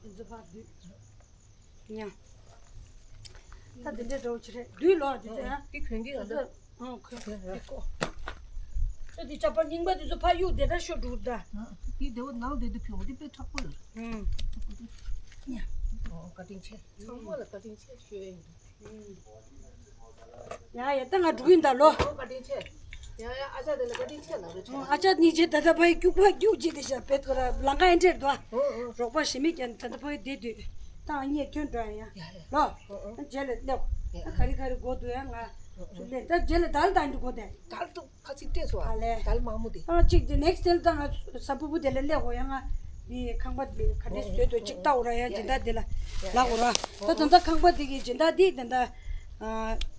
དེ་ཚོ་ཕར་བསྡུས། ཉ། ད་དེ་འདྲའི་འདྲ་བོ་ཅིག་རེད། བསྡུས་ལོ་དེ་ཚོ་ཡང་། དེ་གོན་གྱི་ཡོད་ད། ཨང་གོན་གྱི་ཡོད། ཁོ་ཚོ་དེ་ཅག་པར་རྙིང་པ་དེ་ཚོ་ཕར་གཡུག་དེ་འདྲ་ཤོར་འགྲོ་གི་ད། དེ་དེ་བོ་ནང་དེ་དུ་གྱོག་དེ་དཔེ་མཁྲེགས་པོ་ཡོད། ཨང་། ཉ། ཨོ་བཀའ་དྲིན་ཆེ། ཚང་མ་ལ་བཀའ་དྲིན་ཆེ་ཞུ་ཡ་ཡིན། ཡ་ཡ་ད་ང་འགྲོ་གི་ཡིན་ད་ལོ། ཨོ་བཀའ་དྲིན་ཆེ། ཡ་ཡ་ཨ་ཅག་དེ་ལ་བཀའ་དྲིན་ཆེ་ལབ་རོགས་བྱས། ཨ་ཅག་གཉིས་ཆེ་ད་ལྟ་ཕ་གི་སྐྱུག་པ་སྐྱུག་ཅིག་དེ་ཤ་བེད་ཁོ་ར་ལང་ཀ་ཨེ་འདྲེར་འདུག་ཨ། ཨོ་ཨོ། རོགས་པ་ཞེ་མི་ཀྱང་ད་ལྟ་ཕ་གི་བསྡད་དུས་ད་ཨ་མྱེས་ཐོན་འགྲོ་ཡ་ཡ། ཡ་ཡ། ལོ། ཨོ་ཨོ། རྗེས་ལ་སླེབས། ཡ་ཡ། ཨ་ག་རེ་ག་རེ་དགོས་འདུག་ཡ་ང་ཚོ་སླེབས་ད་རྗེས་ལ་དལ་དང་འདི་དགོས་དེ། དལ་འདུག་ཁ་ཚིག་སྤྲད་སོང་ཨ། ཨ་ལས། དལ་མང་མོ་དེ། ཨ་གཅིག་དེ་ནེག་སི་ཊལ་ད་ང་ས་ཕུ་བུ་དེ་ལ་སླེབས་འོ་ཡ་ང་། འདི་ཁང་པ་དེ་ག་འདྲས་བཟོས་འདུག་ཅིག་ལྟ་འོ་ར་ཡ་སྦྱིན་བདག་དེ་ལ་ལབ་འོ་ར། ད་ད་ལྟ་ཁང་པ་དེ་གི་སྦྱིན་བདག་དེ་ད་ལྟ་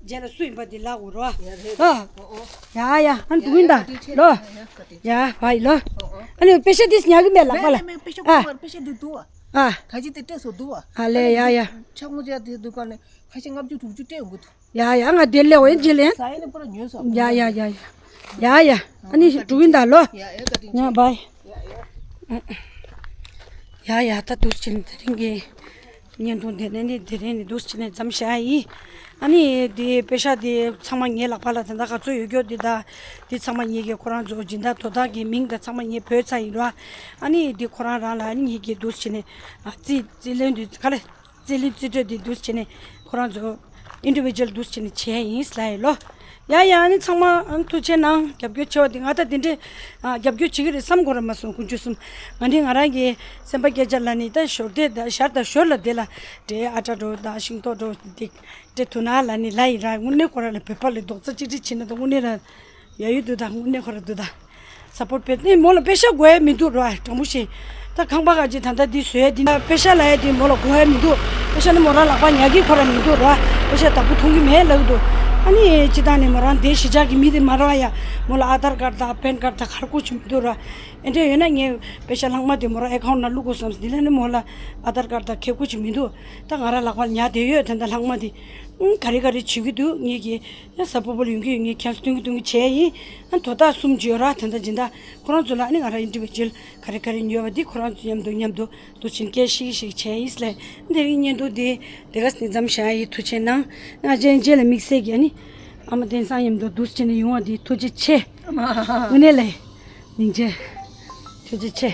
རྗེས་ལ་སུ་ཡིན་པ་དེ་ལབ་འོ་ར། ཡ་ཡ་ཨ་འགྲོ་གི་ཡིན་ད་ལོ། ཡ་བའི་ལོ། ཨ་ནི་པེ་ཤ་དེ་ཉག་གི་མེད་ལག་པ་ལ། ཨ་པེ་ཤ་དེ་འདུག་ཨ། ཨ་ད་ཅི་དེ་སྤྲད་སོང་འདུག་ཨ། ཨ་ལས་ཡ་ཡ། ཆ་ངོ་ཅག་དེ་འདུག་ག་ནས་ཁ་ཤས་ལྔ་བཅུ་དྲུག་ཅུ་སྤྲད་ཡོང་གི་འདུག་ཡ་ཡ་ང་དེ་ལེ་འོ་ཡ་ཇེ་ལེ། ས་ཡ་ནི་པོ་ར་ཉོས་སོང་། ཡ་ཡ་ཡ་ཡ། ཡ་ཡ། ཨ་ནི་འགྲོ་གི་ཡིན་ད་ལོ། ཡ་ཡ་བཀའ་དྲིན་ཆེ། ཡ་བའི། ཡ་ཡ། ཡ་ཡ་ད་འདུག་ཕྱིན་དེ་རིང་གི་བརྙན་ཐུང་དེ་ནས་ནི་དེ་རིང་ནི་འདུག་ཕྱིན་ནས་མཚམས་བཞག་ཡིན། ཨ་ནི་དེ་པེ་ཤ་དེ་ཚང་མ་ངའི་ལག་པ་ལ་དེ་འདྲ་ག་ཚོད་ཡོད་རྒྱུ་དེ་ད་དེ་ཚང་མ་ངེད་ཀྱི་ཁོ་རང་ཚོ་སྦྱིན་བདག་དོ་བདག་གི་མིང་དང་ཚང་མ་ངས་བོས་ཚར་ཡིན་ར། ཨ་ནི་དེ་ཁོ་རང་རང་ལ་ཨ་ནི་ངེད་ཀྱི་འདུག་ཕྱིན་ནས་ཨ་རྩིས་རྩིས་ལེན་དུས་ག་ལེ། རྩིས་ལེན་རྩིས་སྤྲོད་དེ་འདུག་བྱས་ནས་ཁོ་རང་ཚོ་ཨིན་ཌི་བི་ཇུ་ཨལ་འདུག་བྱས་ནས་བྱས་ཡིན་ལབ་ཡིན་ལོ། ཡ་ཡ་ཨ་ནི་ཚང་མ་ཨ་ནི་ཐུགས་རྗེ་གནང་། རྒྱབ་སྐྱོར་ཆེ་བ་དེ་ང་ད་དེ་འདྲས་ཨ་རྒྱབ་སྐྱོར་བྱེད་ཀྱི་རེད་བསམ་དགོས་ར་མ་སོང་དཀོན་མཆོག་གསུམ། ང་འདི་ང་རང་གི་སེམས་པ་སྐད་ཆ་ལ་ནི་ད་ཞོར་དེ་ད་ཞར་ད་ཞོར་ལ་དེ་ལ་འབྲས་ཨ་ཊ་འགྲོ་ད་ཤིང་ཏོག་འགྲོ་དེ་སྤྲད་ཐུབ་ན་ལབ་ནི་ལབ་ཡིན་ར། དངོས་གནས་ཁོ་ར་ལ་བོད་པ་ལ་རྡོག་རྩ་གཅིག་སྒྲིལ་བྱེད་ན་ད་དངོས་གནས་ར། ཡ་ཡོད་འདུག་ད་དངོས་གནས་ཁོ་ར་འདུག་ད། སབ་པོར་ཊི་བེད་ནི་མོ་ལ་པེ་ཤ་དགོས་ཡ་མི་འདུག་ར་དྲང་པོ་བཤད། ད་ཁང་པ་ག་ཅིག་ད་ལྟ་འདི་བཟོས་ཡ་འདི་ན་པེ་ཤ་ལ་ཡ་འདི་མོ་ལ་དགོས་ཡ་མི་འདུག་པེ་ཤ་ནི་མོ་རང་ལག་པ་ཉར་གི་ཁོ་ར་མི་འདུག་ར། པེ་ཤ་དག་པོ་མཐོང་གི་མེད་ལབ་འདུག་ཨ་ནི་སྤྱི་བཏང་ནས་མོ་རང་དེ་གཞིས་ཆགས་ཀྱི་མི་དེ་མ་ར་ཡ། མོ་ལ་ཨ་དར་ཀར་དང་པན་ཀར་དང་ག་རེ་དགོས་ཀྱི་མི་འདུག་ར། ཨེ་འདྲ་ཡོད་ན་ངས་པེ་ཤ་ལྷག་མ་དེ་མོ་རང་ཨེ་ཁའུན་ཊི་ནང་བླུག་དགོས་བསམ་སོང་། དེ་ལ་ནི་མོ་ལ་ཨ་དར་ཀར་དང་ཁེ་དགོས་ཀྱི་མི་འདུག་ད་ང་ར་ལག་པ་ཉར་བསྡད་ཡོད། ད་ལྟ་ལྷག་མ་དེ་ཨང་ག་རེ་ག་རེ་བྱེད་ཀྱི་འདུག་ངེད་ཀྱི། ཡང་གཟའ་ཕུར་བུ་ལ་ཡོང་གི་ཡོད། ངས་ཁྱེད་ཚོ་སྟོན་གི་སྟོན་གི་བྱས་ཡིན། ཨ་དོ་བདག་གསུམ་བརྗོད་ར་ད་ལྟ་སྦྱིན་བདག་ཁོ་རང་ཚོ་ལ་ཨ་ནི་ང་རང་ཨིན་ཌི་བི་ཇུ་ཨལ་ག་རེ་ག་རེ་ཉོས་པ་འདི་ཁོ་རང་ཚོ་མཉམ་དུ་མཉམ་དུ་འདུག་ཕྱིན་སྐད་ཤིག་ཤིག་བྱས་ཡིན་ལས། འདི་རིང་བརྙན་ཐུང་འདི་དེ་ག་ནས་མཚམས་བཞག་ཡིན། ཐུགས་རྗེ་གནང་། ང་རྗེས་རྗེས་ལ་དམིགས་བསལ་གྱི་ཨ་ནི་ཨ་མ་བསྟན་བཟང་མཉམ་དུ་འདུག་ཕྱིན་ནས་ཡོང་བ་འདི་ཐུགས་རྗེ་ཆེ། དངོས་གནས་ལས་སྙིང་རྗེ། ཐུགས་རྗེ་ཆེ།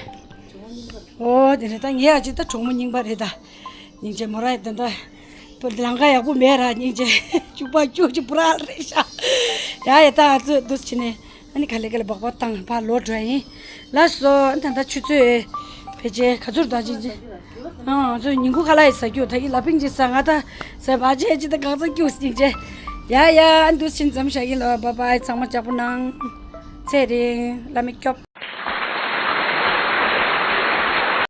ཨོ་དེ་རེད། ད་ངའི་ཨ་ཅེ་ད་གྲོགས་མོ་རྙིང་པ་རེད་ད། སྙིང་རྗེ་མོ་ར་ད་ད། ལང་ཀ་ཡག་པོ་མེད་ར་སྙིང་རྗེ། སྐྱུག་པ་སྐྱུག་ཅིག་པུ་ར་རེད་ཤག་ཡ་ཡ་ད་ཨ་ཙི་འདུག་ཕྱིན་ནས་ཨ་ནི་ག་ལེ་ག་ལེ་སྦག་སྦག་བཏང་ཕར་ལོག་འགྲོ་ཡ་ཡིན། ལགས་སོ། ཨ་ནི་ད་ད་ཆུ་ཚོད་ཕལ་ཆེར་ག་ཚོད་ད་ཅིག་ཅིག་ཨ་ང་ཚོ་ཉིན་གུང་ཁ་ལག་ཡི་ཟ་རྒྱུ་ད་གི་ལ་ཕིང་ཅིག་ཟ། ང་ད་ཟ་བ་ཅེ་ཅི་ད་གང་ཟ་རྒྱུ་སྙིང་རྗེ། ཡ་ཡ་ཨ་ནི་འདུག་ཕྱིན་མཚམས་བཞག་གི་ལོ། བཱའི་བཱའི། ཚང་མ་ཅག་པོ་གནང་། ཚེ་རིང་བླ་མས་སྐྱོབ།